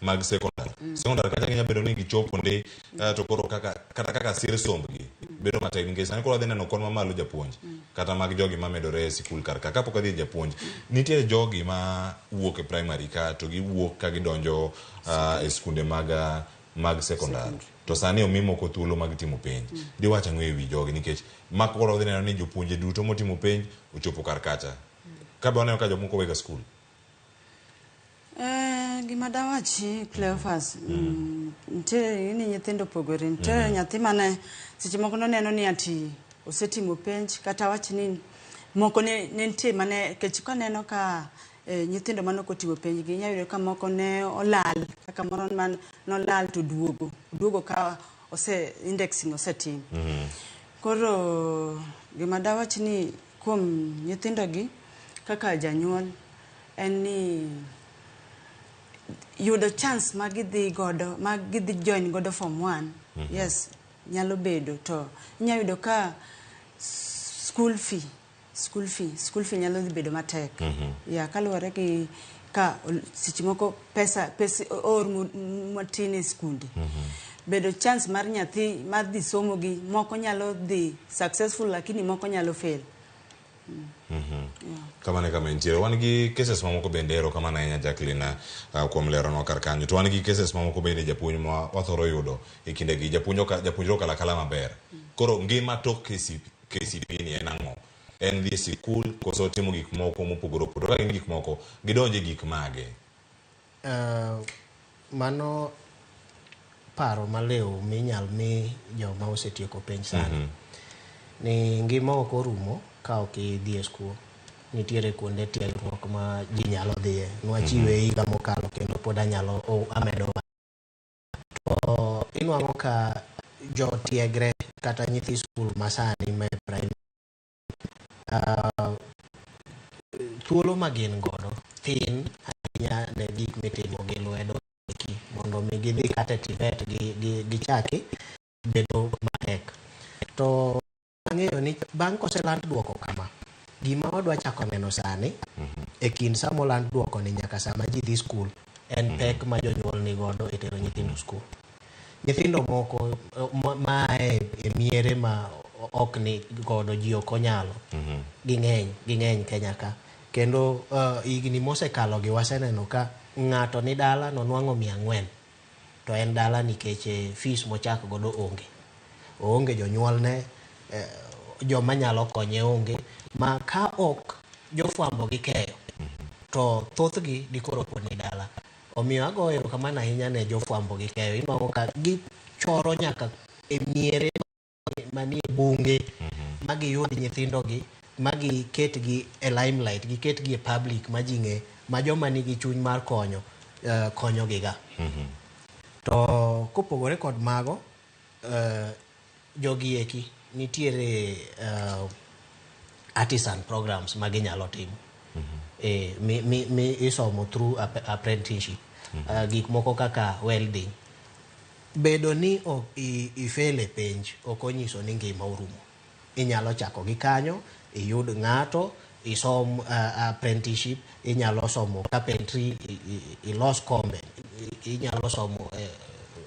mag sekondar. Sekondar kacha ginyalo bedo ni gichopo ndi to koro kaka kata kaka sir sombgi bedo matek nikech sani koro adhi neno kwan mamalo japuonj kata mag jogi mamedore e sikul kar ka. Kapok adhi e japuonj, nitiere jogi ma wuok e primary ka to giwuok ka gidonjo e skunde mag sekondar. To sani omi moko thuolo mag timo penj. Diwach ang'o ewi jogi nikech ma koro wadhi neno ni jopuonje duto motimo penj ochopo kar kacha. Ka be waneno ka jomoko wega skul. Gima dawachi Cleophas, nitiere ni nyithindo opogore. Nitiere nyathi mane seche moko noneno ni ati osetimo penj kata wach ni moko ne nitie mane kech kaneno ka nyithindo mane ok otimo penj gi inyalo yudo ka moko ne olal kaka moro man nolal to duogo oduogo ka ose indexing osetim. Koro gima dawach ni kuom nyithindo gi kaka janyuol en ni yudo chance ma gidhi godo ma gidhi join godo form 1 yes nyalo bedo to inyalo yudo ka school fee nyalo dhi bedo matek. Ya kaluwore gi ka seche moko pesa or matin e skunde. Bedo chance mar nyathi mar dhi somo gi moko nyalo dhi successful lakini moko nyalo fail. Kamano e kama entiere. Wan gi cases mamoko bende, erokamano ahinya Jacqueline kuom leronwa kar kanyo. To wan gi cases mamoko bende japuonj ma wathoro yudo e kindegi. Japuonjre okalo akala maber. Koro ngima tok KCPE ni en ang'o? En dhi e sikul koso timo gik moko mopogore opogore? Ka gin gik moko, gidonje gik mage? Mano paro maliw minyal mi joma osetieko penj sani. Ni ngima ok orumo ka ok idhi e skul. Nitiere kuonde tiegruok ma ji nyalo dhiye. Nwachiwe higa mokalo kendo pod anyalo amedo. To inwang'o ka jotiegre kata nyithi skul masani ma e primary thuolo ma gin godo thin ahinya ne gik mitimo gi lwedo eki mondo mi gidhi kata e TVET gichaki bedo matek. To ang'eyo ni bang' koseland duoko kama, gima wadwa chako neno sani e kind sama oland duoko ni nyaka sama ji dhi skul en pek ma jonyuol ni godo e tero nyithindo skul. Nyithindo moko ma e miere ma ok ni godo ji ok onyalo. Ging'eny Kenya ka. Kendo higni mosekalo gi waseneno ka ng'ato ni dala nonwang'o 400 to en dala nikech fees mochak godo onge. Oonge jonyuolne, joma nyalo konye onge, ma ka ok jofwambo gi keyo to thothgi dikoro pod ni dala. Omiyo agoyo erokamano ahinya ne jofwambo gi keyo. Inwang'o ka gichoro nyaka e miere manie bunge ma giyud nyithindogi ma giketgi e limelight, giketgi e public ma ji ng'e, ma joma nigi chuny mar konyo konyogiga. To kopogore kod mago, jogi eki nitiere artisan programs ma ginyalo timo. Mi isomo through apprenticeship. Gik moko kaka welding. Bedo ni ok ifail e penj ok onyiso ni ngima orumo. Inyalo chako gi kanyo, iyud ng'ato, isom apprenticeship, inyalo somo carpentry, ilos kombe, inyalo somo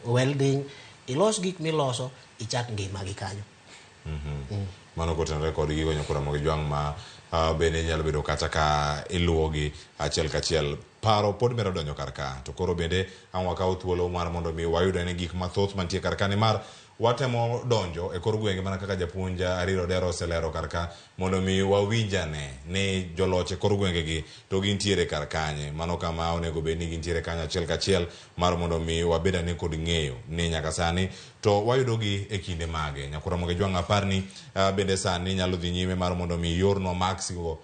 welding, ilos gik miloso, ichak ngima gi kanyo. Mano kotenore kod gigo nyakura mag jwang' ma bende nyalo bedo kata ka iluwogi achiel kachiel. Paro pod medo donjo kar ka, to koro bende ang' wakaw thuolo mar mondo mi wayud ane gik mathoth mantie kar ka, nimar watemo donjo e kor gwenge mana kaka japuonj Ariro Odero oselero kar ka, mondo mi wawinj ane ni joloch e kor gwengegi to gintiere kar kanye. Mano kama onego bed ni gintiere kanyo achiel kachiel mar mondo mi wabed ane kod ng'eyo ni nyaka sani to wayudogi e kinde mage. Nyakura Moge Jwang' apar ni bende sani nyalo dhi nyime mar mondo mi iornwa marks go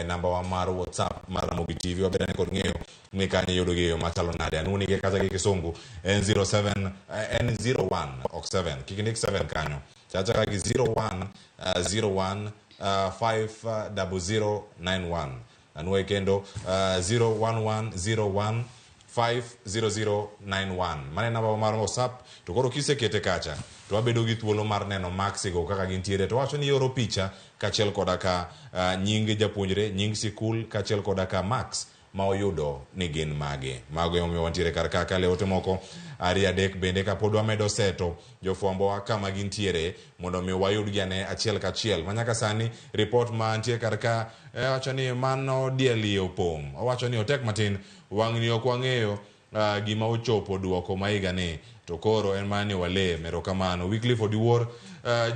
namba wa mar WhatsApp mar Ramogi TV, wabed ane kod ng'eyo ni kanyo iyudogi e yo machalo nade. Anuonige kata gi kisungu en 07 en 01 ok 7, kik indik 7 kanyo, chacha gi 01 01 50091. Anuoye kendo 011 01 50091. Mano e namba mar WhatsApp. To koro kisekete kacha to wabedo gi thuolo mar neno marks go kaka gintiere, to wacho ni ioro picha kaachiel koda ka nying japuonjre, nying sikul kaachiel koda ka marks ma oyudo ni gin mage. Mago emomiyo wantiere kar ka kale ote moko ariyo adek bende kapod wamedo seto jofwambo wa kama gintiere mondo mi wayudgi ane achiel kachiel. Ma nyaka sani report mantie kar ka wacho ni mano diel iye opong'. Owacho ni otek matin, wang'ni ok wang'eyo gima ochopo duoko ma higa ni, to koro en mana ni walem. Erokamano. Wycliffe Odiwuor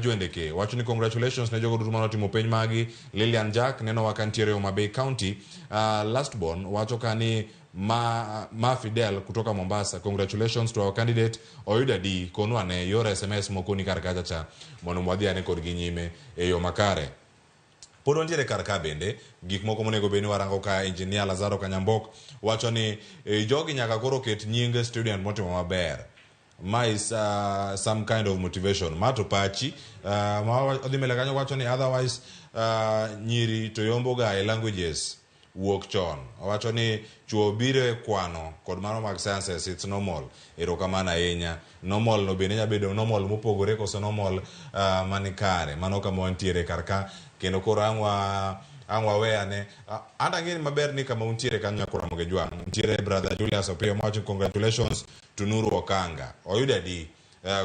Jwendeke wacho ni congratulations ne jogo duto manotimo penj magi. Lilian Jack nenowa kantiere Homa Bay County. Lastborn wacho ka ni ma Fidel kutoka Mombasa, congratulations to our candidate. Oyudo adi? Konwa ne yor SMS mokoni kar kacha cha mondo wadhi ane kodgi nyime e yo makare. Pod wantiere kar ka bende gik moko monego bed ni warango ka. Engineer Lazaro Kanyambok wacho ni jogi nyaka koro ket nying student motimo maber. Ma is some kind of motivation. Ma to pachi ma odhi mbele kanyo wacho ni otherwise nyiri to yombo ga e languages wuok chon. Owacho ni chuo biro e kwano kod mano mag sciences, it's normal. Erokamano ahinya. Normal no bende nyalo bedo normal mopogore koso normal mani kare. Mano kama wantiere kar ka kendo koro ang' wawe ane. An ang'e maber ni kama untiere kanyo nyakora Ramogi Jwang'. Nitiere brother Julius Opiyo mawacho congratulations to Nuru Okanga. Oyudo adi?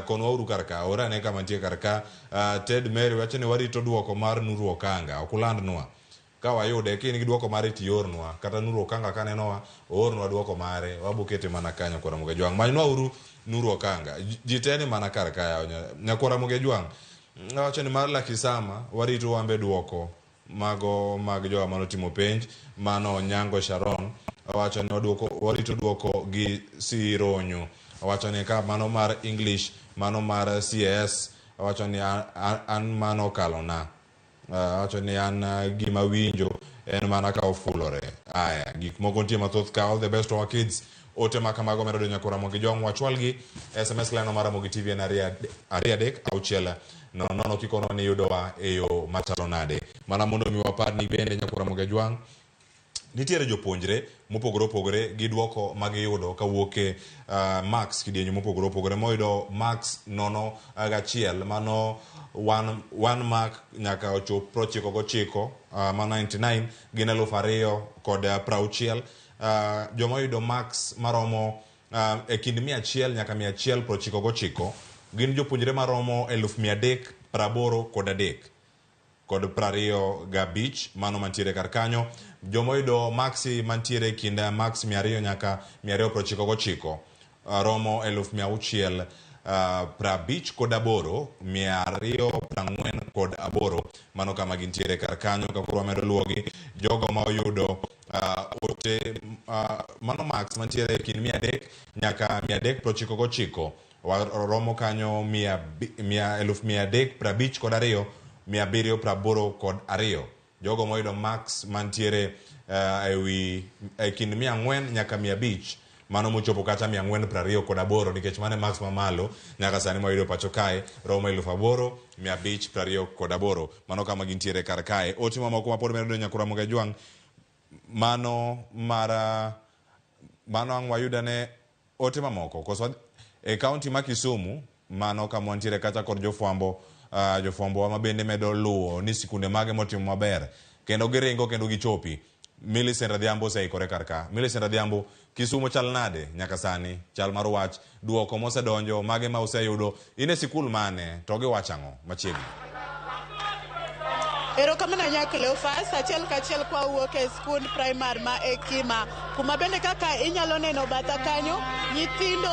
Konwa uru kar ka, ora ane kama nitie kar ka. Ted Mary wacho ni warito duoko mar Nuru Okanga, ok ulandnwa. Ka wayude, ka in gi duoko mare to iornwa. Kata Nuru Okanga kanenowa, oornwa duoko mare, wabokete mana ka nyakora Ramogi Jwang'. Manynwa uru Nuru Okanga. Ji te ni mana kar ka nyakora Ramogi Jwang'. Wacho ni mar Lakisama, warito wambe duoko mago mag jowa manotimo penj. Mano Onyango Sharon owacho ni warito duoko gi Sironyo. Owacho ni ka mano mar English, mano mar CAS, owacho ni an mano okalona. Owacho ni an gima winjo en mana ka ofulore. Aya, gik moko nitie mathoth ka. All the best to our kids. Ote ma kamago medo donjo nyakora Ramogi Jwang'. Wachwalgi SMS line mar Ramogi TV en 2 3 6 0 0 kikono ni yudowa e yo machalo nade. Mana mondo mi wapar ni bende nyakora Ramogi Jwang' nitiere jopuonjre mopogore opogore gi duoko magiyudo kawuok e marks kidienje mopogore opogore moyudo marks 0.1 mano 1 mark nyaka ochop 99 ma 99 gin 2060. Joma oyudo marks maromo e kind 100 nyaka 199 gin jopuonjre maromo 383 kod 25 mano mantiere kar kanyo. Joma oyudo marks mantiere kind marks 200 nyaka 299 romo 658 248 mano kama gintiere kar kanyo. Ka koro wamedo luwogi jogo ma oyudo ote mano marks mantiere kind 300 nyaka 399 romo kanyo 352 782. Jogo moyudo marks mantiere ewi e kind 400 nyaka 500 mano mochopo kata 428 nikech mano e marks mamalo nyaka sani mwayudo pacho kae romo 8528. Mano kama gintiere kar kae. Ote mamoko mapod medo nyakora Ramogi Jwang' mano mar Mano ang' wayudane ote mamoko koso e kaunti ma Kisumu mano kama wantiere kacha kod jofwambo uh, jofwambowa ma bende medo luwo ni sikunde mage motimo maber kendo giringo kendo gichopi. Millicent Adhiambo oseikore kar ka. Millicent Adhiambo, Kisumu chal nade nyaka sani? Chal mar wach, duoko mosedonjo, mage ma useyudo, in e sikul mane to giwacho ang'o machiegni? Erokamano ahinya Cleophas, achiel kachiel kwa wuok e skund primar ma Ekima, kuma bende kaka inyalo neno batha kanyo, nyithindo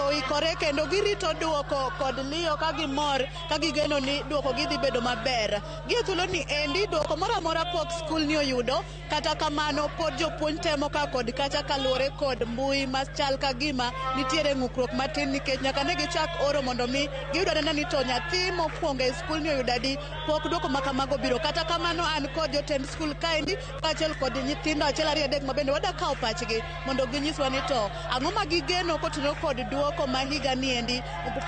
oikore kendo girito duoko kod liyo ka gimor ka gigeno ni duoko gi dhi bedo maber. Gi e thuolo ni endi duoko moro amora pok skul ni oyudo, kata kamano pod jopuonj temo ka kod kacha kaluwore kod mbui machal ka gima nitiere ng'ukruok matin nikech nyaka ne gichak oro mondo mi giyud anena ni to nyathi mokwongo e skul ni oyudo adi pok duoko ma kamago biro. Kata kamano an kod jotend skul kaendi kaachiel kod nyithindo achiel ariyo adek ma bende wada kawo pachgi mondo ginyiswa ni to ang'o ma gigeno kotenore kod duoko ma higa ni endi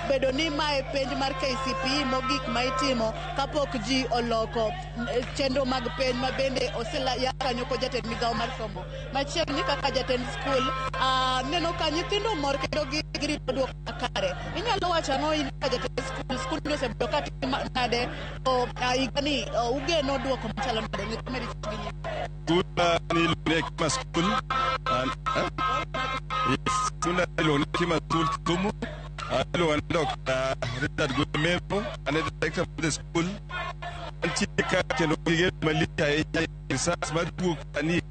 bedo ni mae penj mar KCPE mogik ma itimo kapok ji oloko chenro mag penj ma bende osela kanyo kod jatend migawo mar somo machiegni kaka jatend skul neno ka nyithindo mor kendo girito duoko makare. Inyalo wacho ang'o in kaka jatend skul, skul ni osebedo ka timo nade to higani ugeno duoko machalo nade? Ng'e kuma gi nying. Skul ni iluongo ni Hekima School. And, yes, skul iluongo ni Hekima School Kisumu. Iluongo ni Dr. Richard Gwemero, an e director of the school. Antie ka kendo gi geno malich ahinya results maduok sani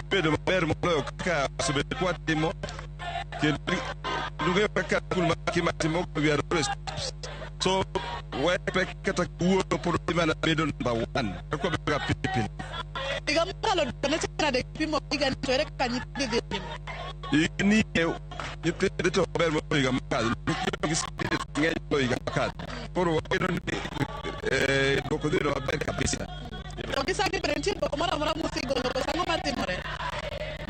bedo maber moloyo kaka osebedo kwatimo kendo ung'eyo kaka skul mar Hekima timo we are always tops. So we expect kata kawuono pod wadhi mana bedo number one kaka wabedo ga pile pile. Higa mokalo ne chal nade kipimo higa ni to ere kaka nyithindi dhi timo? Higani nyithindo dhi timo maber moloyo higa mokalo nikech gi certificate mang'eny moloyo higa mokalo. Koro wageno ni eh, duoko dhi bedo maber kabisa. To gi sani bende nitie duoko moro amora musegolo koso ang'o matimore?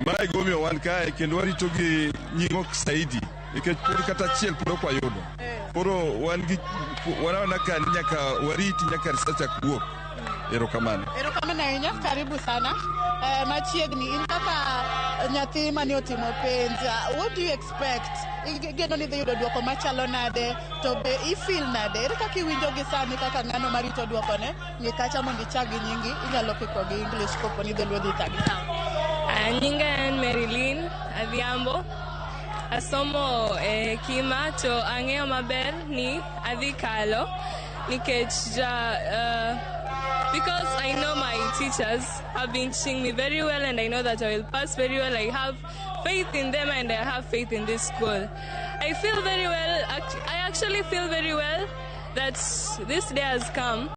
Mae gimomiyo wan kae kendo warito gi nying'o saidi nikech pod kata achiel pod ok wayudo. Koro wan gi wan ka ni nyaka wariti nyaka results chak wuok. Erokamano. Erokamano ahinya, karibu sana. Machiegni, in kaka nyathi mane otimo penj, what do you expect? Igeno ni idhi yudo duoko machalo nade? To be i feel nade? Ere kaka iwinjo gi sani kaka ng'ano marito duokone? Ng'i kacha mondo ichak gi nyingi, inyalo kiko gi English kopo ni dholuo dhi thagi. Nyinga en Marilyn Adhiambo. Asomo e Hekima to ang'eyo maber ni adhi kalo nikech ja because I know my teachers have been teaching me very well and I know that I will pass very well. I have faith in them and I have faith in this school. I feel very well. I actually feel very well that this day has come.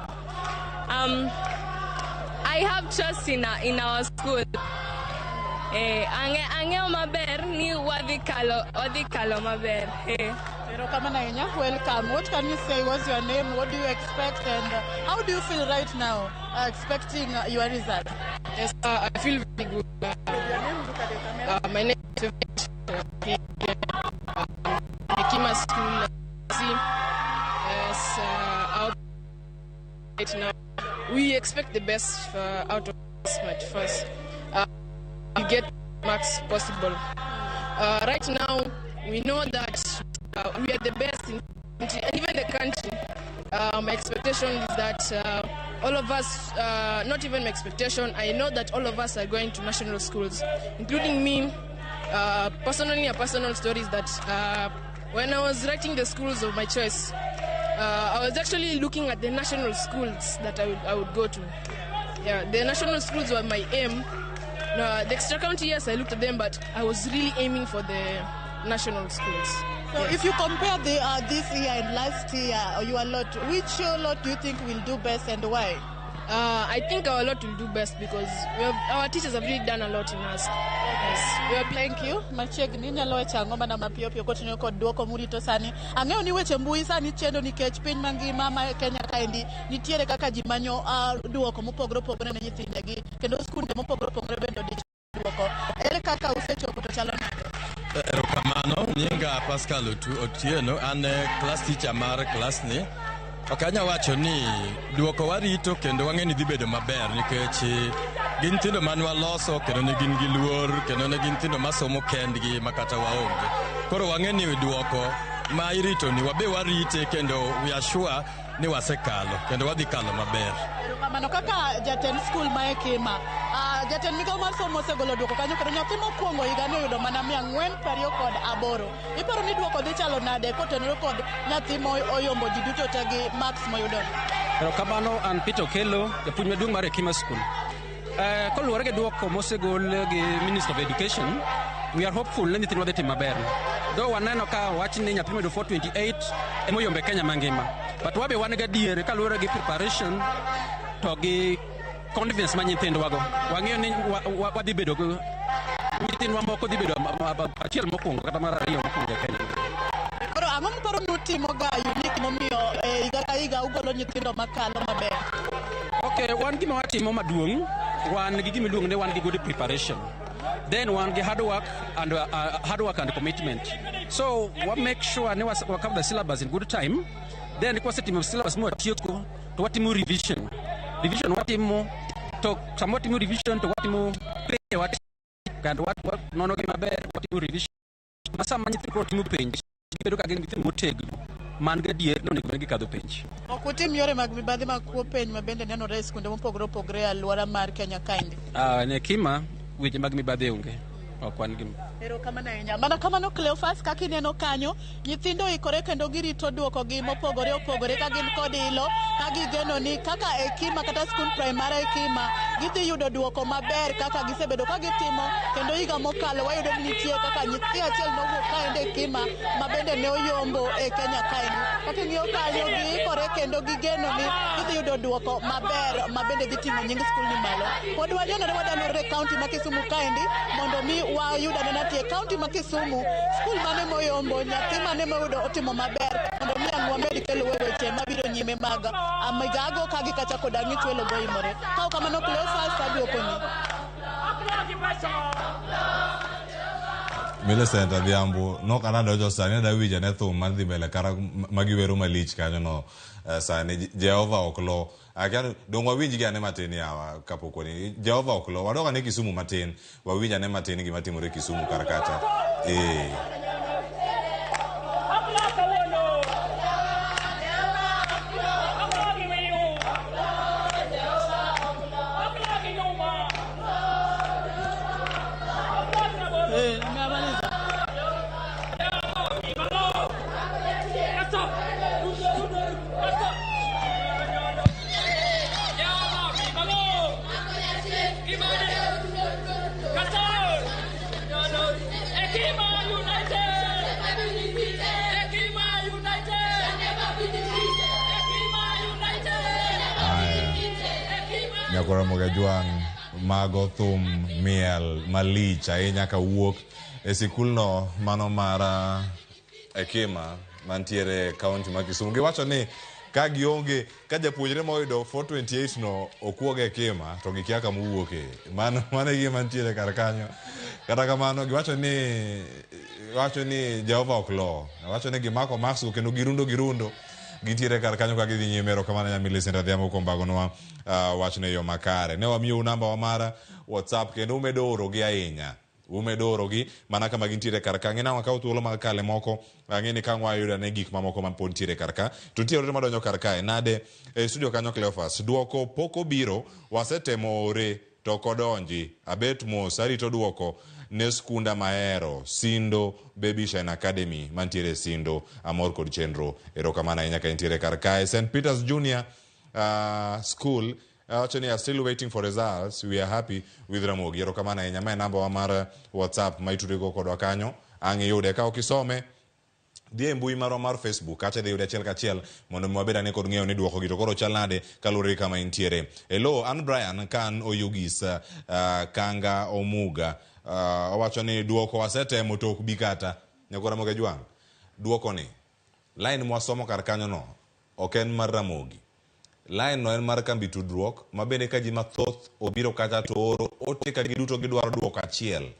I have trust in our school. Ang'eyo maber ni wadhi kalo maber. Erokamano ahinya, welcome. What can you say? What's your name? What do you expect? And how do you feel right now expecting your result? Yes, I feel very good. My name is Hekima School. See, as out right now, we expect the best out of this match first. We get max possible. Right now, we know that we are the best in the country, and even the country. My expectation is that all of us, not even my expectation, I know that all of us are going to national schools, including me. Personally, a personal story is that when I was writing the schools of my choice, I was actually looking at the national schools that I would go to. Yeah, the national schools were my aim. No, the extra county, yes, I looked at them, but I was really aiming for the national schools. So if you compare the this year and last year, your lot, which lot do you think will do best and why? I think our lot will do best because our teachers have really done a lot in us. Yes. We have Thank you. Machiegni inyalo wacho ang'o mana mapiyo piyo kotenore kod duoko murito sani. Ang'eyo ni weche mbui sani chendo nikech piny mangima ma Kenya kaendi nitiere kaka ji manyo duoko mopogore opogore ne nyithindegi kendo skunde mopogore opogore bende odich duoko. Ere kaka usechopo to chalo nade? Erokamano, nyinga Pascal Otieno, an e class teacher mar class ni. Ok anya wacho ni duoko warito kendo wang'e ni dhi bedo maber nikech gin nyithindo mane waloso kendo ne gin gi luor kendo ne gin nyithindo masomo kendgi ma kata waonge. Koro wang'e ni duoko ma irito ni wabe warite kendo we are sure ni wasekalo kendo wadhi kalo maber. Erokamano kaka jatend skul ma Hekima. Jatend migawo mar somo osegolo duoko kanyo kendo nyathi mokwongo higani oyudo mana 428. Iparo ni duoko dhi chalo nade kotenore kod nyathi moyombo ji duto te gi marks moyudo? Erokamano, an Peter Okello, japuonj maduong' mar Hekima School. Koluwore gi duoko mosegol gi Minister of Education, we are hopeful ni nyithindwa dhi timo maber. Though waneno ka wach ni nyathi moyudo 428 emoyombo e Kenya mangima. But wabe wan gadier kaluwore gi preparation to gi confidence ma nyithindwago. Wang'eyo ni wadhi bedo gi nyithindwa moko dhi bedo achiel mokwongo kata mar ariyo mokwongo e Kenya. Koro ang'o muparo ni utimo ga unique momiyo higa ka higa ugolo nyithindo makalo maber? Okay, wan gima watimo maduong', wan gi gima iluongo ni wan gi good preparation. Then wan gi hard work and hard work and commitment. So we make sure ni wa cover the syllabus in good time. Then kwasetimo syllabus mwatieko to watimo revision. Revision watimo to sama watimo revision to watimo penj wat kendo wat nono gi maber watimo revision. Ma sama nyithindo koro timo penj gibedo ka gin nyithindo motegno man gadier ni onego bed ni gikadho penj. Ok utim yore mag mibadhi mag kuo penj ma bende nenore e skunde mopogore opogore e alwora mar Kenya kaendi? Ne Hekima weche mag mibadhi onge. Ok wan gi. Erokamano ahinya. Mana kamano Cleophas, kaka ineno kanyo, nyithindo oikore kendo girito duokogi mopogore opogore ka gin kod ilo, ka gigeno ni kaka Hekima kata skund primary Hekima gidhi yudo duoko maber kaka gisebedo ka gitimo, kendo higa mokalo wayudo ni nitie kaka nyathi achiel nowuok kaende Hekima ma bende ne oyombo e Kenya kaendi. Kaka ing'iyo kanyo giikore kendo gigeno ni gidhi yudo duoko maber ma bende dhi ting'o nying skul ni malo. Pod wanenore wadalore e kaunti ma Kisumu kaendi mondo mi wayud anena tie kaunti ma Kisumu skul mane moyombo nyathi mane moyudo otimo maber mondo mi ang' wamed kelo weche mabiro nyime mag migago ka gikacha kod ang' ichwelo goimore. Kaw kamano Cleophas aduokoni. Millicent Adhiambo nok anadonjo sani adwa winjo ane thum mar dhi mbele kara magiwero malich kanyo no sani Jehova ok lo. Akia dong wawinj gi ane matin yawa kapok wani Jehova ok lo. Wadok ane Kisumu matin wawinj ane matin gima timore Kisumu kar kacha. Nyakwar Jwang' mago thum miel malich ahinya kawuok e sikulno mano mar Hekima mantiere e kaunti ma Kisumu. Giwacho ni ka gionge ka japuonjre moyudo 428 no okuog e Hekima to gikia kama owuoke. Mano e gima nitiere kar kanyo. Kata kamano giwacho ni Jehova ok lo. Giwacho ni gimako marks go kendo girundo gintiere kar kanyo ka gidhi nyime. Erokamano ahinya Millicent Adhiambo kuom bagonwa wachno e yo makare. Ne wamiyou namba wa mar WhatsApp kendo umedo orogi ahinya. Umedo orogi mana kama gintiere kar ka. Ang'e ni wakawo thuolo mag kale moko, ang'e ni ka wayudo ane gik mamoko ma pod nitiere kar ka. To nitie ote madonjo kar kae. Nade e studio kanyo Cleophas, duoko pok obiro, wasetemo ore to ok odonji. Abet mos arito duoko ne skunda mahero, Sindo Baby Shine Academy mantiere Sindo. Amor kod chenro. Erokamano ahinya ka intiere kar kae. St. Peter's Junior School wacho ni are still waiting for results. We are happy with Ramogi. Erokamano ahinya. Ma e namba wa mar WhatsApp ma itudrigo kodwa kanyo. Ang' iyude. Ka ok isome, dhi e mbui marwa mar Facebook kacha idhi yude achiel kachiel mondo mi wabed ane kod ng'eyo ni duoko gi to koro chal nade kaluwore gi kama intiere. Hello, an Brian ka an Oyugis Kanga Omuga. Owacho ni duoko wasetemo to ok bi kata. Nyakwar Ramogi Ajwang', duoko ni line mwasomo kar kanyo no ok en mar Ramogi. Line no en mar kambi tudruok ma bende ka ji mathoth obiro kacha to oro ote ka giduto gidwaro duoko achiel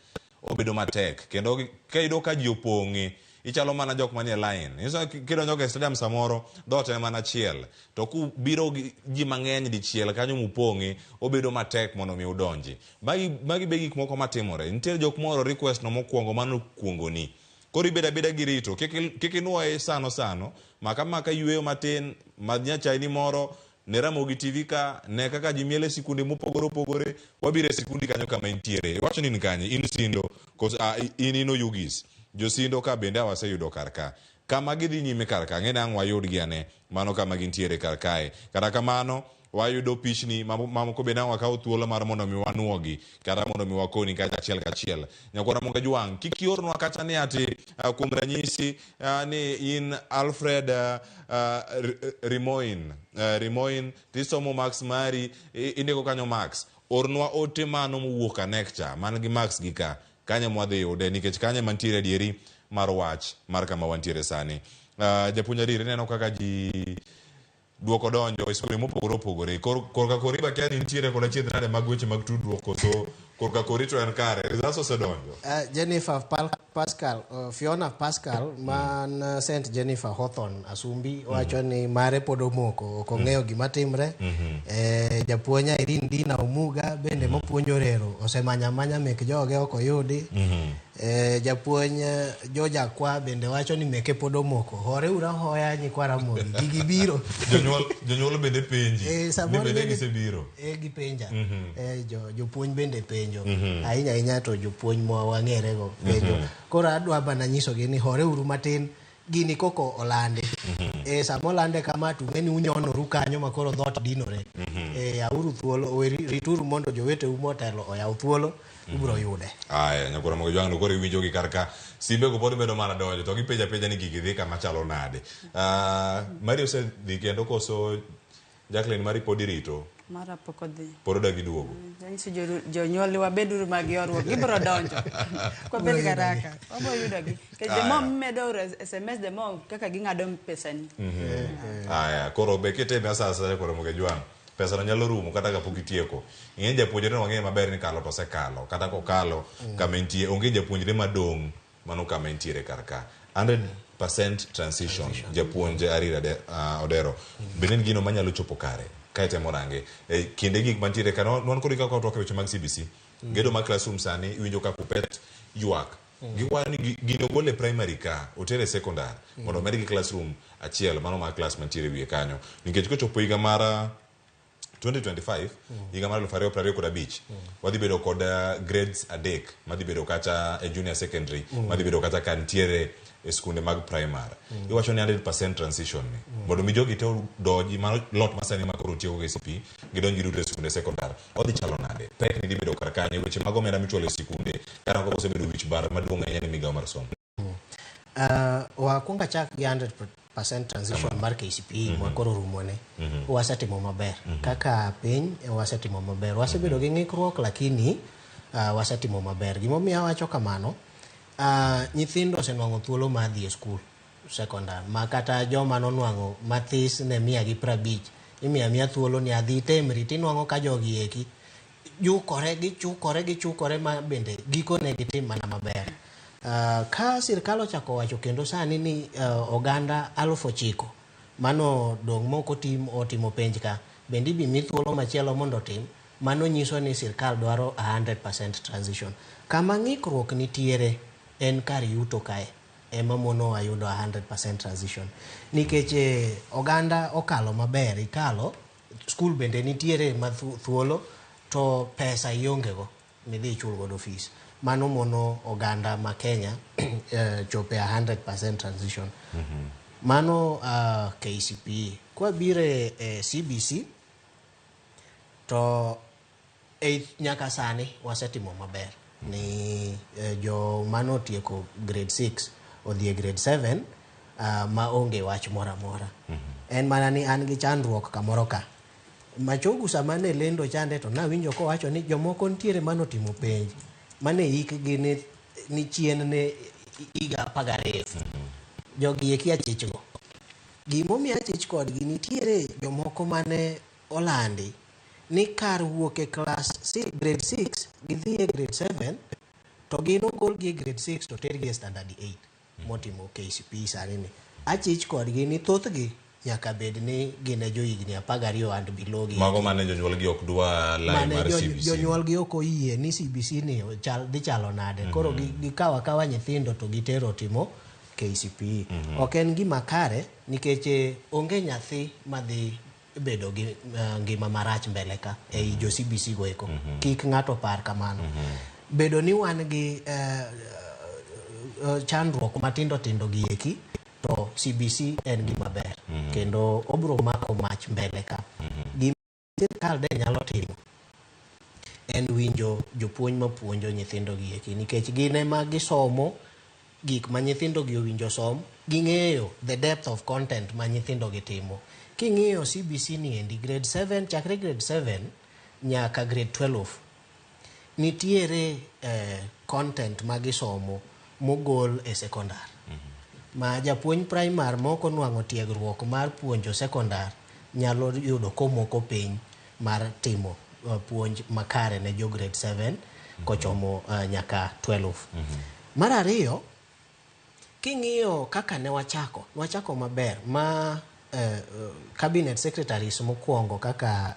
obedo matek kendo ka iyudo ka ji opong'e Ichalo mana jok manie line. Inyiso ni kidonjo e stadium samoro dhoot en mana achiel. To kubiro gi ji mang'eny dichiel kanyo mupong'e, obedo matek mondo mi udonji. Magi, magi be gik moko matimore. Nitiere jok moro request no mokwongo mano kuongoni. Koro ibedo abeda gi rito. Kik kik inuoye sano sano. Maka maka yueyo matin, madh nyachaini moro, ne Ramogi TV ka, ne kaka ji miel e sikunde mopogore opogore. Wabiro e sikundi kanyo kama intiere. Iwacho ni in kanye? In Sindo, koso ah, in in Oyugis. Josindo ka bende awaseyudo kar ka. Kama gidhi nyime kar ka, ng'e ni ang' wayudgi ane mano kama gintiere kar kae. Kata kamano, wayudo pichni mamoko bende ang' wakaw thuolo mar mondo mi wanuogi kata mondo mi wakoni kata achiel kachiel. Nyakwar Ramogi Ajwang', kik iornwa kata ni ati kuom ranyisi ni in Alfred Rimoin, Rimoin tisomo marks mari, indiko kanyo marks. Ornwa ote mano mowuok anek cha, man gi marks gi ka. Kanyo mwadhi yude nikech kanyo ema nitiere adieri mar wach mar kama wantiere sani. Japuonj Adir, ineno kaka ji duoko donjo e skunde mopogore opogore. Kor, korka kori ba kia ni nitiere kod achiedh nade mag weche mag tudruok koso korka kori to en kare. Results osedonjo. Jennifer Pal Pascal, Fiona Pascal man St Jennifer Hawthorne Asumbi wacho ni mare pod omoko ok ong'eyo gima timre. Japuonj Irene Dina Omuga bende mopuonjo Orero osemanya amanya mek joge ok oyudi. Japuonj George Akwa bende wacho ni meke pod omoko. Hore uru ahoya nyikwa Ramogi, gigi biro. Jonyuol jonyuol bende penji. Ni samoro bende bende gisebiro. Gipenja. Mhm. Jopuonj bende penjo. Mhm. Ahinya ahinya to jopuonj ma wang'erego penjo. Koro adwa mana nyisogi ni hore uru matin gini koko olandi. Sama olande kama to ung'e ni unyonoru kanyo ma koro dhoot dinore. Yauru thuolo, rituru mondo joweteu motelo oyaw thuolo, ubiro yude. Aya, nyakwar Ramogi Ajwang' to koro iwinjo gi kar ka. Simbe go pod medo mana donjo to gipenjo apenja ni gigi dhi kama chalo nade. Mari osedhi kendo koso Jacqueline mari pod irito? Mara pok odhi. Pod odagi duogo. Anyiso jonyuol wabeduru mag yorruok, gibiro donjo. Kwabed gi haraka, wabiro yudogi. Nikech the more mimedo oro SMS, the more kaka ging'ado pesani. Aya, koro be kitime asa asaya koro Ramogi Ajwang', pesa no nyalo rumo kata kapok itieko. Ing'e japuonjre no wang'eyo maber ni kalo to osekalo. Kata kokalo kama entie, onge japuonjre madong' mano kama entiere kar ka. 100% transition, japuonj Arira Odero. Bende en gino manyalo chopo kare ka itemo range. E kinde gik mantiere ka, wan kod kaka watwak e weche mag CBC. Gedo mag classroom sani iwinjo ka Kuppet ywak. Giwacho ni gino ogol e primary ka, oter e secondary mondo omedgi classroom achiel mano mar class mantiere wiye kanyo. Nikech kochopo higa mar 2025, higa mar 2025, wadhi bedo kod grades adek madhi bedo kata e junior secondary, madhi bedo kata ka nitiere e skunde mag primary. Iwacho ni 100% transition ni mondo mi jogi te odonji mano lot masani ma koro tieko KCPE gidonj giduto e skunde secondary. Odhi chalo nade? Pek ni dhi bedo kar kanyo weche mag omenda michulo e sikunde kata kaka osebedo wich bar maduong' ahinya ne migawo mar somo. Wakwong achak gi 100% transition mar KCPE ma koro rumone. Wasetimo maber. Kaka piny wasetimo maber. Wasebedo gi ng'ikruok lakini wasetimo maber. Gimomiyo awacho kamano, nyithindo osenwang'o thuolo mar dhi e skul sekondar ma kata joma nonwang'o mathis ne 150 imiyo amiya thuolo ni adhi itemri tinwang'o ka jogi eki jukore gichukore gichukore ma bende gikone gitim mana maber. Ka sirkal ochako wacho kendo sani ni oganda 9,000 mano dong' mok otimo penj ka bende ibi mi thuolo machielo mondo otim mano nyiso ni sirkal dwaro 100% transition. Kama ng'ikruok nitiere en kar yuto kae ema monowa yudo 100% transition nikech oganda okalo maber ikalo skul bende nitiere ma thuolo to pesa ionge go midhi ichul godo fees mano mono oganda ma Kenya chope 100% transition. Mano KCPE. Kwabiro e CBC to nyaka sani wasetimo maber ni jo manotieko grade 6 odhi e grade 7 ma onge wach moro amora. En mana ni an gi chandruok kamoro ka. Machogu sama ne lendo chande to nawinjo kowacho ni jomoko nitiere manotimo penj mane hikgi ni chien ne higa 12. Jogi eki achich go. Gimomiyo achich kodgi nitiere jomoko mane olandi ni kar wuok e class grade 6 gidhi e grade 7 to gin ogolgi e grade 6 to tergi e standard 8. motimo KCPE sani ni achich kodgi ni thothgi nyaka bed ni gin e johigni 12 and below gi Mago mane jonyuolgi ok dwa lai mane mar CBC. Jonyuolgi ok oyie ni CBC ni chal, dhi chalo nade. Koro gikawo akawa nyithindo to gitero timo KCPE. Ok en gima kare nikech onge nyathi madhi bedo gi ngima marach mbele ka ei jo CBC go eko. Kik ng'ato par kamano. Bedo ni wan gi chandruok matindo tindo gi eki to CBC en gima ber kendo obro mako mach mbele ka. Gima sirkal de nyalo timo en winjo jopuonj mapuonjo nyithindo gi eki nikech gin ema gisomo gik ma nyithindo gi owinjo som, ging'eyo the depth of content ma nyithindo gi timo. King'iyo CBC ni endi grade 7 chakre grade 7 nyaka grade 12 nitiere content ma gisomo mogol e sekondar ma japuonj primar mok onwang'o tiegruok mar puonjo sekondar nyalo yudo komoko piny mar timo puonj makare ne jo grade 7 kochomo nyaka 12. Mar ariyo, king'iyo kaka ne wachako maber ma cabinet secretaries mokwongo kaka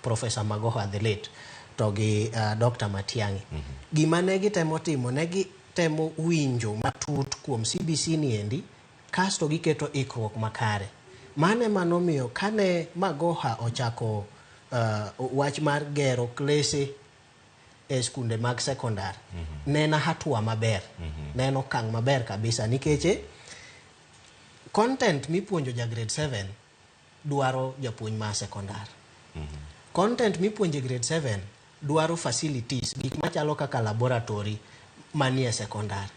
Professor Magoha the late to gi Dr. Matiang'i. Gima ne gitemo timo, ne gitemo winjo matut kuom CBC ni endi, kasto giketo ikruok makare. Mano ema nomiyo kane Magoha ochako wach mar gero klese e skunde mag sekondar, ne en hatua maber, ne en okang' maber kabisa nikech content mipuonjo ja grade 7 dwaro japuonj mar sekondar. Content mipuonjo e grade 7 dwaro facilities, gik machalo kaka laboratory manie sekondar.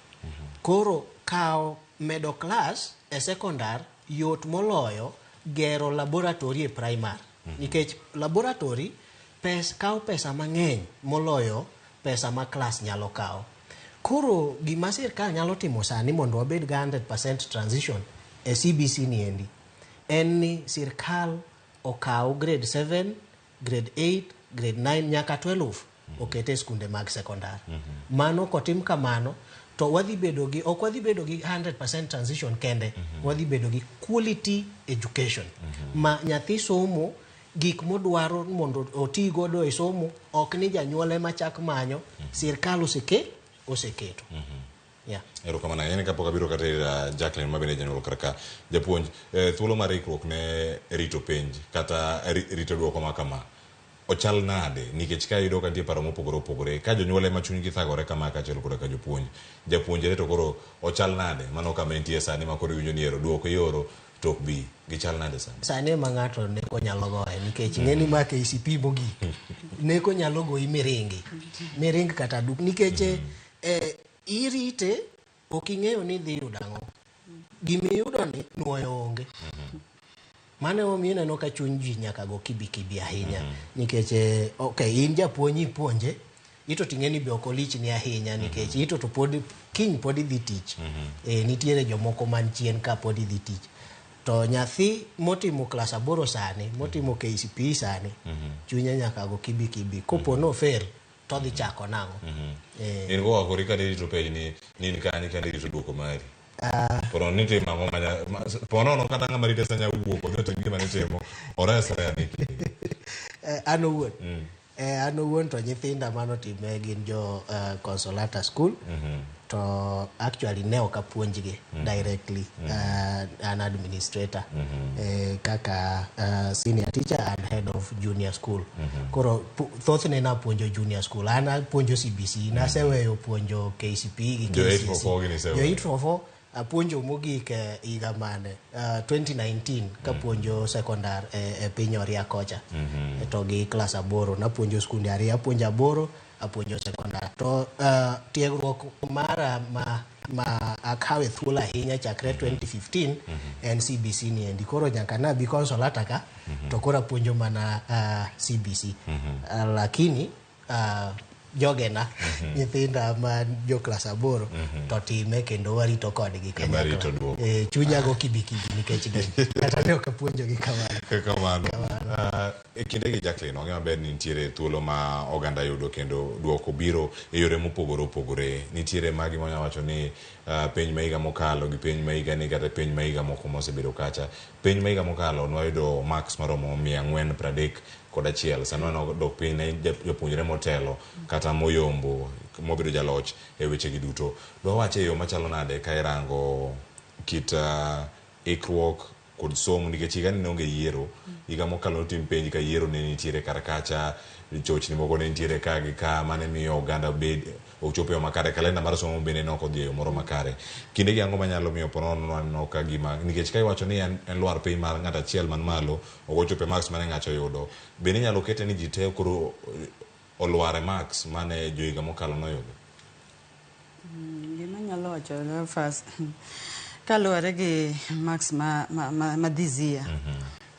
Koro kawo medo class e sekondar yot moloyo gero laboratory e primar. Nikech laboratory kawo pesa mang'eny moloyo pesa ma class nyalo kawo. Koro gima sirkal nyalo timo sani mondo wabed ga 100% transition e CBC ni endi en ni sirkal okaw grade 7, grade 8, grade 9 nyaka 12 okete e skunde mag sekondar. Mano kotim kamano to wadhi bedo gi, ok wadhi bedo gi 100% transition kende, wadhi bedo gi quality education ma nyathi somo gik modwaro mondo oti godo e somo, ok ni janyuol ema chak manyo, sirkal oseketo. Yeah. Erokamano ahinya kapok abiro kata ir Jacqueline ma bende janyuol kar ka. Japuonj, thuolo mar ikruok ne rito penj kata rito duoko ma kama ochal nade? Nikech ka iyudo ka nitie paro mopogore opogore, ka jonyuol ema chunygi thagore kama kaachiel koda ka jopuonj, japuonjre to koro ochal nade? Mano kama entie sani ma koro iwinjo ni ero duoko ioro to ok bi, gichal nade sani? Sani ema ng'ato neko nyalo goye nikech ng'eni ma KCPE mogik neko nyalo goyi miringi miring kata duk nikech irite ok ing'eyo ni idhi yudo ang'o. Gimiyudo ni nuoyo onge. Mano emomiyo ineno ka chuny ji nyaka go kibikibi ahinya nikech okay, in japuonj ipuonje ito ting'e ni be ok olichni ahinya nikech ito to pod kiny pod idhi tich. Nitiere jomoko man chien ka pod idhi tich. To nyathi motimo klas 8 sani, motimo KCPE sani, chunye nyaka go kibikibi. Kopo no fail, to odhi chako nang'o? In go kori ka irito penj ni in kanye kendo irito duoko mari. Pono ni timo ang'o ponono kata ng'ama rite sa nyalo wuok odhi otim gima nitimo, oresre ane kinde. An owuon. An owuon to nyithinda manotime gin jo Consolata School. To actually ne ok apuonjgi directly. An administrator. Kaka senior teacher and head of junior school. Koro thothne napuonjo junior school. An apuonjo CBC. Naseweyo puonjo KCPE gi Jo KCSE. 844 gini iseweyo. Jo 844 apuonjo mogik higa mane 2019 kapuonjo sekondar e piny Oria kocha. To gi klas 8 napuonjo skunde ariyo, apuonjo 8 apuonjo sekondar. To tiegruok mara ma akawe thuolo ahinya chakre 2015 en CBC ni endi. Koro nyaka nabi Consolata ka to koro apuonjo mana CBC. Lakini jogena nyithinda ma jo klas 8 to time kendo warito kodgi kanyakla. Chunya go kibikibi nikech gin. Kata ne ok apuonjogi kamano. Kamano. E kindegi Jacqueline, wang'eyo maber ni nitiere thuolo ma oganda yudo kendo duoko biro e yore mopogore opogore. Nitiere magi manya wacho ni penj ma higa mokalo gi penj ma higa ni kata penj ma higa moko mosebedo kacha. Penj ma higa mokalo nwayudo marks maromo 431. Sani waneno dok piny ne jopuonjre motelo kata moyombo mobedo jaloch e weche gi duto. Dwawache e yo machalo nade ka irango kit ikruok kod somo nikech higa ni ne onge yiero. Higa mokalo notim penj ka yiero ne nitiere kar kacha, chochni moko ne nitiere ka gi ka mane miyo oganda bed ok chopo e yo makare. Kalenda mar somo bende ne ok odhi e yo moro makare. Kindegi ang'o manyalo miyo ponono waneno ka gima nikech ka iwacho ni en lwar piny mar ng'ato achiel man malo ok ochopo e marks mane ng'acha oyudo, bende inyalo kete ni ji te koro olwar e marks mane jo higa mokalo noyudo? Gima anyalo wacho first kaluwore gi marks ma this year.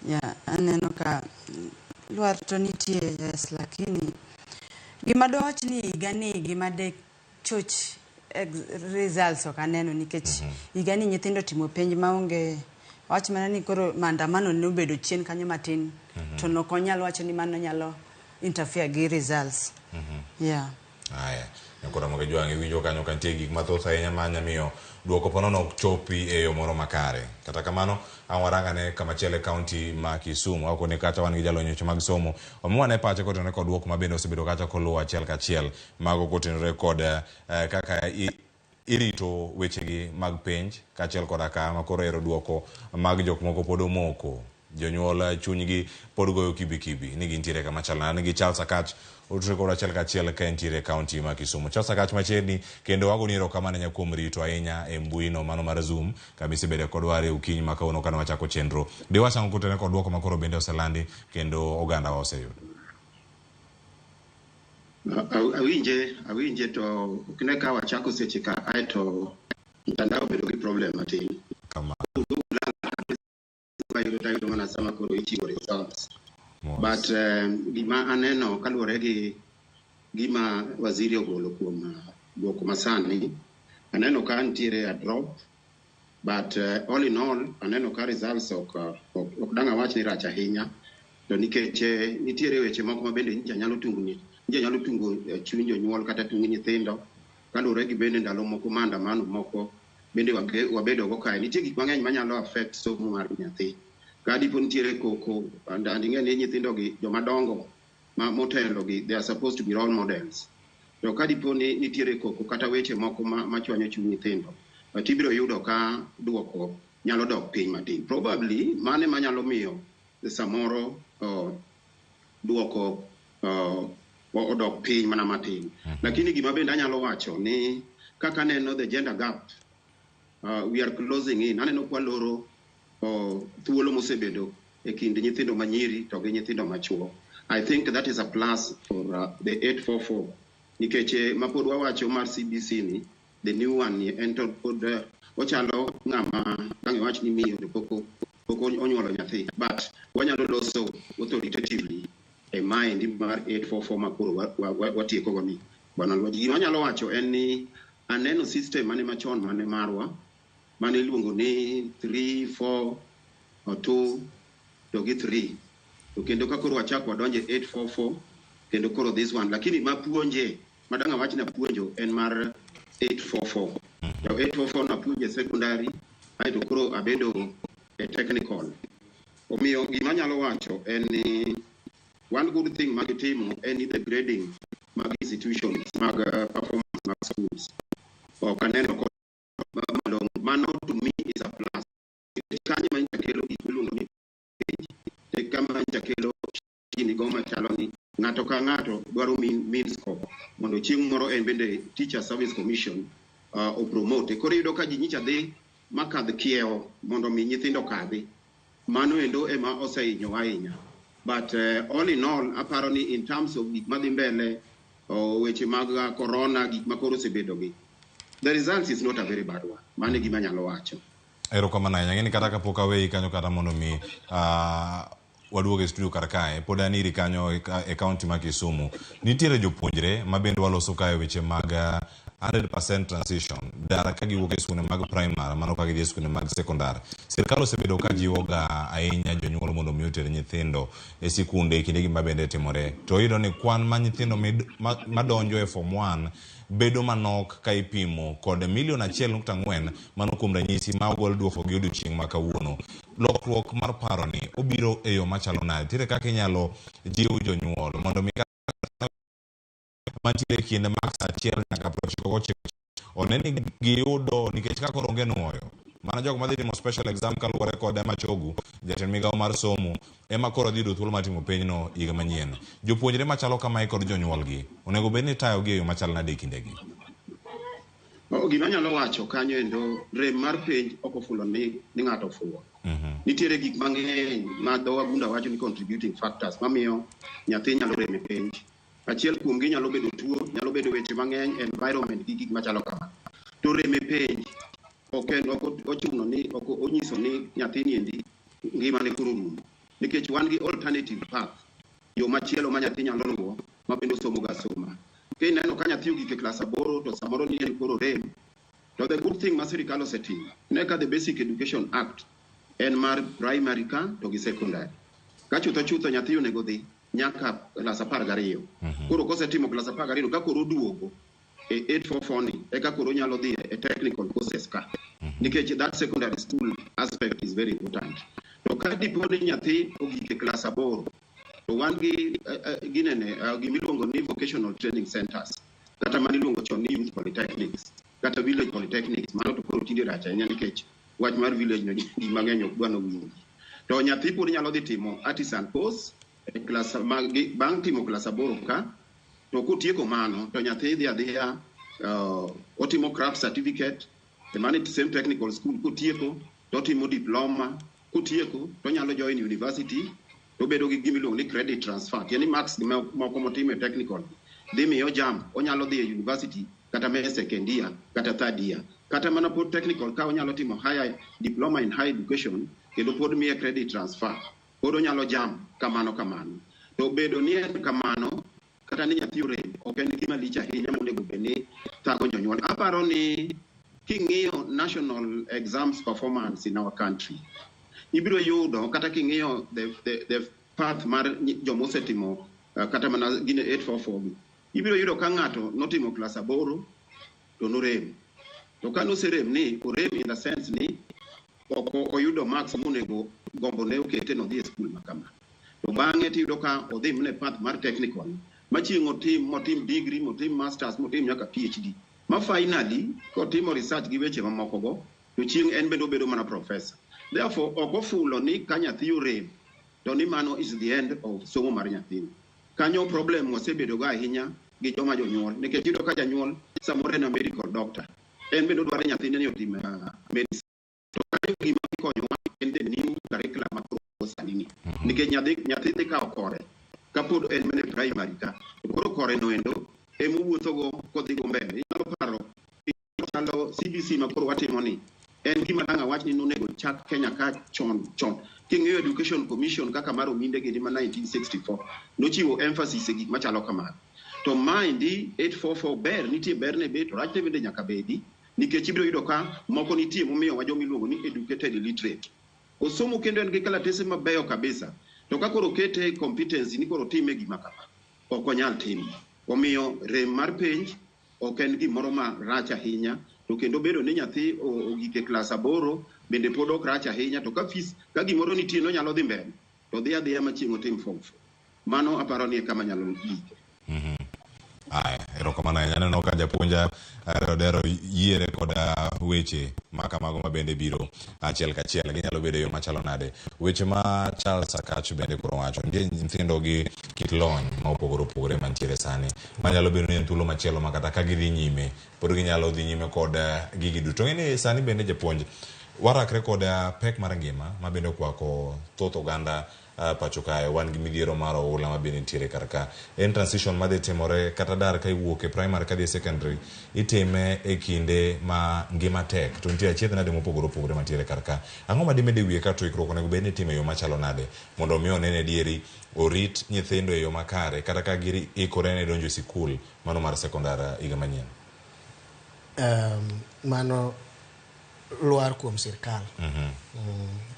Yeah, aneno ka lwar to nitie, yes, lakini gima dwawach ni higa ni gima de choch results ok aneno nikech higa ni nyithindo timo penj maonge wach mana ni koro maandamano ne obedo chien kanyo matin to nok onyal wacho ni mano nyalo interfere gi results. Yeah. Aya, nyakora moge jwang' iwinjo kanyo ka nitie gik mathoth ahinya ma nya miyo duoko ponono ok chopi e yo moro makare. Kata kamano, ang' warangane kamachielo e kaunti ma Kisumu. Akoni kacha wan gi jalony weche mag somo. Omiwa ne pache kotenore kod duoko ma bende osebedo kacha koluwo achiel kachiel. Mago kotenore kod kaka irito wechegi mag penj kaachiel koda ka ma koro ero duoko mag jok moko pod omoko. Jonyuol chunygi pod goyo kibi kibi ni gintiere kama chal nade. Gi Charles Akach otudore kod achiel kachiel ka entiere e kaunti ma Kisumu. Charles Akach machiegni kendo wagoni erokamano ahinya kuom rito ahinya e mbui no mano mar Zoom kama isebedo kodwa e okinyi ma kawuono kane wachako chenro. Diwach ang'o kotenore kod duoko ma koro bende oselandi kendo oganda wa oseyudo? Awinje to ok ne ka wachako seche ka aeto mtandao obedo gi problem matin. Kama. Ayudo mana sama koro ichiwo results. But gima aneno kaluwore gi gima waziri ogolo kuom duoko masani, aneno ka nitiere a drop, but all in all aneno ka results ok dang' awach ni rach ahinya, to nikech nitiere weche moko ma bende nyicha nyalo tungo chuny jonyuol kata tung nyithindo kaluwore gi bende ndalo moko maandamano moko bende wabedo go kae. Nitie gik mang'eny manyalo affect somo mar nyathi. Ka dipo nitiere koko, and ing'e ni nyithindo gi joma dongo ma motelo gi, they are supposed to be role models. To ka dipo ni nitiere koko kata weche moko machwanyo chuny nyithindo, to ibiro yudo ka duoko nyalo dok piny matin. Probably mane manyalo miyo samoro duoko odok piny mana matin. Lakini gima bende anyalo wacho ni kaka aneno the gender gap, we are closing in. Aneno kwa loro thuolo mosebedo e kind nyithindo manyiri to gi nyithindo machuo. I think that is a plus for the 844. Nikech mapod wawacho mar CBC ni, the new one ni, en to pod ochalo ng'ama dang' iwach ni miyo to pok onyuolo nyathi. But wanyalo loso authoritatively e maendi mar 844 ma koro watieko go ni. Bwana Lwaj, gima anyalo wacho en ni aneno system mane machon mane marwa mane iluongo ni 3, 4, 2 to gi 3. To kendo ka koro wachako wadonje 844 kendo koro this one, lakini mapuonje madang' awach na puonjo en mar 844. To 844 napuonje secondary aeto koro abedo e technical. Omiyo gima anyalo wacho en ni one good thing magitimo en ni the grading mag institutions mag performance mag schools ok aneno ko malong'o. Mano to me is a plus. Kanyo ma nyicha kelo gik miluongo ni penj, e kama nyicha kelo gini go machalo ni ng'ato ka ng'ato dwaro mean score mondo chieng' moro en bende Teacher Service Commission opromote. Koro iyudo ka ji nyicha dhi makadh kiewo mondo mi nyithindo kadhi. Mano endo ema osehinyowa ahinya. But all in all, aparo ni in terms of gik madhi mbele, weche mag corona, gik ma koro osebedo gi, the results is not a very bad one. Mano e gima anyalo wacho. Erokamano ahinya. Ng'eni kata kapok aweyi kanyo kata mondo mi waduog e studio kar kae, pod an iri kanyo e kaunti ma Kisumu. Nitiere jopuonjre ma bende waloso kae weche mag 100% transition dar ka giwuok e skunde mag primary mano ka gidhi e skunde mag sekondar. Sirkal osebedo ka jiwoga ahinya jonyuol mondo mi oter nyithindo e sikunde e kindegi ma bende timore. To iyudo ni kwan ma nyithindo madonjo e form 1 bedo manok ka ipimo kod milion 1.4 mano kuom ranyisi ma ogol duoko gi odiochieng' ma kawuono. Lokruok mar paro ni obiro e yo machalo nade? Nitiere kaka inyalo jiw jonyuol mondo mi mantiere e kind marks 1 nyaka 99 one ni giyudo nikech ka koro onge nuoyo mana jogo madhi timo special exam kaluwore kod Machogu jatend migawo mar somo ema koro dhi yudo thuolo mar timo penjno higa manyien. Jopuonjre machalo kamae kod jonyuolgi onego bed ni itayogi e yo machal nade e kindegi? Gima anyalo wacho kanyo endo, rem mar penj ok ofulo ni ng'ato ofuwo. Nitiere gik mang'eny ma dho wagunda wacho ni contributing factors mamiyo nyathi nyalo rem e penj. Achiel kuomgi nyalo bedo tuo, nyalo bedo weche mang'eny, environment gi gik machalo kamano. To rem e penj ok en ok ochuno ni ok onyiso ni nyathini endi ngimane koro orumo. Nikech wan gi alternative path, yo machielo ma nyathi nyalo luwo ma bende osomo ga asoma. Kineno ka nyathi ogik e klas 8 to samoro ni en koro rem, to the good thing ma sirikal osetimo, ne ka the Basic Education Act en mar primary ka to gi secondary. Ka chutho chutho nyathi onego dhi nyaka klas 12. Koro kosetimo klas 12 ka koro oduogo e 844 ni eka koro onyalo dhi e technical courses ka. Nikech that secondary school aspect is very important. To ka dipo ni nyathi ogik e klas 8 to wan gi ginene gimiluongo ni vocational training centers kata mane iluongo chon ni youth polytechnics kata village polytechnics. Mano to koro tinde rach ahinya nikech wach mar village no ji mang'eny ok dwa nowinji. To nyathi pod nyalo dhi timo artisan course e klas bang' timo klas 8 ka, to kotieko mano to nyathi dhi adhiya otimo craft certificate e mano same technical school. Kotieko to otimo diploma, kotieko to onyalo join university to obedo gi gima iluongo ni credit transfer. Tiende ni marks moko motimo e technical dhi miyo jump, onyalo dhi e university kata me second year kata third year. Kata mana pod technical ka onyalo timo higher diploma in higher education kendo pod miye credit transfer, pod onyalo jump kamano kamano. To bedo ni en kamano kata ni nyathi orem ok en gima lich ahinya monego bed ni thago jonyuol. Aparo ni king'iyo national exams performance in our country, ibiro yudo kata king'iyo the path mar joma osetimo kata mana gine 844 gi, ibiro yudo ka ng'ato notimo klas 8 to norem. To ka noserem ni orem in the sense ni ok oyudo marks monego gombo ne okete nodhi e skul ma kama. To bang'e tiyudo ka odhi mana e path mar technical ma chieng' otim motim degree, motim masters, motim nyaka PhD. Ma finally kotimo research gi weche mamoko go to chieng' en bende obedo mana professor. Therefore ok ofulo ni ka nyathi orem to ni mano is the end of somo mar nyathini. Kanyo problem wasebedo go ahinya gi joma jonyuol, nikech iyudo ka janyuol samoro en a medical doctor, en bende odwaro ni nyathine ni otim medicine. To kanyo gima ikonyowa en the new curriculum ma koro sani ni. Nikech nyathi dhi kawo kore kapod en mana e primary ka. To koro kore no endo ema owuotho go kodhi go mbele. Inyalo paro chalo CBC ma koro watimo ni en gima dang' awach ni nonego chak Kenya ka chon chon. King'iyo Education Commission kaka mar Ominde gini ma 1964 nochiwo emphasis e gik machalo kamano. To maendi 844 ber, nitie berne be to rachne bende nyaka bedi, nikech ibiro yudo ka moko nitie momiyowa joma iluongo ni educated illiterate. Osomo kendo en gi kalatese mabeyo kabisa, to ka koro okete competency ni koro otime gima kama, ok onyal timo. Omiyo rem mar penj ok en gimoro ma rach ahinya, to kendo bedo ni nyathi ogik e klas 8 bende pod ok rach ahinya, to ka fees ka gimoro nitie nonyalo dhi mbele to dhi adhiya ma chieng' otim form 4. Mano aparo ni e kama nyalo gike. Aya, erokamano ahinya. Aneno ka japuonj Odero yiere koda weche ma kamago ma bende biro achiel kachiel. Ginyalo bedo e yo machalo nade? Weche ma Charles Akach bende koro wacho, nitie nyithindo gi kit lony ma opogore opogore mantiere sani, manyalo bedo ni en thuolo machielo ma kata ka gidhi nyime, pod ginyalo dhi nyime kod gigi duto. Ng'e ni sani bende japuonj, warakre kod pek mar ngima ma bende okwako thoth oganda pacho kae. Wan gi midhiero mar oula ma bende nitiere kar ka. En transition madhi timore kata dar ka iwuok e primary kadhi e secondary, itime e kinde ma ngima tek. To nitie achiedh nade mopogore opogore mantiere kar ka. Ang'o ma dimede wiye ka to ikruok onego bed ni itimo e yo machalo nade mondo mi one ni adieri orit nyithindo e yo makare kata ka giikore ne donjo e sikul mano mar sekondar higa manyien? Mano lwar kuom sirkal.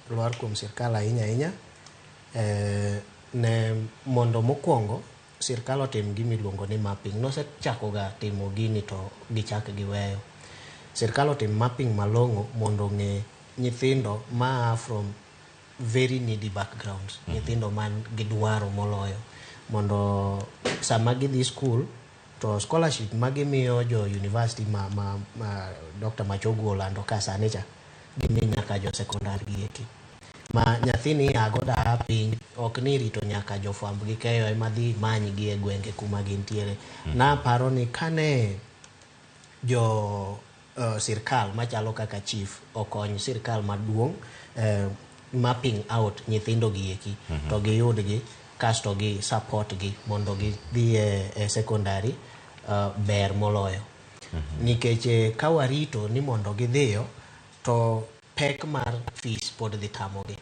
Lwar kuom sirkal ahinya ahinya. Ne mondo mokwongo sirkal otim gima iluongo ni mapping. Nosechakoga timo gini to gichak giweyo. Sirkal otim mapping malong'o mondo ong'e nyithindo maa from very needy backgrounds. Nyithindo man gi dwaro moloyo. Mondo sama gidhi school to scholarship magimiyo jo university ma Dr. Machogu olando ka sani cha gimi nyaka jo secondary gi eki. Ma nyathini ago da piny ok ni rito nyaka jofwamb gi keyo ema dhi many gi e gwenge kuma gintiere. Naparo ni kane jo sirkal machalo kaka chief okony sirkal maduong' mapping out nyithindo gi eki to giyudgi kasto gi support gi mondo gidhi e secondary ber moloyo. Nikech ka warito ni mondo gidhiyo to pek mar fees pod dhi tamogi.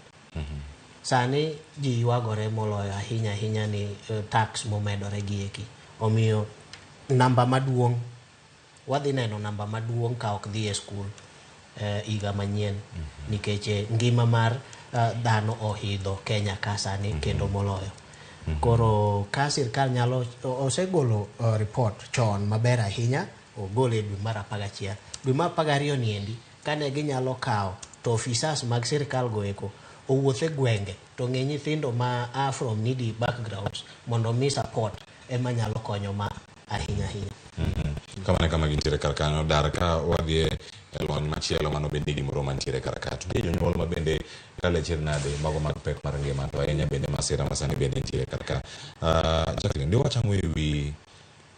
Sani ji ywagore moloyo ahinya ahinya ni tax momedore gi eki. Omiyo namba maduong' wadhi neno namba maduong' ka ok dhi e skul higa manyien nikech ngima mar dhano ohidho Kenya ka sani kendo moloyo. Koro ka sirkal nyalo osegolo report chon maber ahinya ogole dwe mar 11. Dwe mar 12 niendi kane ginyalo kawo to officers mag sirkal go eko owuoth e gwenge to ng'e nyithindo ma are from needy backgrounds mondo mi support ema nyalo konyo ma ahinya ahinya. Kamano kama gintiere kar kanyo dar ka wadhi e lony machielo mano bende gimoro mantiere kar ka. To nitie jonyuol ma bende kale chiel nade mago mag pek mar ngima to ahinya bende masira ma sani bende nitiere kar ka. Jacqueline, diwach ang'o e wi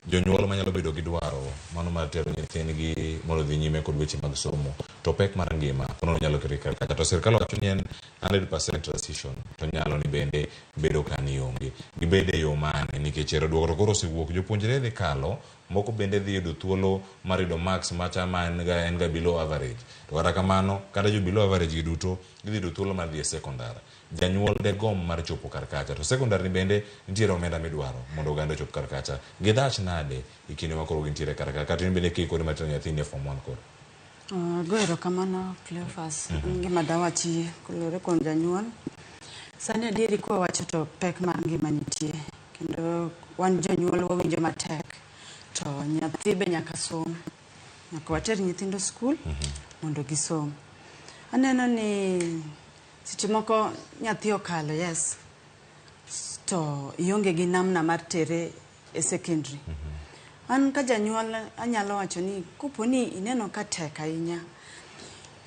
jonyuol manyalo bedo gi dwaro mano mar tero nyithindgi mondo odhi nyime kod weche mag somo to pek mar ngima kono nyalo keto kar kacha to sirkal wacho ni en 100% transition to nyalo ni bende bedo ka ni onge gibed e yo mane nikech ero duoko to koro osewuok jopuonjre dhi kalo moko bende dhi yudo thuolo mar yudo marks macha ma en ga below average to kata kamano kata jo below average gi duto gidhi yudo thuolo mar dhi e secondary janyuol de gom mar chopo kar kacha to secondary ni bende nitiere omenda midwaro mondo oganda ochop kar kacha gidhach nade e kinde ma koro gintiere kar ka kata in bende kiikori mar tero nyathini e form 1 koro. Ago erokamano Cleophas. Gima dawachi kolure kuom janyuol. Sani adieri kwawacho to pek mar ngima nitie kendo wan jonyuol wawinjo matek to nyathi be nyaka som. Nyaka water nyithindo skul mondo gisom. Aneno ni seche moko nyathi okalo yes to ionge gi namna mar tere e secondary. An ka janyuol anyalo wacho ni kopo ni ineno ka tek ahinya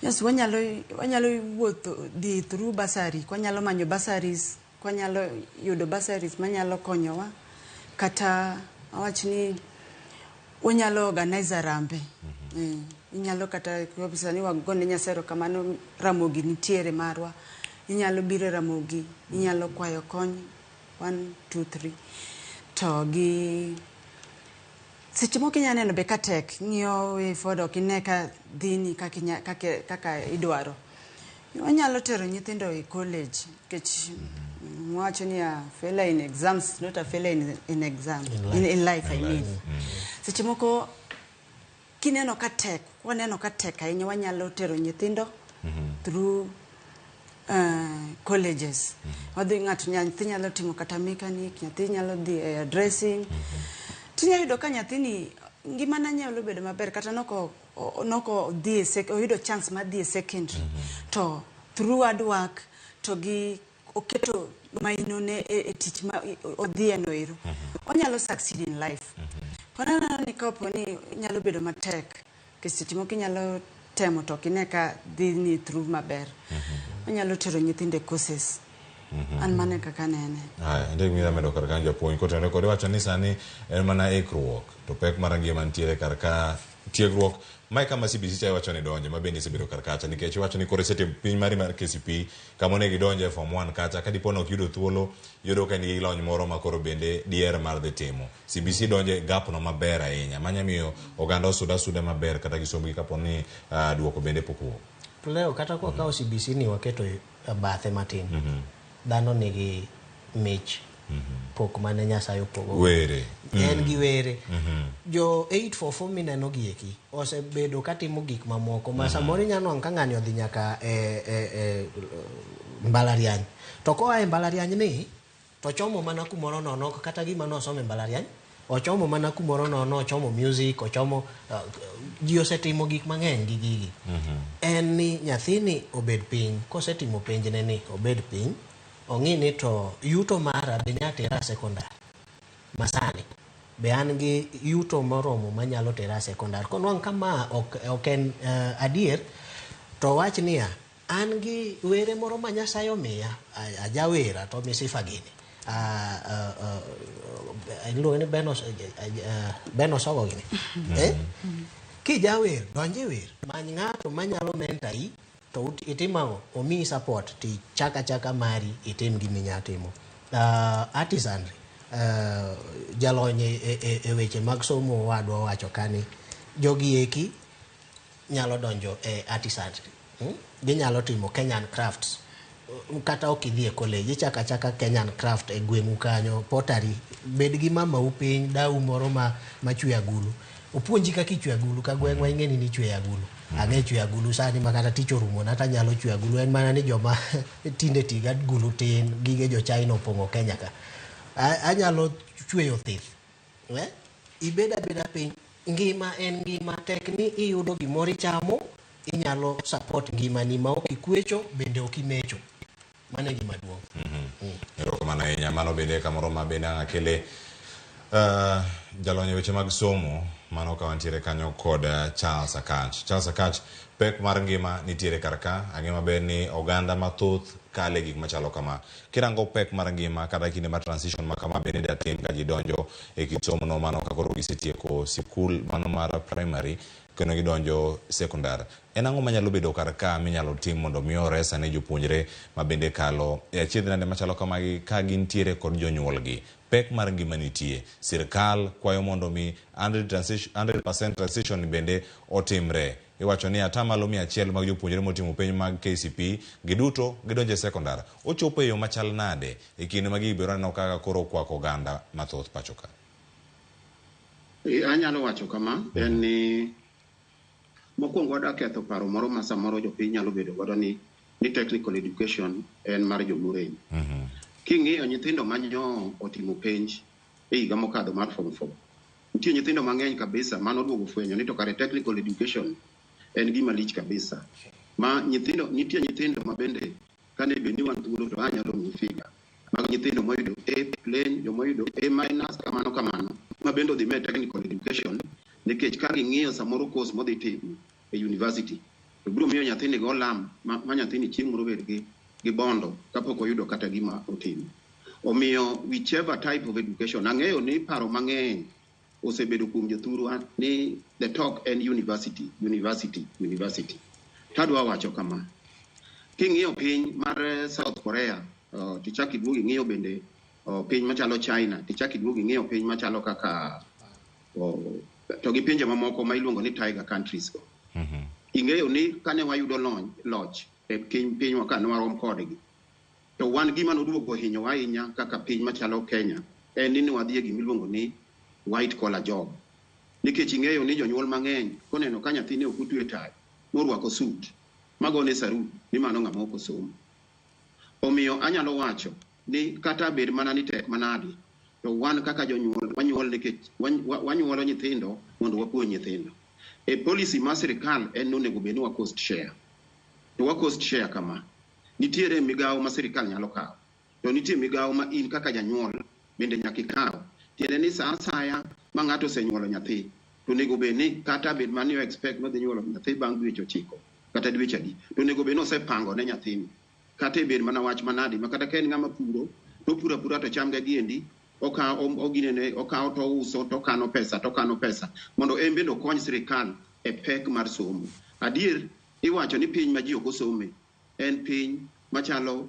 yes wanyalo wuotho dhi through bursary kwanyalo manyo bursaries kwanyalo yudo bursaries manyalo konyowa kata awach ni wanyalo organize arambe. Inyalo kata sani wagone Nyasaye erokamano Ramogi nitiere marwa inyalo biro e Ramogi inyalo kwayo kony 1 2 3 to gi seche moko inya neno be ka tek ing'iyo way forward ok ine ka dhini kaka idwaro. Wanyalo tero nyithindo e college nikech wacho ni a failure in exams not a failure in exam in life I mean. Seche moko kineno ka tek waneno ka tek ahinya wanyalo tero nyithindo through colleges. Wadhi ng'ato nyathi nyalo timo kata mechanic, nyathi nyalo dhi e dressing. Tinya yudo ka nyathini ngimane nyalo bedo maber kata noko dhi oyudo chance mar dhi e secondary to through hard work to gi oketo mainone e tich ma odhi e no ero onyalo succeed in life. Koro aneno ni kapo ni nyalo bedo matek nikech seche moko inyalo temo to ok ine ka dhi ni through maber. Onyalo tero nyithindo e courses. An mano e kaka anene. Aya, nitie gima medo kar kanyo japuonj kotenore kod iwacho ni sani en mana ikruok to pek mar ngima nitiere kar ka tiegruok mae kama CBC cha iwacho ni donje ma bende isebedo kar kacha nikech iwacho ni koro isetimo piny mari mar KCPE kama onego idonje e form 1 kacha ka dipo ni ok iyudo thuolo iyudo ka in gi lony moro ma koro bende dier mar dhi timo CBC donje gap no maber ahinya manya miyo oganda osuda asuda maber kata gisombgi kapo ni duoko bende pok owuok. Leo kata kwa kawo CBC ni waketo bathe matin. Dhano nigi mich pok mane Nyasaye opogo. Were. En gi were. Jo 844 mineno gi eki osebedo katimo gik mamoko ma samoro inyalo nwang'o ka ng'ani odhi nyaka e mbalariany. To koa e mbalariany ni to ochomo mana kumoro nono ok kata gima nosomo e mbalariany, ochomo mana kumoro nono, ochomo music, ochomo ji osetimo gik mang'eny gi gigi. En ni nyathini obed piny, kosetimo penjne ni obed piny, ong'i ni to yuto mara be nya tera sekondar masani. Be an gi yuto moromo manyalo tera sekondar. Konwang' ka ma ok en adier, to wach niya, an gi were moro ma Nyasaye omiya, ajawera to mi sifa gini. Iluonge ni Ben Osogo gini. Kijawer, donj e wer. Many ng'ato manyalo mentor i, to itim ang'o? Omiyi support, tichak achaka mari, itim giminya timo. Artisanry, jalony e weche mag somo wadwa wacho kani, jogi eki nyalo donjo e artisanry. Ginyalo timo Kenyan crafts. Kata ok idhi e college, ichako achaka Kenyan craft e gweng'u kanyo, pottery. Bed gi mamau piny, dau moro ma chwe agulu. Opuonji kaka ichwe agulu, ka gweng'wa ing'e ni nichweyo agulu. Ang'e chweyo agulu sani ma kata tich orumo na tanyalo chweyo agulu. En mana ni joma tinde tiga agulu tin, gige jo China opong'o Kenya ka. Anyalo chweyo thith. Ibed abeda piny. Ngima en ngima, tek ni iyudo gimoro ichamo, inyalo support ngimani ma ok ikwecho, bende ok imecho. Mano e gima duong'. Erokamano ahinya. Mano bende kamoro ma bende ang' akele jalony e weche mag somo, mano ka wantiere kanyo kod Charles Akach. Charles Akach, pek mar ngima nitiere kar ka, ang'e maber ni oganda mathoth kale gik machalo kama. Kirango pek mar ngima kata kinde mar transition ma kama bende da tin ka ji donjo e kit somo no, mano ka koro gisetieko sikul mano mar primary kendo gidonjo sekondar. En ang'o manyalo bedo kar ka minyalo tim mondo mi oresa ne jopuonjre ma bende kalo e achiedh nade machalo kamagi ka gintiere kod jonyuolgi? Pek mar ngima nitie. Sirkal kwayo mondo mi 100% transition bende otimre. Iwacho ni atamalo 100 mag jopuonjre motimo penj mag KCPE giduto gidonjo e sekondar. Ochopo e yo machal nade e kinde ma gigi biro neno kaka koro okwako oganda mathoth pacho ka? Anyalo wacho kama, en ni mokwongo wadwa ketho paro moro ma samoro jopiny nyalo bedo godo ni technical education en mar jomurem. King'iyo nyithindo manyo otimo penj e higa mokadho mar form 4, nitie nyithindo mang'eny kabisa manoduogo fwenyo ni to kare technical education en gima lich kabisa. Ma nyithindo, nitie nyithindo ma bende kane bed ni wan thuolo to anyalo miyi figa mag nyithindo moyudo A plain, jomoyudo A minus, kamano kamano, ma bende odhi me technical education, nikech ka ging'iyo samoro course modhi timo e university, to biro miyo nyathini go lam ma nyathini chieng' moro bed gi bondo kapok oyudo kata gima otimo. Omiyo whichever type of education, ang'eyo ni paro mang'eny osebedo kuom jothurwa ni the talk en university, university, university. Tadwa wacho kama, king'iyo piny mar South Korea, tichak iduog ing'iyo bende piny machalo China, tichak iduog ing'iyo piny machalo kaka to gi pinje mamoko ma iluongo ni tiger countries go. Ing'eyo ni kane wayudo loch e pinywa ka ne warom kodgi, to wan gima noduogo hinyowa ahinya kaka piny machalo Kenya en ni ne wadhi e gima iluongo ni white collar job. Nikech ing'eyo ni jonyuol mang'eny koneno ka nyathine ok otwe tai morwako suit magone sarut ni mano ng'ama ok osomo. Omiyo anyalo wacho ni kata bed mana ni tek manadi, to wan kaka jonyuol wanyuol nikech wanyuolo nyithindo mondo wapuonj nyithindo. E policy mar sirikal en ni onego bed ni wa cost share. To wa cost share kama, nitiere migawo ma sirikal nyalo kawo, to nitie migawo ma in kaka janyuol bende nyaka ikaw. Tiende ni sa asaya ma ng'ato osenyuolo nyathi, to onego bed ni kata bed mana ni o expect ni odhi nyuolo nyathi bang' dweche 9 kata dweche adi, to onego bed ni osepango ne nyathini. Kata e bed mana wach manadi, ma kata ka en ng'ama puro, to opuro apura to chamge giendi, okawo to ouso, to okano pesa, to okano pesa, mondo en bende okony sirikal e pek mar somo. Adier, iwacho ni piny ma ji ok osome en piny machalo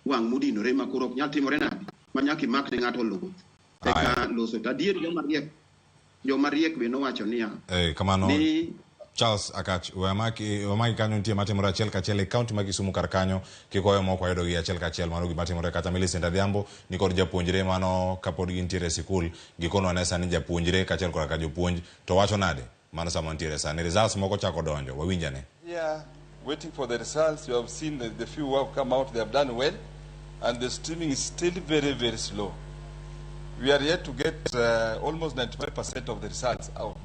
wang' modinore ma koro ok nyal timore nade, ma nyaka imak ne ng'ato luth eka loso. To adier joma riek be nowacho niya, Kamano. ni Charles Akach, wamaki kanyo nitie matimore achiel kachiel e kaunti ma Kisumu kar kanyo, kik wawe mok wayudo gi achiel kachiel. Mano gima timore kata Millicent Adhiambo ni kod japuonjre mano kapod gintiere e sikul. Gikonwa ne sani japuonjre kaachiel koda ka jopuonj to wacho nade mano sama wantiere sani results moko chako donjo, wawinjane. Here, waiting for the results. You have seen the few who have come out, they have done well, and the streaming is still very, very slow. We are yet to get almost 95% of the results out.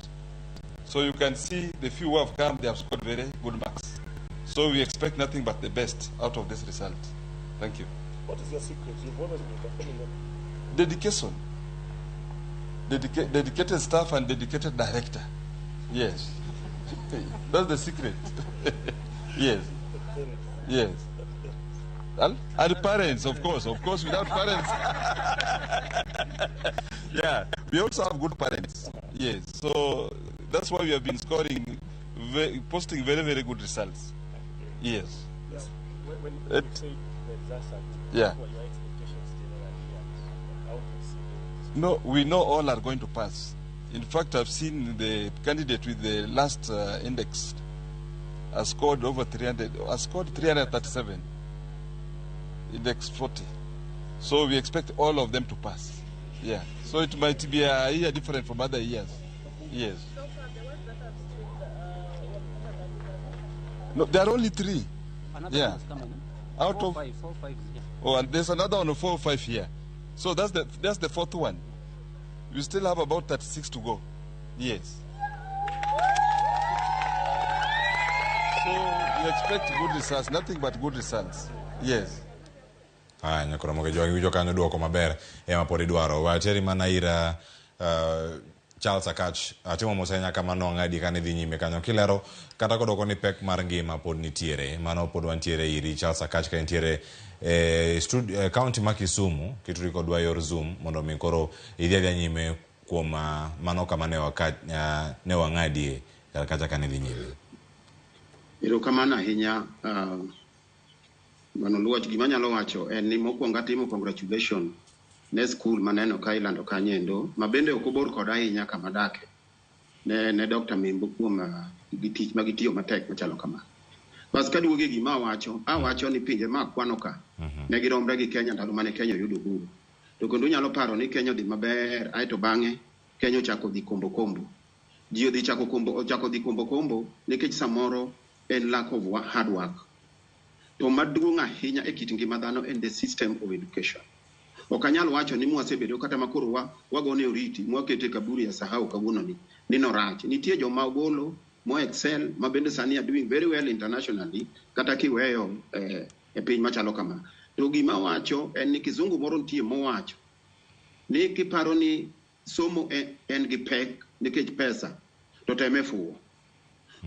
So you can see the few who have come, they have scored very good marks. So we expect nothing but the best out of this result. Thank you. What is your secret? You've always been performing well. Dedication. Dedicated staff and dedicated director. Yes. That's the secret. Yes. Yes. And parents, of course. Of course, without parents. Yeah. We also have good parents. Yes. So that's why we have been scoring, posting very, very good results. Yes. Yes. When you say the results are good, yeah, what are your expectations generally and how do you see the No, we know all are going to pass. In fact, I've seen the candidate with the last index has scored over 300, has scored 337, index 40. So we expect all of them to pass. Yeah. So it might be a year different from other years. Yes. So far, the ones that have streamed, No, there are only 3. Another yeah. one is coming, eh? Out 4, of 5, 4, 5 is here. Oh, and there's another one of 4 or 5 here. So that's the fourth one. We still have about 36 to go. Yes. So we expect good results, nothing but good results. Yes. Aya, nyakoro moke jogi winjo kanyo duoko maber ema pod idwaro. Wateri mana ira Charles Akach, atimo mos ahinya kama nong'adi kane dhi nyime kanyo kilero kata kodoko ni pek mar ngima pod nitiere, mano pod wantiere iri Charles Akach ka entiere county ma Kisumu, kituri kodwa yor Zoom mondo mi koro idhi adhiya nyime kuom mano kama ne wang'adie kar kacha kane dhi nyime. Erokamano ahinya, Bwana Oluoch. Gima anyalo wacho en ni mokwongo atimo congratulation ne skul maneno ka ilando kanyo ma bende ok obor koda ahinya kama adake, ne Dr. Mimbo kuom gi tich ma gitiyo matek machalo kama. Bas kaduogo e gima awacho ni pinje ma akwano ka ne giromre gi Kenya ndalo mane Kenya oyudo uhuru. To kendo unyalo paro ni Kenya odhi maber, aeto bang'e Kenya ochako dhi kombo kombo. Ji odhi chako kombo, ochako dhi kombo kombo nikech samoro en lack of hard work. To maduong' ahinya e kit ngima dhano en the system of education. Ok anyal wacho ni mwasebedo kata makoro wagone oriti, mwakete kaburi ya sahau kawuono ni norach. Nitie joma ogolo, mo excel, ma bende sani are doing very well internationally, kata kiweyo e piny machalo kama. To gima wacho en ni kizungu moro nitie mowacho ni kiparo ni somo en gi pek nikech pesa, to teme fuwo.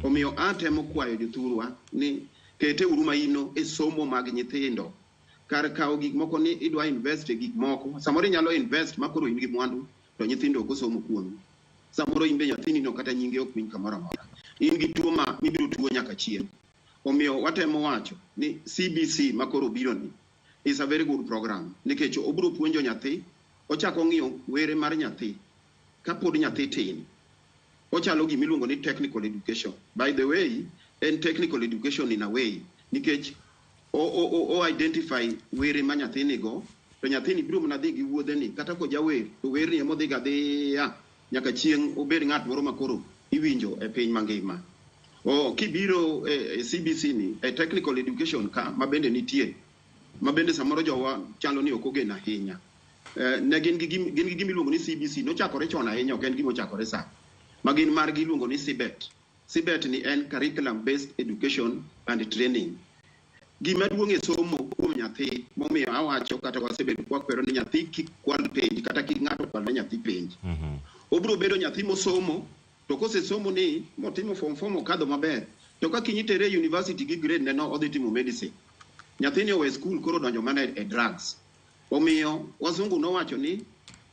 Omiyo atemo kwayo jothurwa ni kete uru maino e somo mag nyithindo. Kar kawo gik moko ni idwa invest e gik moko, samoro inyalo invest ma koro in gi mwandu to nyithindo ok osomo kuomi. Samoro in be nyathini no kata nyinge ok winj kamoro amora. In gi tuo ma mibiro tuo nyaka chieng'. Omiyo watemo wacho ni CBC ma koro biro ni is a very good program nikech obiro puonjo nyathi, ochako ng'iyo were mar nyathi kapod nyathi tin. Ochalo gima iluongo ni technical education. By the way, en technical education in a way nikech o identify were ma nyathi nigo, to nyathini biro mana dhi gi wuodheni, kata kojawer to werni ema odhi ga dhiya nyaka chieng' obed ng'at moro ma koro iwinjo e piny mangima. Kibiro e CBC ni, e technical education ka ma bende nitie, ma bende samoro jowa chalo ni ok ogeno ahinya. Ne gin gi gima iluongo ni CBC, nochakore chon ahinya, ok en gima ochakore sani. Ma gin margi iluongo ni CBET. CBET ni en curriculum based education and training. Gima duong' e somo kuom nyathi, momiyo awacho kata wasebedo kwakwero ni nyathi kik kwal penj, kata kik ng'ato kwal ne nyathi penj. Obiro bedo nyathi mosomo, to kosesomo ni motimo form 4 mokadho maber, to ka kiny itere e university gi grade ne no odhi timo medicine. Nyathini owe school koro donjo mana e drugs. Omiyo wazungu nowacho ni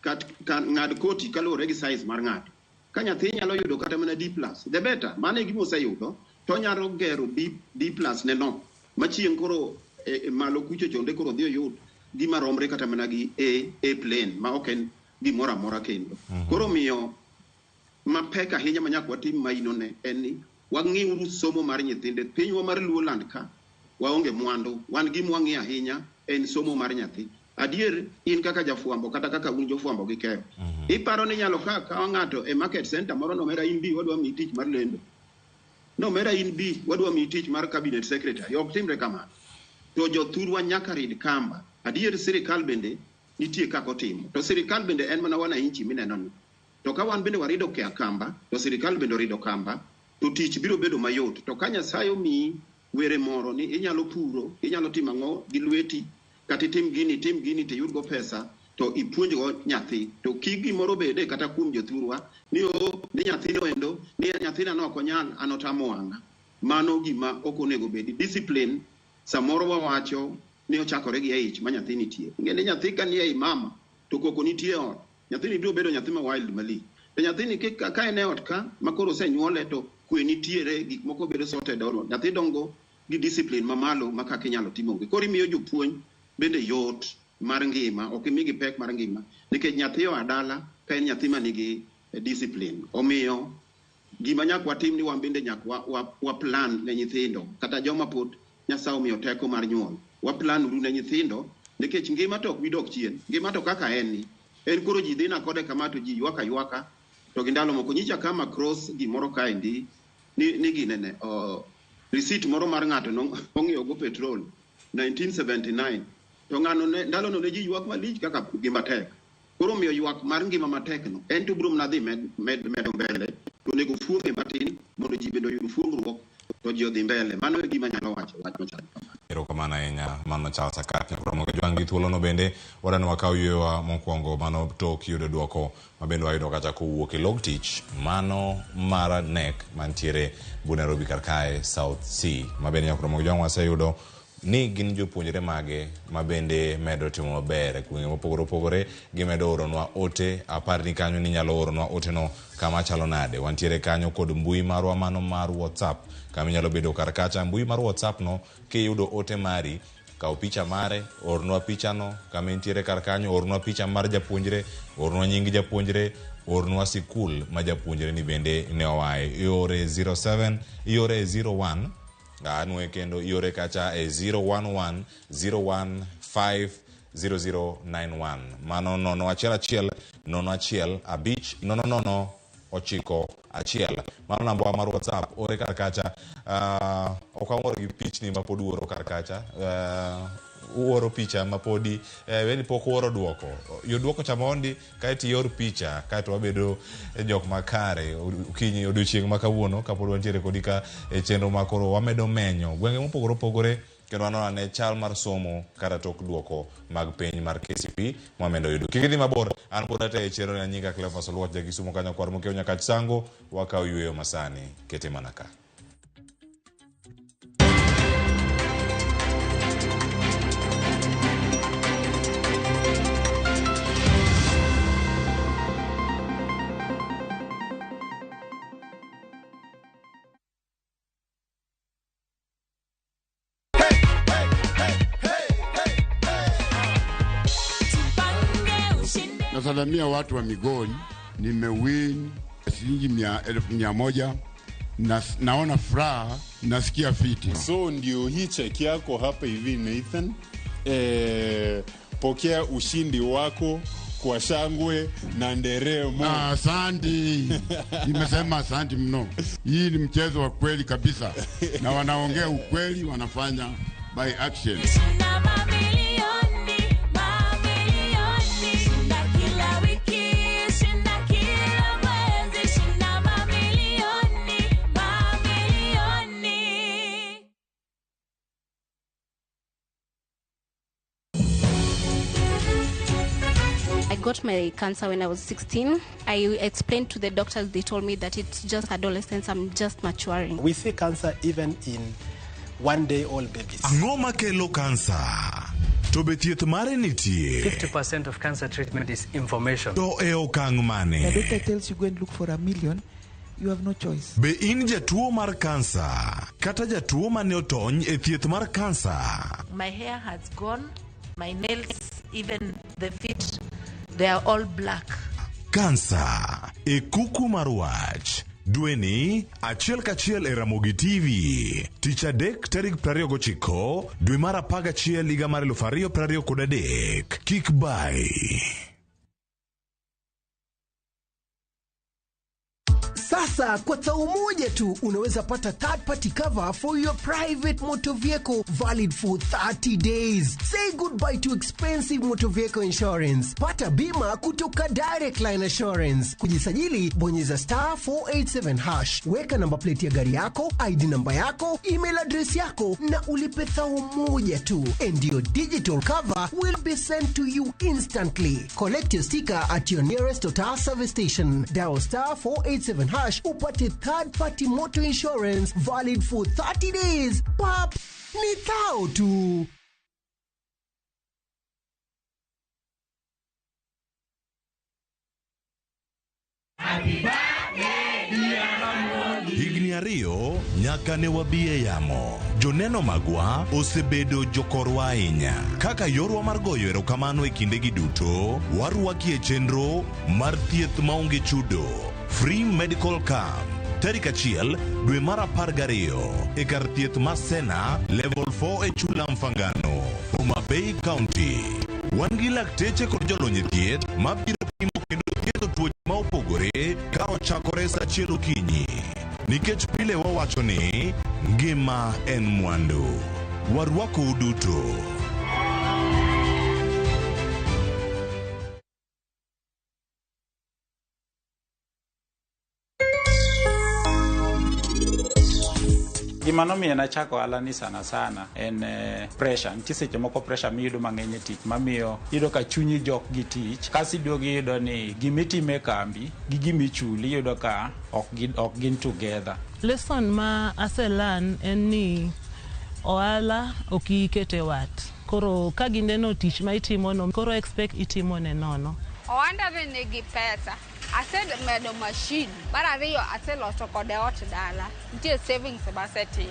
ng'ad koti kaluwore gi size mar ng'ato. Ka nyathi nyalo yudo kata mana D plus, the better. Mano e gima oseyudo, to onyalo gero D plus ne no. Machieng' koro malo kucho chonde koro odhi oyud gima romre kata mana gi A plane ma ok en gimoro amora kendo. Koro miyo mapek ahinya ma nyaka watim maino ne en ni Wang'iuru somo mar nyithinde. Pinywa mar Luoland ka, waonge mwandu. Wan gima wang'iyo ahinya en somo mar nyathi. Adier, in kaka jafwambo kata kaka un jofwambo gi keyo. Iparo ni inyalo ka kawa ng'ato e market center moro nomera in bi wadwa miyi tich mar lendo. Nomera in bi wadwa miyi tich mar cabinet secretary. Ok timre kamano. To jothurwa nyaka rid kamba. Adier sirikal bende nitie kaka otimo. To sirikal bende en mana wananchi mineno ni. To ka wan bende warido kamba, to sirikal bende orido kamba, to tich biro bedo mayot. To ka Nyasaye omiyi were moro ni inyalo puro, inyalo timo ang'o gi lweti, kata itim gini, itim gini to iyudgo pesa, to ipuonjgo nyathi. To kik gimoro bede kata kuom jothurwa ni o ni nyathino endo, ni nyathina no ok onyal, an otamo wang'a. Mano gima ok onego bedi. Discipline, samoro wawacho ni ochakore gi e ich ma nyathi nitie. Ing'e ni nyathi ka nie ei mama, to koko nitie e ot. Nyathini biro bedo nyathi ma wild malich. To nyathini ka en e ot ka, ma koro osenyuole to kwe nitiere, gik moko bedo sorted out. Nyathi dongo gi discipline mamalo ma kaka inyalo tim onge. Koro imiyo jopuonj bende yot mar ngima, ok imigi pek mar ngima, nikech nyathi oa dala ka en nyathi manigi discipline. Omiyo gima nyaka watim ni wan bende nyaka wa plan ne nyithindo, kata joma pod Nyasaye omiyo teko mar nyuol. Wa plan uru ne nyithindo, nikech ngima to ok bi dok chien. Ngima to kaka en ni, en koro ji dhina kode kama to ji ywak aywaka, to gi ndalo moko nyicha kama cross gimoro kaendi, ni ginene, receipt moro mar ng'ato ong'iewo go petrol 1979, to ng'ano ne, ndalono ne ji ywak malich kaka gima tek. Koro omiyo ywak mar ngima matek no, en to biro mana dhi medo mbele, to onego fuong'e matin mondo ji bende oyud fuong'ruok, to ji odhi mbele. Mano e gima anyalo wacho, wach machalo kamano. Erokamano ahinya, mano Charles Akach. Romo gi Jwang' gi thuolono bende, wadwani wakaw yueyowa mokwongo mano tok yudo duoko ma bende wayudo kacha kowuok e log tich mano mar KNEC mantiere but Nairobi kar kae South C. Ma bende nyaka Romo gi Jwang' waseyudo ni gin jopuonjre mage ma bende medo timo maber e gwenge mopogore opogore. Gimedo oronwa ote, apar ni kanyo ni inyalo oronwa oteno kama chalo nade. Wantiere kanyo kod mbui marwa mano mar WhatsApp, kama inyalo bedo kar kacha. Mbui mar WhatsApp no, kiyudo ote mari, kaw picha mare, ornwa pichano kama intiere kar kanyo, ornwa picha mar japuonjre, ornwa nying japuonjre, ornwa sikul ma japuonjre ni bende ne oaye. Iore 07, iore 01, anwe kendo iore kacha e 011 015 0091. Mano 0 1 1 0 1 5 0 0 9 1. Mano namba mar WhatsApp, ore kar kacha. Ok wamor gi pichni ma pod uoro kar kacha. Uoro picha ma podi, weni pok uoro duoko. Yo duoko cha mondi, kaeto ior picha, kaeto wabedo jok makare okinyi odiochieng' ma kawuono kapod wantiere kodi ka e chenro ma koro wamedo menyo gwenge mopogore opogore kendo wanono ane chal mar somo kata tok duoko mag penj mar KCPE mwamedo yudo. Kik idhi mabor, an pod ate e chenro ni nyinga Cleophas Oluoch ja Kisumu kanyo kwar mokiewo Nyakach Sango, wakaw yueyo masani, kete mana ka. Nasalamia watu wa Migori, nimewin shilingi 1,100 na naona furaha, nasikia fiti. So ndio hii cheki yako hapa hivi Nathan. Pokea ushindi wako kwa shangwe na nderemo. Asante. Nimesema asante mno. Hii ni mchezo wa kweli kabisa. Na wanaongea ukweli, wanafanya by action. I got my cancer when I was 16. I explained to the doctors, they told me that it's just adolescence, I'm just maturing. We see cancer even in one-day-old babies. Ang'o makelo kansa? To be thieth mare nitie? 50% of cancer treatment is information. To e okang' mane? The doctor tells you go and look for a million, you have no choice. Be in jatuo mar kansa? Kata jatuo mane otony e thieth mar kansa? My hair has gone, my nails, even the feet, they are all black. Kansa e kuku mar wach. Dweni achiel kachiel e Ramogi TV. Tich adek tarik 29 dwe mar 11 higa mar 2023. Kik bai. Sasa kwa tau moja tu unaweza pata third party cover for your private motor vehicle valid for 30 days. Say goodbye to expensive motor vehicle insurance. Pata bima kutoka Direct Line Assurance. Kujisajili, bonyeza star 487 hash. Weka namba plate ya gari yako, ID namba yako, email address yako na ulipe thau moja tu. And your digital cover will be sent to you instantly. Collect your sticker at your nearest Total service station. Dial star 487 hash upate third party motor insurance valid for 30 days. Pap, ni thao tu. Higni ariyo nyaka ne wabi e yamo. Joneno magwa osebedo jokorwa ahinya. Kaka yorwa mar goyo erokamano e kindegi duto, warwaki e chenro mar thieth maonge chudo. Free Medical Camp. Tarik 1 dwe mar 12 e kar thieth ma Sena Level 4 e Chula Mfangano, Homa Bay County. Wan gi lakteche kod jolony e thieth mabiro pimo kendo thiedho tuoche ma opogore ka ochakore sa 1 okinyi. Nikech pile wawacho ni ngima en mwandu. Warwakou duto. Gima nomiyo nachako ohala ni sana sana en pressure. Nitie seche moko pressure miyudo mang'eny e tich mamiyo iyudo ka chunyi jok gi tich. Kasto iduogo iyudo ni gimitimo e kambi gi gimichuli iyudo ka ok gin together. Lesson ma aselearn en ni ohala ok ikete wat. Koro ka gineno tich ma itimono, koro expect itimone nono. Ohanda be nigi pesa. Asemedo machine. Mar ariyo aseloso kode ot dala. Nitie savings masetimo.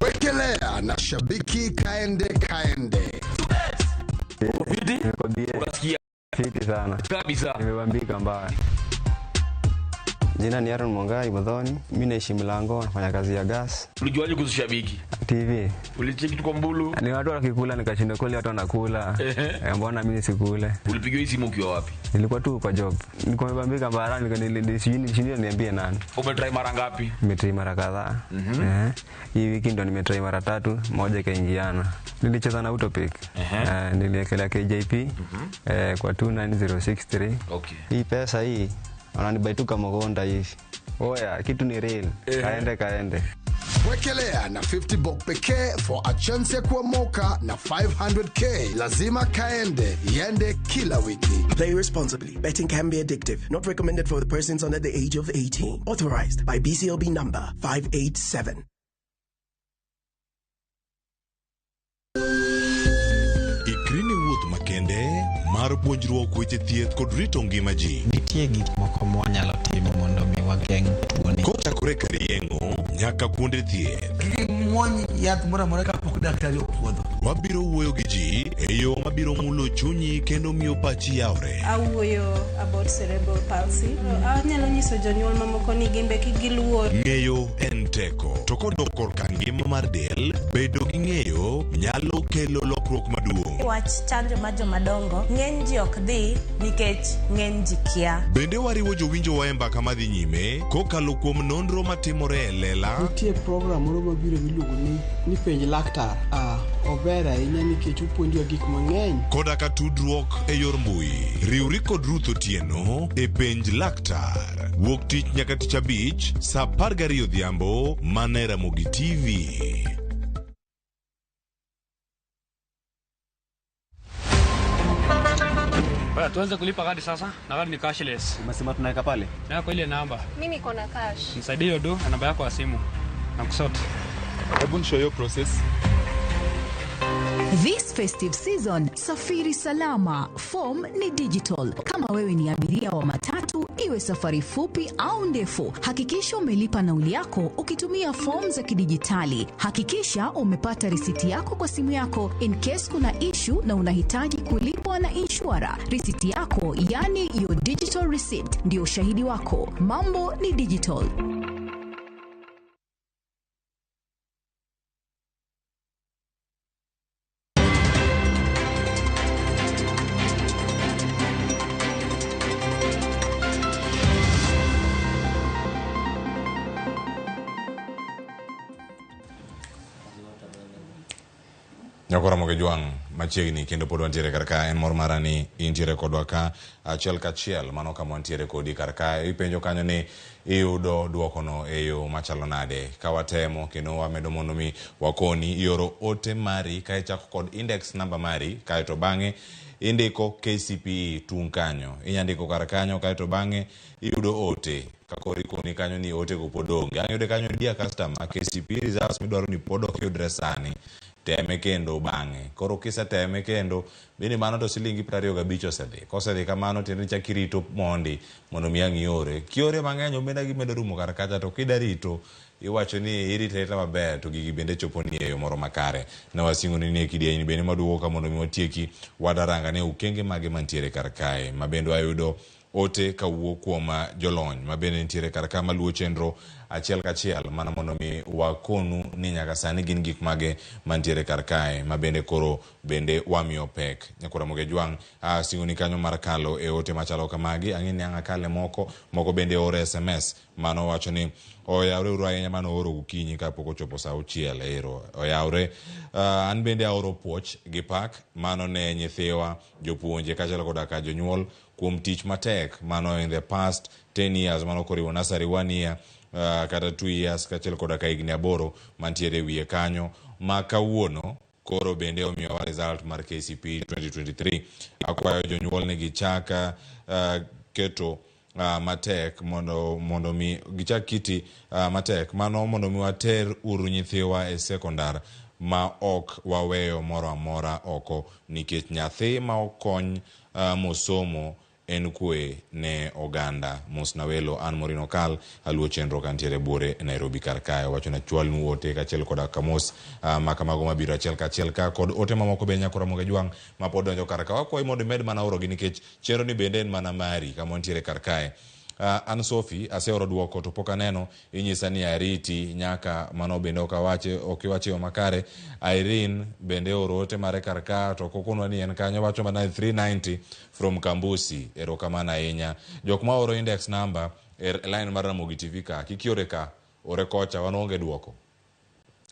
Wekelea na shabiki kaende kaende. Unasikia fiti sana. Kabisa. Nimebambika mbaya. Jina ni Aaron Mwangai Modhoni, mimi naishi Mlango, nafanya kazi ya gas. Ulijuaje kuhusu shabiki? TV. Ulicheki tu kwa Mbulu? Ni watu wakikula nikashinda kweli watu wanakula. Mbona mimi sikule? Ulipigiwa hii simu ukiwa wapi? Nilikuwa tu kwa job. Nilikuwa nimebambika barani, nilishinda niambie nani. Umetry mara ngapi? Nimetry mara kadhaa. Hii wiki ndo nimetry mara 3, moja ikaingiana. Nilicheza na Utopic. Niliekelea KJP kwa 29063. Okay. Hii pesa hii wananibaituka mgonda hivi. Oya, kitu ni real. Kaende kaende. Wekelea na 50 bob pekee for a chance ya kuomoka na 500k. Lazima kaende, iende kila wiki. Play responsibly. Betting can be addictive. Not recommended for the persons under the age of 18. Authorized by BCLB number 587. Ikri ne wuoth makende mar puonjruok weche thieth kod rito ngima ji. Nitie gik moko mwanyalo timo mondo mi wageng' tuoni. Kochakore kar yeng'o nyaka kuonde thieth. Kik imuony yath moro amora kapok daktari opuodho. Wabiro wuoyo gi ji e yo mabiro mulo chunyi kendo miyo pachi yawre. Awuoyo about cerebral palsy. Anyalo nyiso jonyuol mamoko ni gimbe kik giluor. Ng'eyo en teko. To kodok korka ngima mar del, bedo gi ng'eyo nyalo kelo lokruok maduong'. Wach chanjo mar jomadongo, ng'eny ji ok dhi nikech ng'eny ji kia. Bende wariwo jowinjowa e mbaka madhi nyime kokalo kuom nonro matimore e lela. Nitie program moro mabiro miluongo ni penj laktar. Ober ahinya nikech opuonjowa gik mang'eny. Koda ka tudruok e yor mbui. Riwri kod Ruth Otieno e penj laktar. Wuok tich nyaka tich abich saa 12 odhiambo mana e Ramogi TV. Bwana, tuanze kulipa kadi sasa na kadi ni cashless. Umesema tunaweka pale? Na kwa ile namba. Mimi niko na cash. Nisaidie hiyo do na namba yako ya simu. Na kusort. Hebu nishow hiyo process. This festive season, safiri salama. Form ni digital. Kama wewe ni abiria wa matatu, iwe safari fupi au ndefu, hakikisha umelipa nauli yako ukitumia fomu za kidijitali. Hakikisha umepata risiti yako kwa simu yako in case kuna issue na unahitaji kulipwa na inshura. Risiti yako, yani your digital receipt, ndio ushahidi wako. Mambo ni digital. Nyakora moge jwang' machiegni kendo pod wantiere kar ka en mor mara ni intiere kodwa ka achiel kachiel mano kama wantiere kodi kar ka ipenjo kanyo ni iyudo duokono e yo machalo nade ka watemo kendo wamedo mondo mi wakoni ioro ote mari ka ichako kod index number mari kaeto bang'e indiko KCPE tung' kanyo inya ndiko kar kanyo kaeto bang'e iyudo ote kakoro ikoni kanyo ni ote go pod onge ang' yude kanyo dear customer KCPE results midwaro ni pod ok yudre sani teme kendo bang'e koro kiseteme kendo bende mano to silingi 25 osedhi kosedhi kamano tiende ni chak irito mondi mondo mi ang' iore kiore mang'eny omenda gimedo rumo kar kacha to kida rito iwacho ni irito arita maber to gigi bende choponi e yo moro makare ne wasingoni ni e kidieny bende maduogo ka mondo mi watieki wadaranga ne okenge mage mantiere kar kae ma bende wayudo ote kawuok kuom jolony ma bende nitiere kar ka maluwo chenro achiel kachiel mana mondo mi wakonu ni nyaka sani gin gik mage mantiere kar kae ma bende koro bende wamiyo pek. Nyakora Moge Jwang' singoni kanyo mar kalo e ote machalo kamagi ang'e ni ang' akale moko moko bende oro SMS mano wacho ni oyawre uru ahinya mano oro gokinyi kapok ochopo saa auchiel ero oyawre. An bende aoro puoch gi pak mano ne nyithiwa jopuonje kaachiel koda ka jonyuol kuom tich matek mano in the past 10 years mano koriwo nursery 1 year kata 2 years kaachiel koda ka higni 8 mantiere e wiye kanyo ma kawuono koro bende omiyowa result mar KCPE 2023. Akwayo jonyuol ni gichak keto matek mondo mi gichak kiti matek mano mondo mi water uru nyithiwa e sekondar ma ok waweyo moro amora oko nikech nyathi ma okony mosomo en kwe ne oganda. Mos na welo an Morino Kal aluwo chenro kantiere buore Nairobi kar kae wacho na chwalnu ote kaachiel koda kamos makamago mabiro achiel kachiel ka kod ote mamoko be Nyakora Moge Jwang' ma pod donjo kar ka wakwayi mondo imed mana orogi nikech chenro ni bende en mana mari kama wantiere kar kae. An Sophie aseoro duoko to pok aneno inyisa ni ariti nyaka mano bende ok iwache yo makare. Irene bende oro ote mare kar ka to ok okonwa ni en kanyo wacho mana 390 from Kambusi erokamano ahinya. Jok ma oro index number e line mar Ramogi TV ka kik iore ka ore kocha wan onge duoko.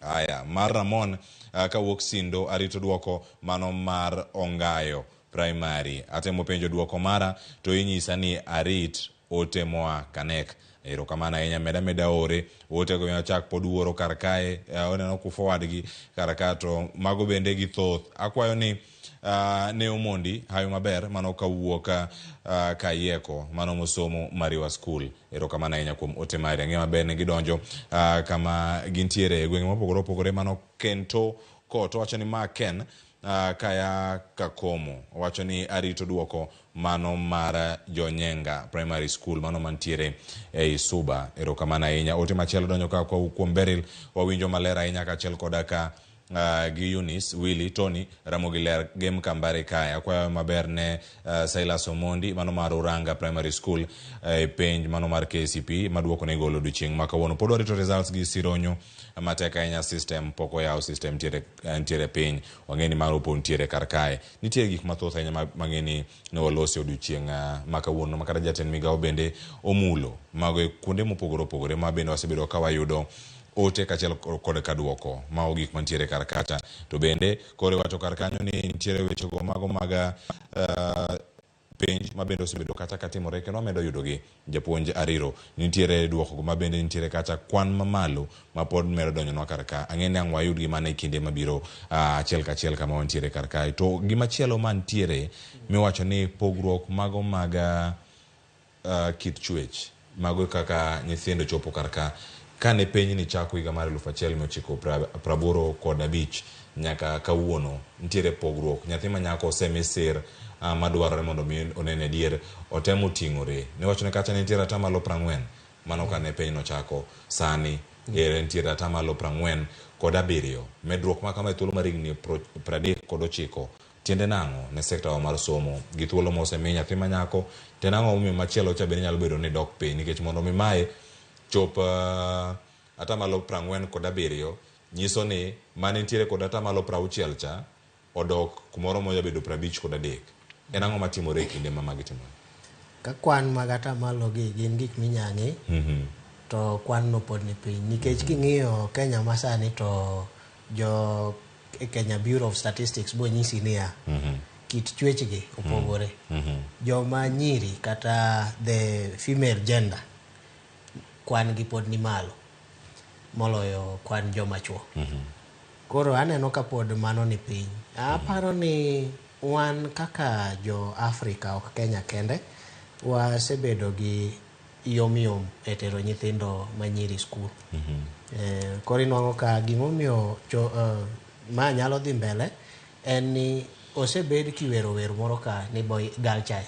Aya mar Ramon kawuok Sindo arito duoko mano mar Ongayo Primary atemo penjo duoko mara to inyisa ni arit ote moa Kanek. Erokamano ahinya meda ore ote go chak pod uoro kar kae oneno ku forward gi kar ka to mago bende gi thoth. Akwayo ni ne Omondi hayo maber mano kawuok Kayieko mano mosomo Mariwa School. Erokamano ahinya kuom ote mari. Ang'eyo maber ni gidonjo kama gintiere e gwenge mopogore opogore mano Kento Kot owacho ni ma Ken kaya Kakomo owacho ni arito duoko mano mar Jonyenga Primary School mano mantiere ei Suba. Erokamano ahinya. Ote machielo donjo ka kuom Beryl wawinjo maler ahinya kaachiel koda ka gi Eunice, Willy, Tony, Ramogi Ler, Gem Kambare kae. Akwayo maber ne Silas Omondi mano mar Uranga Primary School e penj mano mar KCPE maduoko ne golo odiochieng' ma kawuono. Pod warito results gi Sironyo matek ahinya system pok oyaw system ntiere piny. Wang'e ni mano pod ntiere kar kae. Nitie gik mathoth ahinya mang'e ni ne walosi odiochieng' ma kawuono ma kata jatend migawo bende omulo mago e kuonde mopogore opogore ma bende wasebedo ka wayudo ote kaachiel kod kaduoko mago gik mantiere kar kacha. To bende koro iwacho kar kanyo ni nitiere wechego mago mag penj ma bende osebedo kata katimore kendo wamedo yudogi. Japuonj Ariro nitiere duoko ma bende nitiere kacha kwan mamalo ma pod medo donjonwa kar ka. Ang'e ni ang' wayudgi mana e kinde mabiro achiel kachiel kama wantiere kar kae. To gimachielo mantiere miwacho ni pogruok mago mag kit chwech mago kaka nyithindo chopo kar ka Kane penj ni chako higa mar 1985 nyaka kawuono, nitiere pogruok. Nyathi ma nyako osemi sir madwarore mondo mi onene adier otemo ting'ore. Niwacho ni kacha nitiere 40% mano kane penj nochako, sani ere nitiere 47%. Medruok ma kama e thuolo mar higni 39 tiende nang'o ne sekta wa mar somo gi thuolo mosemi nyathi ma nyako? Tiende ang'o momiyo machielo cha bende nyalo bedo ni dok piny? Nikech mondo mi mae chop 47% nyiso ni mane nitiere kod 60% cha odok kumoro monya bedo 53. En ang'o matimore e kinde ma magi timore? Ka kwan mag atamalo gi gin gik minya ng'i, to kwan no pod ni piny nikech king'iyo Kenya masani to jo Kenya Bureau of Statistics bonyisi niya, kit chwech gi opogore. Joma nyiri kata the female gender kwan gi pod ni malo moloyo kwan joma chuo. Koro aneno ka pod mano ni piny. Aparo ni wan kaka jo Afrika, ok Kenya kende, wasebedo gi yom yom e tero nyithindo manyiri skul. Koro inwang'o ka gimomiyo ma nyalo dhi mbele en ni osebed kiwero wer moro ka ni boy girl child.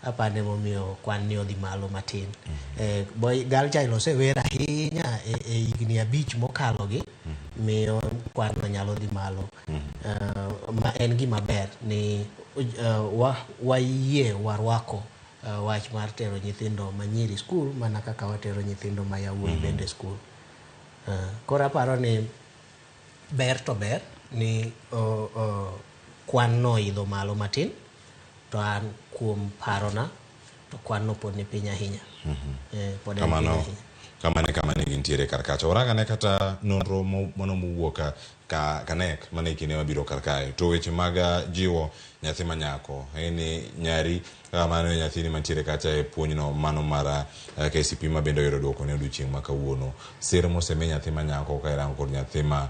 Apane momiyo kwan ni odhi malo matin. Boy girl child osewer ahinya e higni 5 mokalo gi, miyo kwan no nyalo dhi malo. Ma en gima ber ni wayie warwako wach mar tero nyithindo manyiri skul mana kaka watero nyithindo ma yawuoyi bende skul. Koro aparo ni ber to ber ni kwan no idho malo matin, to an kuom parona to kwan no pod ni piny ahinya. Pod en piny Kamano ahinya. Kamane kamane gintiere kar kacha. Warang ane kata nonro mano mowuok ka KNEC mane kinde mabiro kar kae. To weche mag jiwo nyathi ma nyako, en ni nyari kaka mano e nyathini mantiere kacha e puonjno mano mar KCPE ma bende oyudo duoko ne odiochieng' ma kawuono. Sir mosemi nyathi ma nyako ka irango kod nyathi ma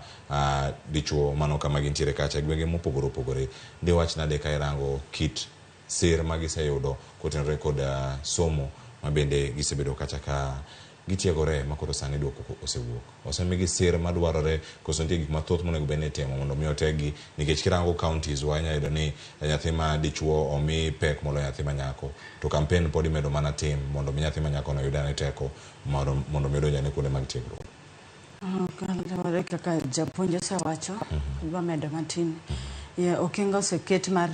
dichuo mano kama gintiere kacha e gwenge mopogore opogore. Diwach nade ka irango kit sir ma giseyudo kotenore kod somo ma bende gisebedo kacha ka gitiegore ma koro sani duoko osewuok. Osemigi sir madwarore koso nitie gik mathoth monego bed ni itimo mondo mi oteggi, nikech kirango counties wa inyalo yudo ni nyathi ma dichuo omi pek moloyo nyathi ma nyako, to campaign pod imedo mana tim mondo mi nyathi ma nyako no oyud ane teko mondo mi odonj ane kuonde mag tiegruok. Kaluwore kaka japuonj osewacho, adwa medo matin. Yeah, okenge oseket mar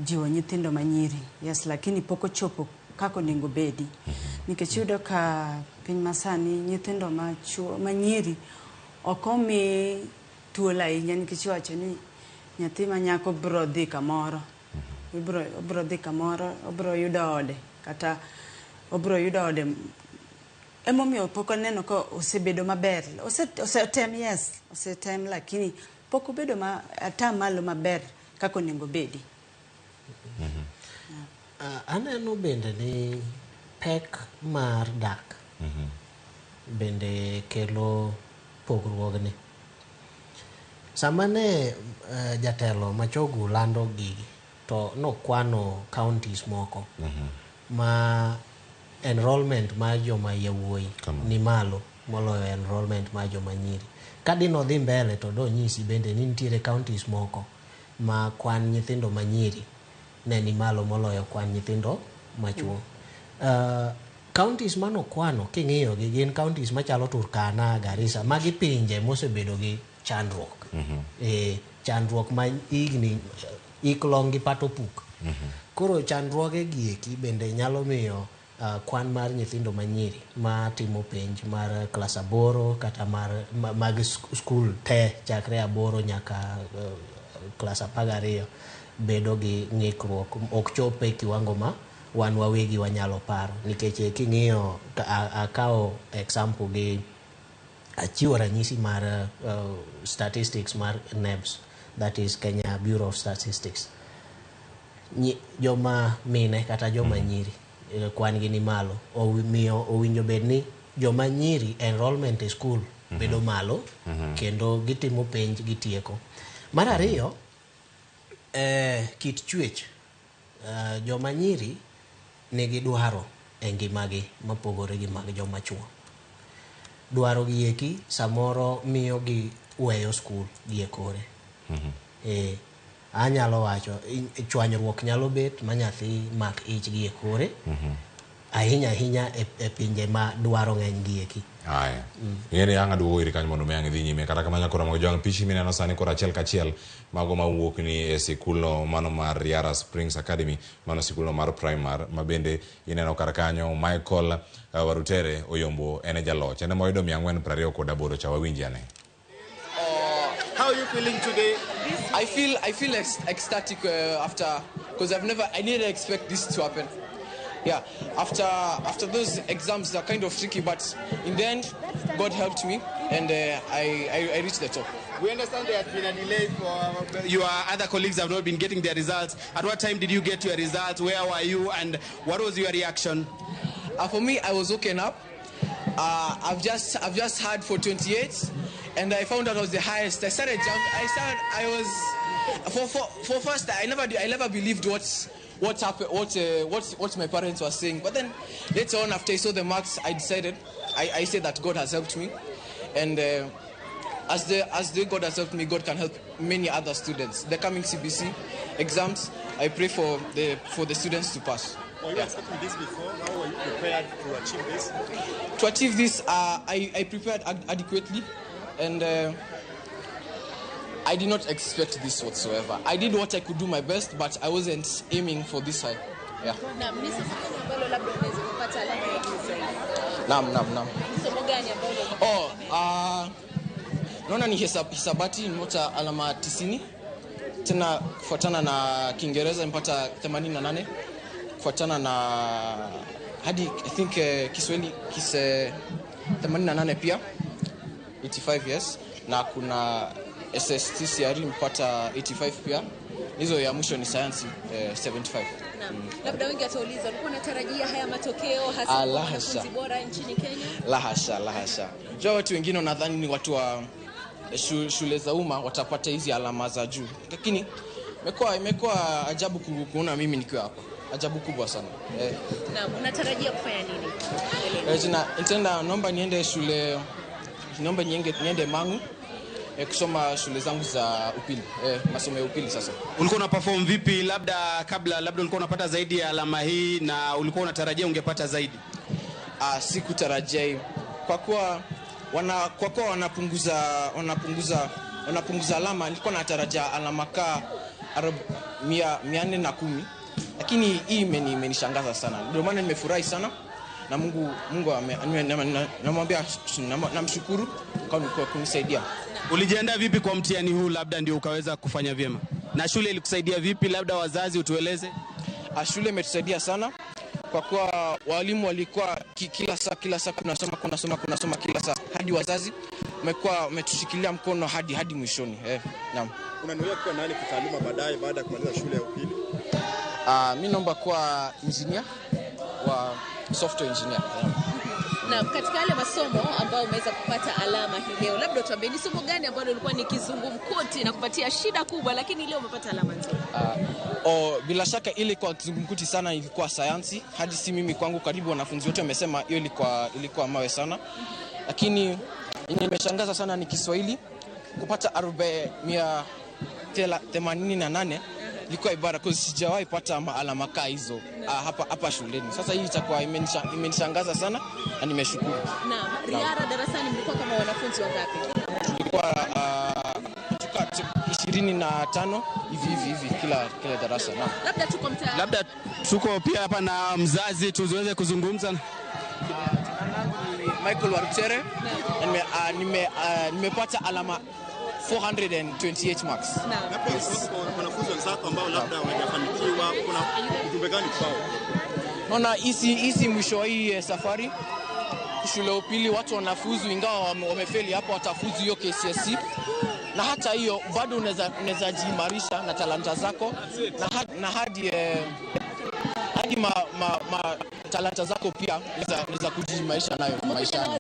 jiwo nyithindo manyiri. Yes, lakini pok ochopo kaka onego bedi. Nikech iyudo ka piny masani nyithindo machuo manyiri ok omi thuolo ahinya, nikech iwacho ni nyathi ma nyako biro dhi kamoro. Obiro dhi kamoro, obiro yudo ode kata obiro yudo ode. Emomiyo pok aneno ka osebedo maber. Osetem, yes, osetem, lakini pok obedo ma atamalo maber kaka onego bedi. Aneno bende ni pek mar dak bende kelo pogruogni. Sama ne jatelo Machogu lando gigi to nokwano counties moko ma enrollment mar joma yawuoyi ni malo moloyo enrollment mar joma nyiri. Ka dino dhi mbele to donyisi bende ni nitiere counties moko ma kwan nyithindo manyiri ne ni malo moloyo kwan nyithindo machuo. Counties manokwano king'iyo gi gin counties machalo Turkana, Garissa, magi pinje mosebedo gi chandruok. Chandruok ma higni ik long gi pato puk. Koro chandruoge gi eki bende nyalo miyo kwan mar nyithindo manyiri ma timo penj mar klas 8 kata mar mag skul te chakre 8 nyaka klas 12 bedo gi ng'ikruok, ok chop e kiwango ma wan wawegi wanyalo paro. Nikech king'iyo akawo example gi achiwo ranyisi mar statistics mar KNEBS, that is Kenya Bureau of Statistics. Joma mine kata joma nyiri kwan gi ni malo, omiyo owinjo bed ni joma nyiri enrollment e school bedo malo kendo gitimo penj gitieko. Mar ariyo, kit chwech, joma nyiri nigi dwaro e ngimagi mopogore gi mag joma chuo. Dwaro gi eki samoro miyo gi weyo skul gi e kore. Anyalo wacho chwanyruok nyalo bet ma nyathi mak ich gi e kore. Ahinya ahinya e pinje ma dwaro ng'eny gi eki. Aya. Ing'eni ang' aduogo iri kanyo mondo mi ang' idhi nyime. Kata kamano koro mag jwang' pichi mineno sani koro achiel kachiel mago mawuok ni e sikulno mano mar Riara Springs Academy, mano sikulno mar primar ma bende ineno kar kanyo Michael Warutere oyombo en e jaloch. En ema oyudo 428 cha wawinji ane. How are you feeling today? I feel ecstatic after, because I didn't expect this to happen. Yeah, after those exams are kind of tricky, but in the end, God helped me and I reached the top. We understand there has been a delay for your other colleagues have not been getting their results. At what time did you get your results? Where were you and what was your reaction? For me, I was woken up. I've just had for 28, and I found out I was the highest. I started jumping. For first I never believed what happened, what my parents were saying. But then later on, after I saw the marks, I decided, I said that God has helped me, and as the God has helped me, God can help many other students. The coming CBC exams, I pray for the students to pass. Were you expecting this before? How were you prepared to achieve this? To achieve this, I prepared adequately, and I did not expect this whatsoever. I did what I could do my best, but I wasn't aiming for this high. Yeah. Naam, naam, naam. Oh, naona ni hisabati nimepata alama 90. Tena kufuatana na Kiingereza nimepata 88. Kufuatana na hadi I think Kiswahili kise 88 pia 85, yes, na kuna SSTCR mpata 85 pia. Hizo ya mwisho ni science 75. Naam. Labda wengi watauliza ulikuwa unatarajia haya matokeo hasa kwa wanafunzi bora nchini Kenya? La hasha, la hasha. Jua watu wengine wanadhani ni watu wa shule za umma watapata hizi alama za juu. Lakini imekuwa ajabu kuona mimi nikiwa hapa. Ajabu kubwa sana. Naam, unatarajia kufanya nini? Nitaenda, naomba niende shule, naomba niende Mangu kusoma shule zangu za upili, masomo ya upili sasa. Ulikuwa una perform vipi labda kabla, labda ulikuwa unapata zaidi ya alama hii na ulikuwa unatarajia ungepata zaidi? Sikutarajia hiyo. Kwa kuwa wanapunguza alama, nilikuwa natarajia alama ka 410. Lakini hii imenishangaza sana. Ndio maana nimefurahi sana na Mungu namwambia, namshukuru kwa kunisaidia. Ulijiandaa vipi kwa mtihani huu labda ndio ukaweza kufanya vyema? Na shule ilikusaidia vipi, labda wazazi utueleze? Shule imetusaidia sana kwa kuwa walimu walikuwa kila saa kunasoma kila saa, hadi wazazi wamekuwa wametushikilia mkono hadi mwishoni. Naam. Unanuia kuwa nani kitaaluma baadaye baada ya kumaliza shule ya upili? Mimi naomba kuwa engineer wa software engineer. Na katika yale masomo ambayo umeweza kupata alama hii leo, labda tuambie ni somo gani ambalo lilikuwa ni kizungumkuti na kupatia shida kubwa lakini leo umepata alama nzuri? Bila shaka ile kwa kizungumkuti sana ilikuwa sayansi. Hadi si mimi kwangu, karibu wanafunzi wote wamesema hiyo ilikuwa mawe sana. Lakini nimeshangaza sana ni Kiswahili kupata 488. Ilikuwa ibara kwa sijawahi pata alama kaa hizo hapa shuleni. Sasa hii itakuwa imenishangaza sana na nimeshukuru. Naam, Riara darasani mlikuwa kama wanafunzi wangapi? Tulikuwa 25 hivi kila darasa. Naam. Labda tuko mtaa. Labda tuko pia hapa na mzazi tuweze kuzungumza. Michael Warutere. Nimepata alama 428 marks. Yes. Wanafunzi wenzako ambao labda hawajafanikiwa, kuna ujumbe gani kwao? Naona hisi mwisho hii safari shule upili watu wanafuzu, ingawa wamefeli hapo watafuzu hiyo KCSE. Na hata hiyo bado unaweza jiimarisha na talanta zako na hadi ma talanta zako pia unaweza kujiimarisha nayo maishani.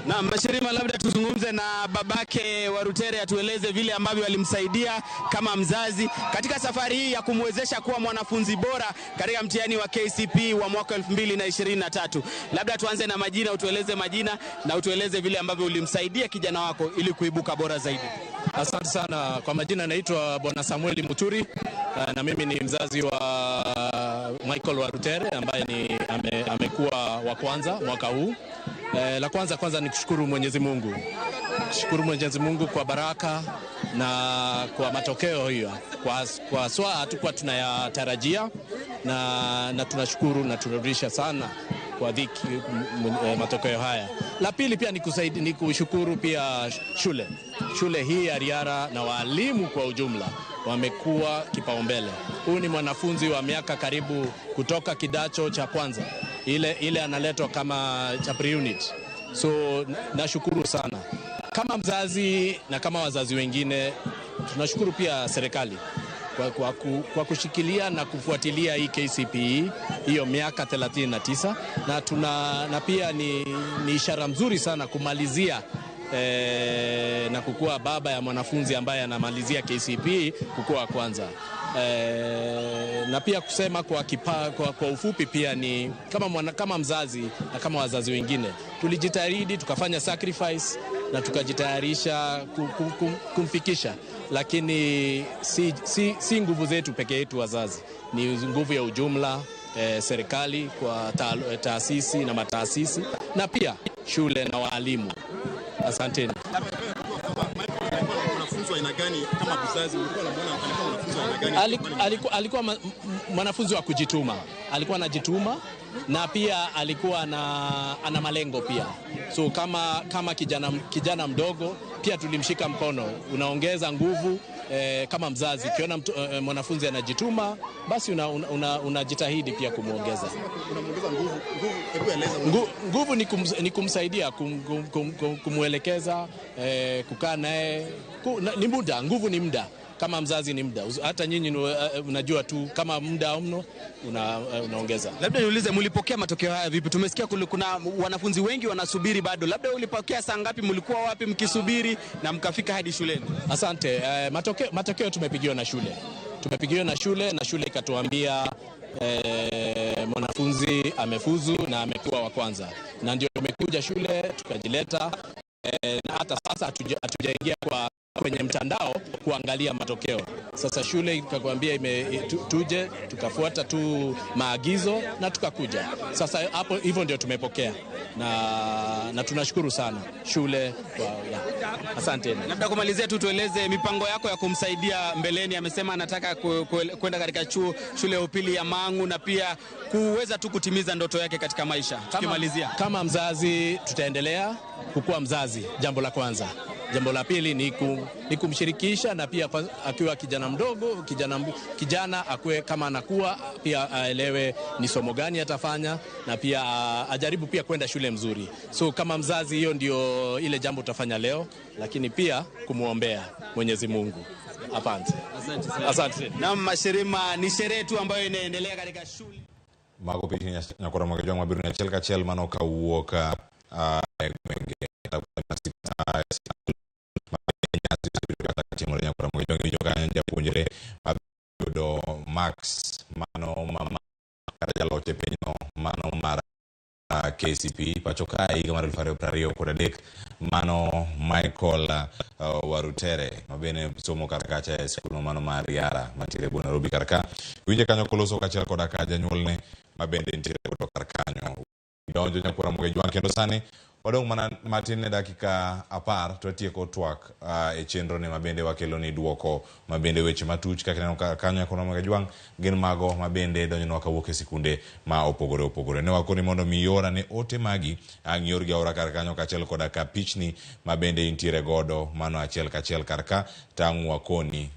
Na Mashirima, labda tuzungumze na babake Warutere atueleze vile ambavyo alimsaidia kama mzazi katika safari hii ya kumwezesha kuwa mwanafunzi bora katika mtihani wa KCPE wa mwaka 2023. Labda tuanze na majina, utueleze majina na utueleze vile ambavyo ulimsaidia kijana wako ili kuibuka bora zaidi. Asante sana. Kwa majina naitwa Bwana Samueli Muturi na mimi ni mzazi wa Michael Warutere ambaye ni amekuwa wa kwanza mwaka huu. La kwanza ni kushukuru Mwenyezi Mungu. Kushukuru Mwenyezi Mungu kwa baraka na kwa matokeo hiyo. Kwa swa hatukuwa tunayatarajia na tunashukuru na tunarudisha sana kwa dhiki matokeo haya. La pili pia ni kushukuru pia shule hii ya Riara na walimu kwa ujumla wamekuwa kipaumbele. Huyu ni mwanafunzi wa miaka karibu kutoka kidato cha kwanza, ile analetwa kama cha pre-unit. So nashukuru sana kama mzazi na kama wazazi wengine. Tunashukuru pia serikali kwa kushikilia na kufuatilia hii KCPE hiyo miaka 39 na pia ni ishara mzuri sana kumalizia na kukua baba ya mwanafunzi ambaye anamalizia KCPE kukua kwanza. Na pia kusema kwa ufupi pia ni kama mzazi na kama wazazi wengine tulijitahidi, tukafanya sacrifice na tukajitayarisha kumfikisha, lakini si nguvu zetu peke yetu wazazi, ni nguvu ya ujumla, serikali kwa taasisi na mataasisi na pia shule na walimu. Asanteni. Alikuwa mwanafunzi wa kujituma, alikuwa anajituma na pia alikuwa ana malengo pia. So kama kijana mdogo pia tulimshika mkono, unaongeza nguvu kama mzazi. Ukiona mwanafunzi anajituma basi unajitahidi pia kumuongeza. Unamuongeza nguvu. Hebu eleza. Nguvu ni kumsaidia, kumuelekeza, kukaa naye. Ni muda, nguvu ni muda. Kama mzazi ni muda. Hata nyinyi unajua tu kama muda mno unaongeza. Labda niulize, mlipokea matokeo haya vipi? Tumesikia kuna wanafunzi wengi wanasubiri bado. Labda ulipokea saa ngapi? Mlikuwa wapi mkisubiri na mkafika hadi shuleni? Asante. Matokeo tumepigiwa na shule. Tumepigiwa na shule na shule ikatuambia mwanafunzi amefuzu na amekuwa wa kwanza. Na ndio tumekuja shule tukajileta, na hata sasa hatujaingia kwenye mtandao kuangalia matokeo. Sasa shule ikakwambia tuje, tukafuata tu maagizo na tukakuja. Sasa hapo hivyo ndio tumepokea na tunashukuru sana shule kwa. Asante. Labda kumalizia tu, tueleze mipango yako ya kumsaidia mbeleni. Amesema anataka kwenda katika shule ya upili ya Mangu na pia kuweza tu kutimiza ndoto yake katika maisha. Tukimalizia, kama mzazi tutaendelea kukua mzazi, jambo la kwanza. Jambo la pili ni kumshirikisha na pia akiwa kijana mdogo, kijana akue kama anakuwa pia aelewe ni somo gani atafanya na pia ajaribu pia kwenda shule mzuri. So kama mzazi hiyo ndio ile jambo utafanya leo, lakini pia kumuombea Mwenyezi Mungu. Asante. Asante. Na Mashirima, ni sherehe tu ambayo inaendelea katika shule. Mago pichni nyakora magejwa mabiru na chelka chel mano kawuoka gwenge japuonjre mabiro Max mano mama kata jaloch e pinyno mano mar KCPE pacho kae higa mar 2023 mano Michael Warutere mabende somo kar kacha e sikul mano mar Riara mantiere e Nairobi kar ka. Winje kanyo koloso kaachiel koda ka janyuolne mabende nitiere godo kar kanyo. Donjo nyakwara Mogejwang' kendo sani wadong' mana matin ne dakika 10 to watieko twak e chenro ne mabende wakelo ni duoko mabende weche matuch kaka ineno kanyo nyakwara Mogejwang' gin mago mabende donjonwa kawuok e sikunde ma opogore opogore. Ne wakoni mondo mi iora ne ote magi ang' iorgi aora kar kanyo kaachiel koda ka pichni mabende intiere godo mano achiel kachiel kar ka tang' wakoni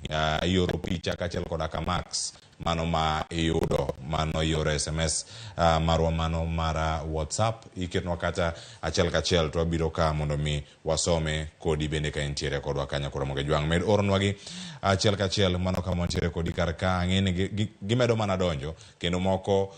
ioro picha kaachiel koda ka Max mano ma iyudo mano ioro SMS marwa mano mara WhatsApp iketnwa kata achiel kachiel to wabiro ka mondo mi wasome kodi bende ka intiere kodwa kanyo koro Mogejwang' med oronwagi achiel kachiel mano kama wantiere kodi kar ka. Ang'e ni gimedo mana donjo kendo moko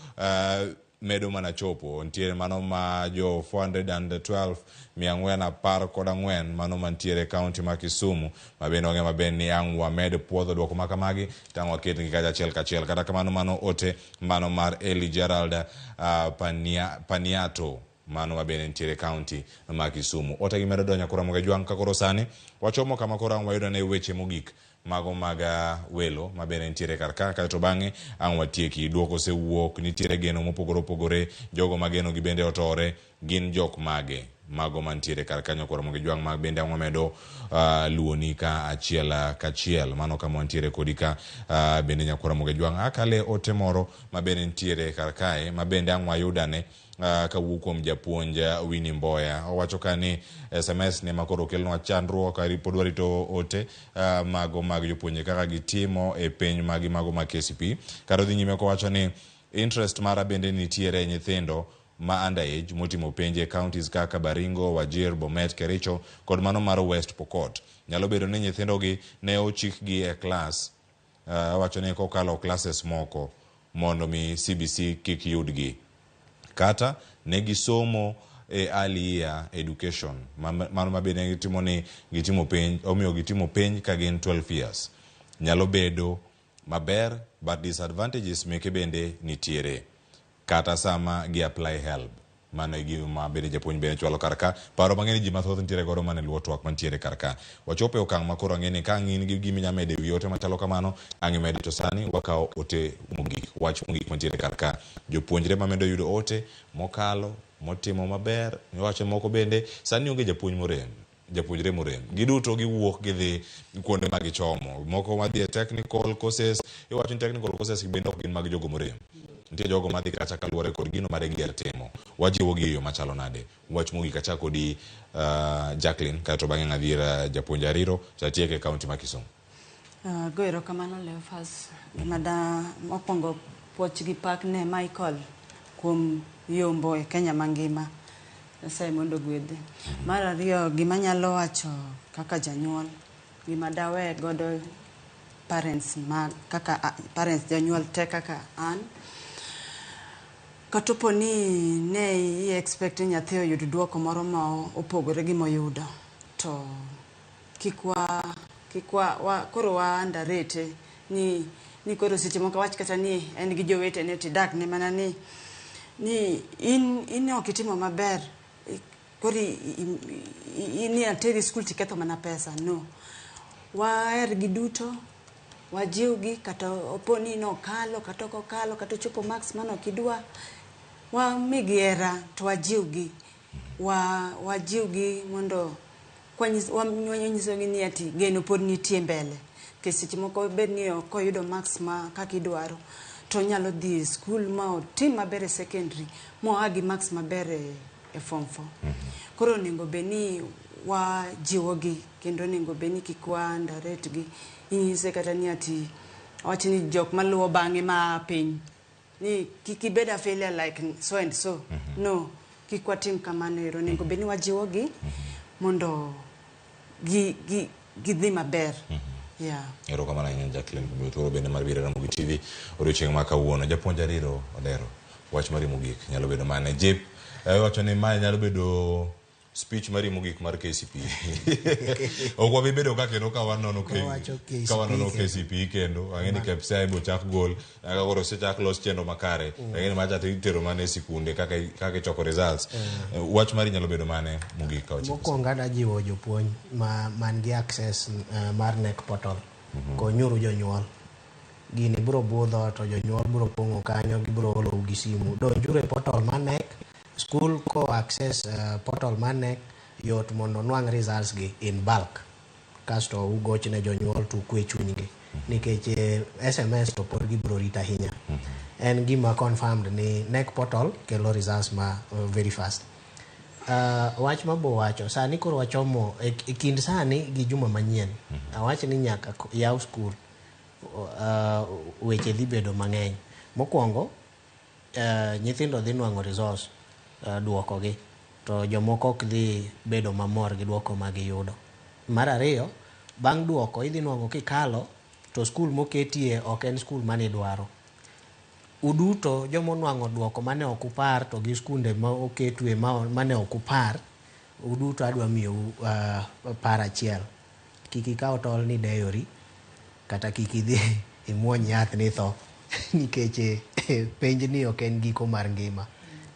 medo mana chopo. Nitiere mano ma jo 412 414 mano mantiere kaunti ma Kisumu, ma bende wang'eyo maber ni ang' wamed puodho duoko ma kamagi tang' waketgi kacha achiel kachiel. Kata kamano mano ote mano mar Eli Gerald Paniato mano ma bende nitiere kaunti ma Kisumu. Ote gi medo donjo koro Ramogi Jwang' ka koro sani wachomo kama koro ang' wayudo ne weche mogik mago mag welo ma bende nitiere kar ka, kaeto bang'e ang' watieki. Duoko osewuok, nitiere geno mopogore opogore, jogo ma geno gi bende otore, gin jok mage mago mantiere kar kanyo koro Ramogi Jwang' ma bende ang' wamedo luoni ka achiel kachiel. Mano kama wantiere kodi ka bende nyakwar Ramogi Jwang' akale ote moro ma bende nitiere kar kae ma bende ang' wayudane kawuok kuom japuonj Winnie Mboya. Owacho ka ni SMS ne makoro okelnwa chandruok, pod warito ote mago mag jopuonje kaka gitimo e penj magi mago mag KCPE. Kata odhi nyime kowacho ni interest mara bende nitiere e nyithindo ma underage motimo penj e counties kaka Baringo, Wajir, Bomet, Kericho kod mano mar West Pokot. Nyalo bedo ni nyithindogi ne ochikgi e klas, owacho ni kokalo classes moko mondo mi CBC kik yudgi. Kata ne gisomo e early year education mano ma bende gitimo ni gitimo penj, omiyo gitimo penj ka gin 12 years. Nyalo bedo maber but disadvantages meke bende nitiere kata sama gi apply help. Mano e gima bende japuonj bende chwalo kar ka. Paro mang'eny ji mathoth nitiere godo mane luwo twak mantiere kar ka. Wachopo e okang' ma koro ang'e ni ka ang' in gi gima inya medo ewi ote machalo kamano, ang' imede. To sani wakawo ote mogik, wach mogik mantiere kar ka. Jopuonjre mamedo yudo ote mokalo, motimo maber, miwacho moko bende, sani onge japuonj morem, japuonjre morem. Giduto giwuok gidhi kuonde ma gichomo. Moko madhi e technical courses, iwacho ni technical courses bende ok gin mag jogo morem. Nitie jogo madhi kacha kaluwore kod gino mare giher timo. Wajiwo gi e yo machalo nade? Wach mogik achako kodi Jacqueline, kaeto bang'e ng'adhi ir japuonj Ariro, to atieke e kaunti ma Kisumu. Go erokamano Leophas. Gima da mokwongo puoch gi pak ne Michael kuom yombo e Kenya mangima. Nyasaye mondo ogwedhe. Mar ariyo, gima anyalo wacho kaka janyuol, gima dawe godo parents ma kaka parents jonyuol te kaka an, katopo ni ne i expect ni nyathi oyud duoko moro ma opogore gi moyudo, to kik wa koro wa underrate ni koro seche moko wach kata ni en gi jowetene tidak ne mana ni in ok itimo maber, koro in ateri skul tiketho mana pesa. No, waher gi duto, wajiwgi kata opo ni nokalo kata ok okalo kata ochopo marks mane ok idwa, wamigi hera to wajiwgi, wajiwgi mondo wanyisogi ni ati geno pod nitie mbele. Nikech seche moko bed ni ok oyudo marks ma kaka idwaro, to onyalo dhi e skul ma otim maber e secondary moa gi marks maber e form 4. Koro onego bed ni wajiwogi kendo onego bed ni kik wa underrate gi. Inyise kata ni ati wach ni jok maluwo bang'e ma piny ni kik ibed a failure like so and so. No, kik watim kamano ero. Onego bed ni wajiwogi mondo gidhi maber. Yeah. Erokamano ahinya Jacqueline kuom thuolo bende mar biro e Ramogi TV odiochieng' ma kawuono. Japuonj Ariro Odero, wach mari mogik nyalo bedo mane? Jip iwacho ni mae nyalo bedo speech mari mogik mar KCPE. Ok wabi bedo ka kendo ka wanono KCPE kendo. Ang'e ni KPSEA ibo chak gol, nyaka koro osechak los chenro makare. Ang'e ni macha to itero mana e sikunde kaka ichoko results. Wach mari nyalo bedo mane mogik ka wachiwo? Mokwongo adwa jiwo jopuonj man gi access mar KNEC portal. Konyuru jonyuol. Gini biro budho to jonyuol biro pong'o kanyo, gibiro olou gi simu. Donjuru e portal mar KNEC. School ko access portal mar KNEC yot mondo nwang' results gi in bulk. Kasto ugoch ne jonyuol to ukwe chunygi. Nikech SMS to pod gibiro rito ahinya. En gima confirmed ni KNEC portal kelo results ma very fast. Wach mabo wacho, sani koro wachomo e kind sani gi juma manyien. Awach ni nyaka yaw school. Weche dhi bedo mang'eny. Mokwongo, nyithindo dhi nwang'o results, duokogi, to jomoko ok dhi bedo mamor gi duoko ma giyudo. Mar ariyo, bang' duoko idhi nwang'o kikalo to skul moketie ok en skul manidwaro. Uduto joma onwang'o duoko mane ok upar to gi skunde ma oketue mane ok upar, uduto adwa miyou par achiel. Kik ikaw tol ni deyori, kata kik idhi imuony yath ni tho, nikech penj ni ok en giko mar ngima.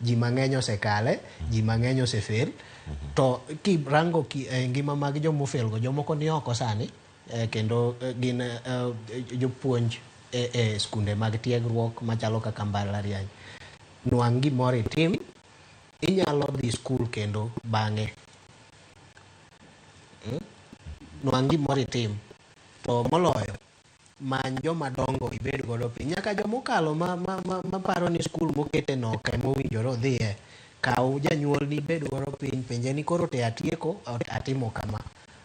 Ji mang'eny osekale, ji mang'eny osefel. To kirango ngima mag jomofel go, jomoko ni oko sani, kendo gin jopuonj e skunde mag tiegruok machalo kaka mbalariany. Nwang' gimoro itim, inyalo dhi skul kendo bang'e. Nwang' gimoro itim. To moloyo, many joma dongo ibed godo piny. Nyaka jomokalo ma paro ni skul mokete no ok ema owinjore odhiye. Kaw janyuolni ibed godo piny, penje ni koro te atieko, atimo kama,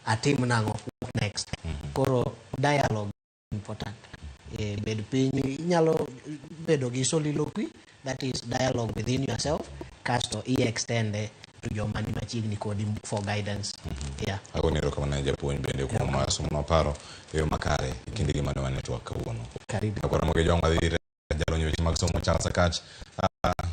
atim nang'o, what next? Koro dialogue important. Bed piny, inyalo bedo gi soliloquy, that is dialogue within yourself, kasto i extend to joma ni machiegni kodi for guidance. Yeah. Agoni erokamano ne japuonj bende kuom somo maparo e yo makare e kindegi mane wan e twak kawuono. Karibu. Ramogi Ojwang' wadhi ir jalony weche mag somo Charles Akach.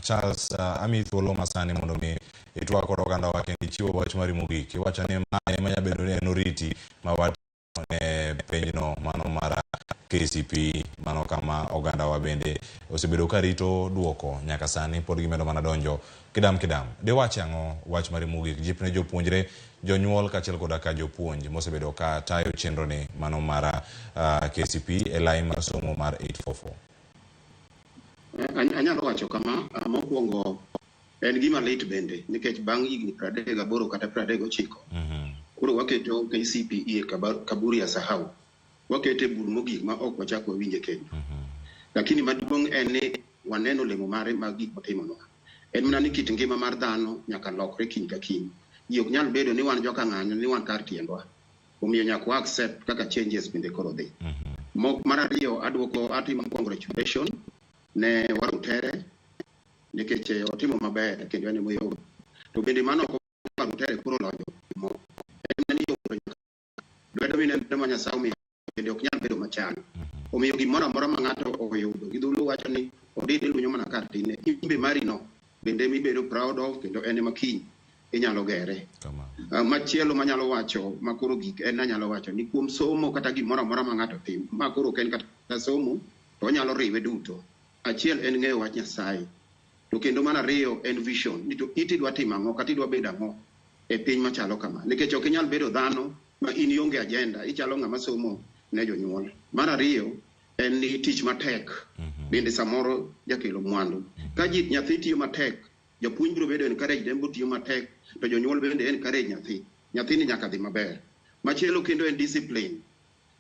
Charles, amiyi thuolo masani mondo mi itwak kod ogandawa kendo ichiwo wach mari mogik. Iwacho ni ma ema nyalo bedo ni en oriti ma watimo ne penjno mano mar KCPE, mano kama ogandawa bende osebedo ka rito duoko nyaka sani pod gimedo mana donjo kidam kidam. Diwach ang'o wach mari mogik jip ne jopuonjre, jonyuol kaachiel koda ka jopuonj mosebedo ka tayo chenro ni mano mar KCPE e line mar somo mar 844? Anyalo wacho kama, mokwongo en gima lit bende nikech bang' higni 38 kata 39 koro waketo KCPE e kaburi ya sahau, wakete e bur mogik ma ok wachak wawinje kendo. Lakini maduong' en ni waneno olemo mare mag gik motimonwa. En mana ni kit ngima mar dhano nyaka lokre kiny ka kiny. Ji ok nyal bedo ni wan joka ng'anyo ni wan kar tiendwa. Omiyo nyaka wa accept kaka changes bende koro dhi. Mar ariyo aduoko atimo congratulation ne Warutere nikech otimo maber kendo en emoyom. To bende mano ok Warutere koro oloyo moko. En mana ni yom to nyaka lwedo mineno ma Nyasaye omiyo bende ok nyal bedo machal. Omiyo gimoro amora ma ng'ato oyudo gi dholuo wacho ni odide lunyo mana kar tinne. Imbe mari no bende mibedo proud of kendo en ema kiny inyalo gere. Machielo manyalo wacho makoro gik en anyalo wacho ni kuom somo kata gimoro amora ma ng'ato timo ma koro ok en kata somo to onyalo riwe duto. Achiel en ng'eyo wach Nyasaye. To kendo mar ariyo en vision ni to it idwa timo ang'o kata idwa bedo ang'o e piny machalo kama. Nikech ok inyal bedo dhano ma in ionge agenda, ichalo ng'ama somo ne jonyuol. Mar ariyo en ni tich matek bende samoro jakelo mwandu. Ka ji nyathi tiyo matek, japuonj biro bedo encouraged en bo tiyo matek, to jonyuol bende encourage nyathi. Nyathini nyaka dhi maber. Machielo kendo en discipline.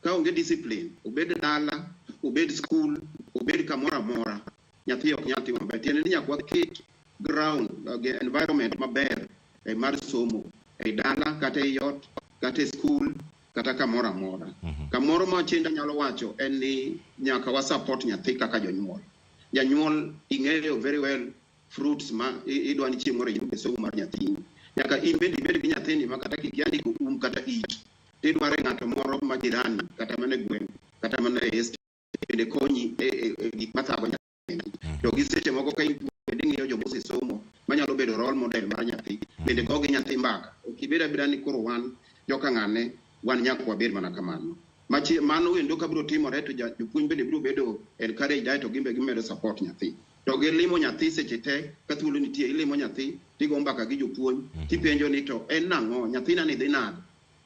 Ka onge discipline, obed dala, obed skul, obed kamoro amora, nyathi ok nyal timo maber. Tiende ni nyaka waket ground, environment maber mar somo e dala kata e ot kata e skul kata kamoro amora. Kamoro ma chenda nyalo wacho en ni nyaka wa support nyathi kaka jonyuol. Janyuol ing'eyo very well fruits ma idwa ni chieng' moro iyud e somo mar nyathini. Nyaka in bende ibed gi nyathini ma kata kikia ndiko um kata it, tidwaro ng'ato moro ma jirani kata mana e gweng' kata mana e estate bende konyi e gik mathago nyathini. To gi seche moko ka in bende ing'iyo joma osesomo manyalo bedo role model mar nyathi, bende go gi nyathi mbaka. Ok ibed abeda ni koro wan joka ng'ane, wan nyaka wabed mana kamano. Mano endo ka biro timore to jopuonj bende biro bedo encouraged aeto gin be gimedo support nyathi. To gilimo nyathi seche te ka thuolo nitie, ilimo nyathi tigo mbaka gi jopuonj tipenjo ni to en nang'o, nyathina ni dhi nade?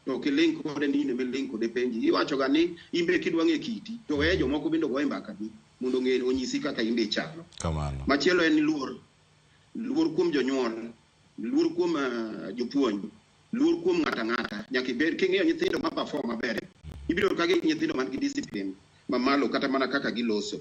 To ok ilink kode ni in ema ilink kode penji. Iwacho ga ni in be kidwa ng'e kiti to weye jomoko bende ogoye mbaka gi mondo ong'e onyisi kaka in be ichalo. Kamano. Machielo en luor. Luor kuom jonyuol, luor kuom jopuonj, luor kuom ng'ato ang'ata. Nyaka ibed king'iyo nyithindo ma perform maber, ibiro yudo ka gin nyithindo man gi discipline mamalo kata mana kaka giloso.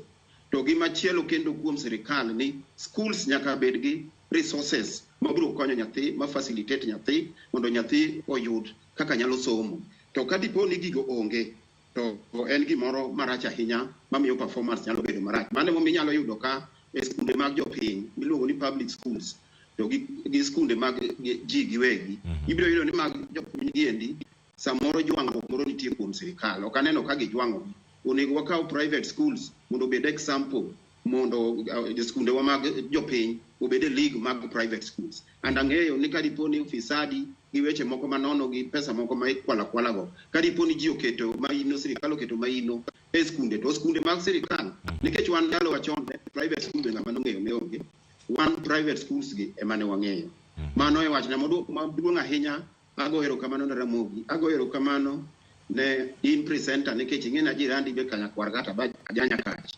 To gi machielo kendo kuom sirikal ni schools nyaka bed gi resources mabiro konyo nyathi, ma facilitate nyathi mondo nyathi oyud kaka nyalo somo. To ka dipo ni gigo onge, to en gimoro marach ahinya mamiyo performance nyalo bedo marach. Mano emomiyo inyalo yudo ka e skunde mag jopiny miluongo ni public schools to gi skunde mag ji giwegi, ibiro yudo ni mag jopiny giendi samoro jwang'ruok moro nitie kuom sirikal. Ok aneno ka gijwang'ogi. Onego wakaw private schools mondo obed example Mondo skundewa mag jopiny obed e league mag private schools. And ang'eyo ni kadipo ni ufisadi gi weche moko manono gi pesa moko ma ikwalo akwala go, kadipo ni ji oketo maino, sirikal oketo maino e skunde, to skunde mag sirikal, nikech wan ndalo chon private school be ng'ama nong'eyo ne onge, wan private schools gi ema ne wang'eyo. Mano e wachna maduong' ahinya. Ago erokamano ne Ramogi, ago erokamano ne in presenter, nikech ing'e na jirandi be kanyakwar kata ajanya kach.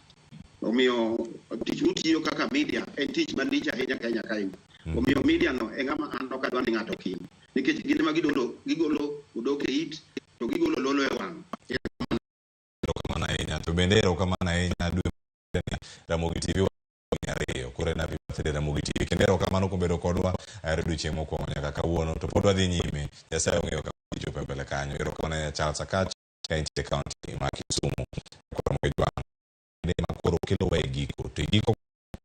Omiyo tich mutiyo kaka media en tich malich ahinya Kenya kae. Omiyo media no e ng'ama an ok adwa ni ng'ato okim, nikech gin ema gigolo odok e it to gigolo lolo e wang'. Erokamano ahinya. To bende erokamano ahinya dwe Ramogi TV ariyo koro en happy birthday Ramogi TV. Kendo erokamano kuom bedo kodwa aer odiochieng' mokwongo nyaka kawuono to pod wadhi nyime. Nyasaye ong'eyo kama wadhi chopo e mbele kanyo. Erokamano ahinya Charles Akach ka intie e kaunti ma Kisumu. Ramogi Jwang' ma koro kelowa e giko. To e giko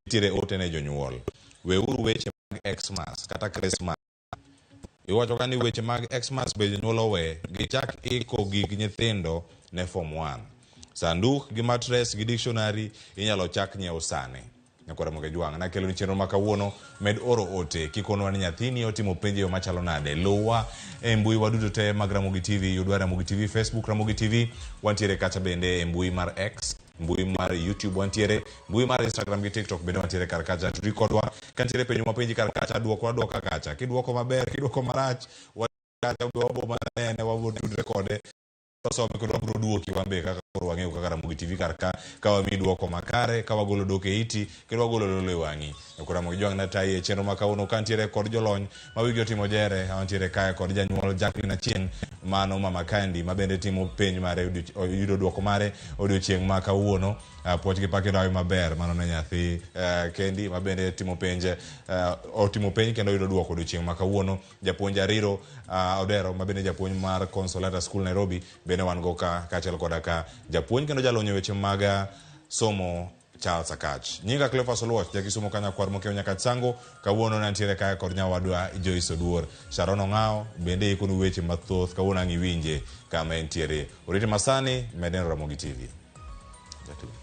nitiere ote ne jonyuol. Weuru weche mag Xmas kata Christmas. Iwacho ka ni weche mag Xmas be jonyuol owe, gichak iko gik nyithindo ne form 1. Sanduk gi mattress gi dictionary inyalo chak nyiew sani. Nyakwar Ramogi Jwang' nakelo ni chenro ma kawuono, med oro ote kikonwa ni nyathini otimo penj e yo machalo nade. Luwa e mbui wa duto te mag Ramogi TV, yudwa Ramogi TV, Facebook Ramogi TV, wantiere kacha bende e mbui mar X, mbui mar YouTube wantiere, mbui mar Instagram gi TikTok bende wantiere kar kacha. Tudri kodwa ka nitiere penjo mapenji kar kacha, dwoko adwoka kacha. Kidwoko maber, kidwoko marach, kacha wabo manene, wabo tudre kode. Wasome kendo wabiro duoki wan be kaka koro wang'eyo kaka Ramogi TV kar ka wamiyi duoko makare, ka wagolo dok e iti kendo wagolo lolo e wang'i. Nyakwar Ramogi Jwang' natayi e chenro ma kawuono kantiere kod jolony ma wigi otimo jere, wantiere kae kod janyuol Jacqueline Achieng' mano Mama Kandi ma bende timo penj mare oyudo duoko mare odiochieng' ma kawuono. Puoch gi pak kendo maber mano ne nyathi Kendi ma bende timo penj otimo penj kendo oyudo duoko odiochieng' ma kawuono. Japuonj Ariro Odero ma bende japuonj mar Consolata School Nairobi bende wan go ka kaachiel koda ka japuonj kendo jalony e weche mag somo Charles Akach. Nyinga Cleophas Oluoch, jakisumo ka nyakwar mokew nyaka Tsango. Kawuono nantiere kae kod nyawadwa Joyce Oduor. Sharon Ong'ao bende ikonu weche mathoth kawuono ang' iwinje kama entiere. Orite masani med neno Ramogi TV. Jacqueline.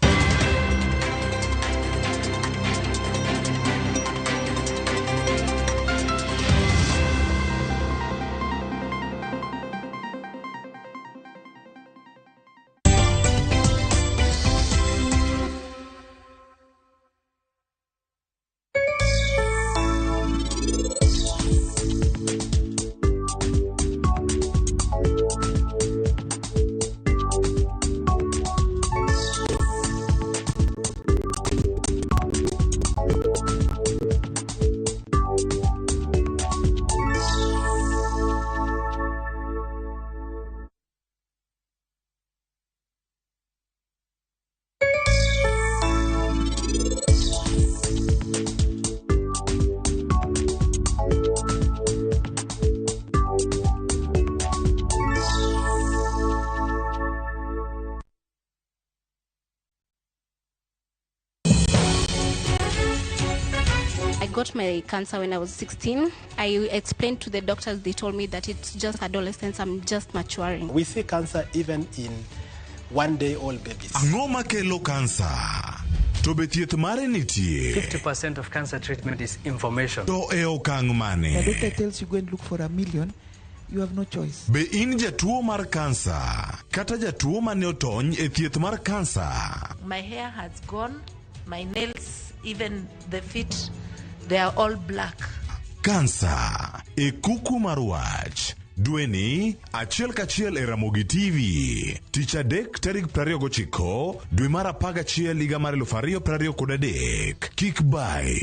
I got my cancer when I was 16. I explained to the doctors, they told me that it's just adolescence, I'm just maturing. We see cancer even in one-day-old babies. Ang'o makelo kansa? To be thieth mare nitie? 50% of cancer treatment is information. To e okang' mane? The doctor tells you go and look for $1 million, you have no choice. Be in jatuo mar kansa kata jatuo mane otony e thieth mar kansa? My hair has gone, my nails, even the feet, they are all black. Kansa e kuku mar wach. Dweni achiel kachiel e Ramogi TV. Tich adek tarik 29 dwe mar 11 higa mar 2023. Kik bai.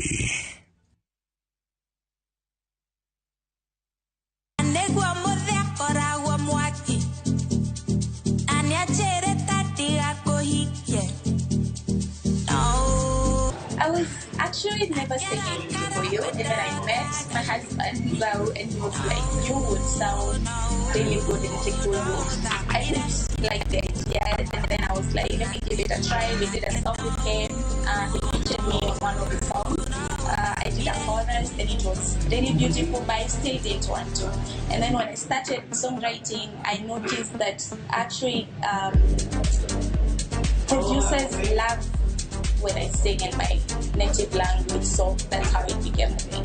Anegwa mothe akoragwo mwaki. Anianjĩrĩte ndigakuhikie. No. I was actually never singing before you, and then I met my husband, Zau, and he was like, you would sound really good in Kikuyu. I didn't like the idea, and then I was like, let me give it a try. We did a song with him. He featured me on one of the songs. I did a chorus, and it was really beautiful, but I still didn't want to. And then when I started songwriting, I noticed that actually producers love when I sing in my native language. So that's how it became a thing.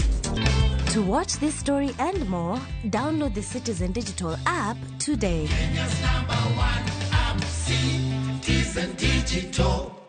To watch this story and more, download the Citizen Digital app today. Kenya's number one app, Citizen Digital.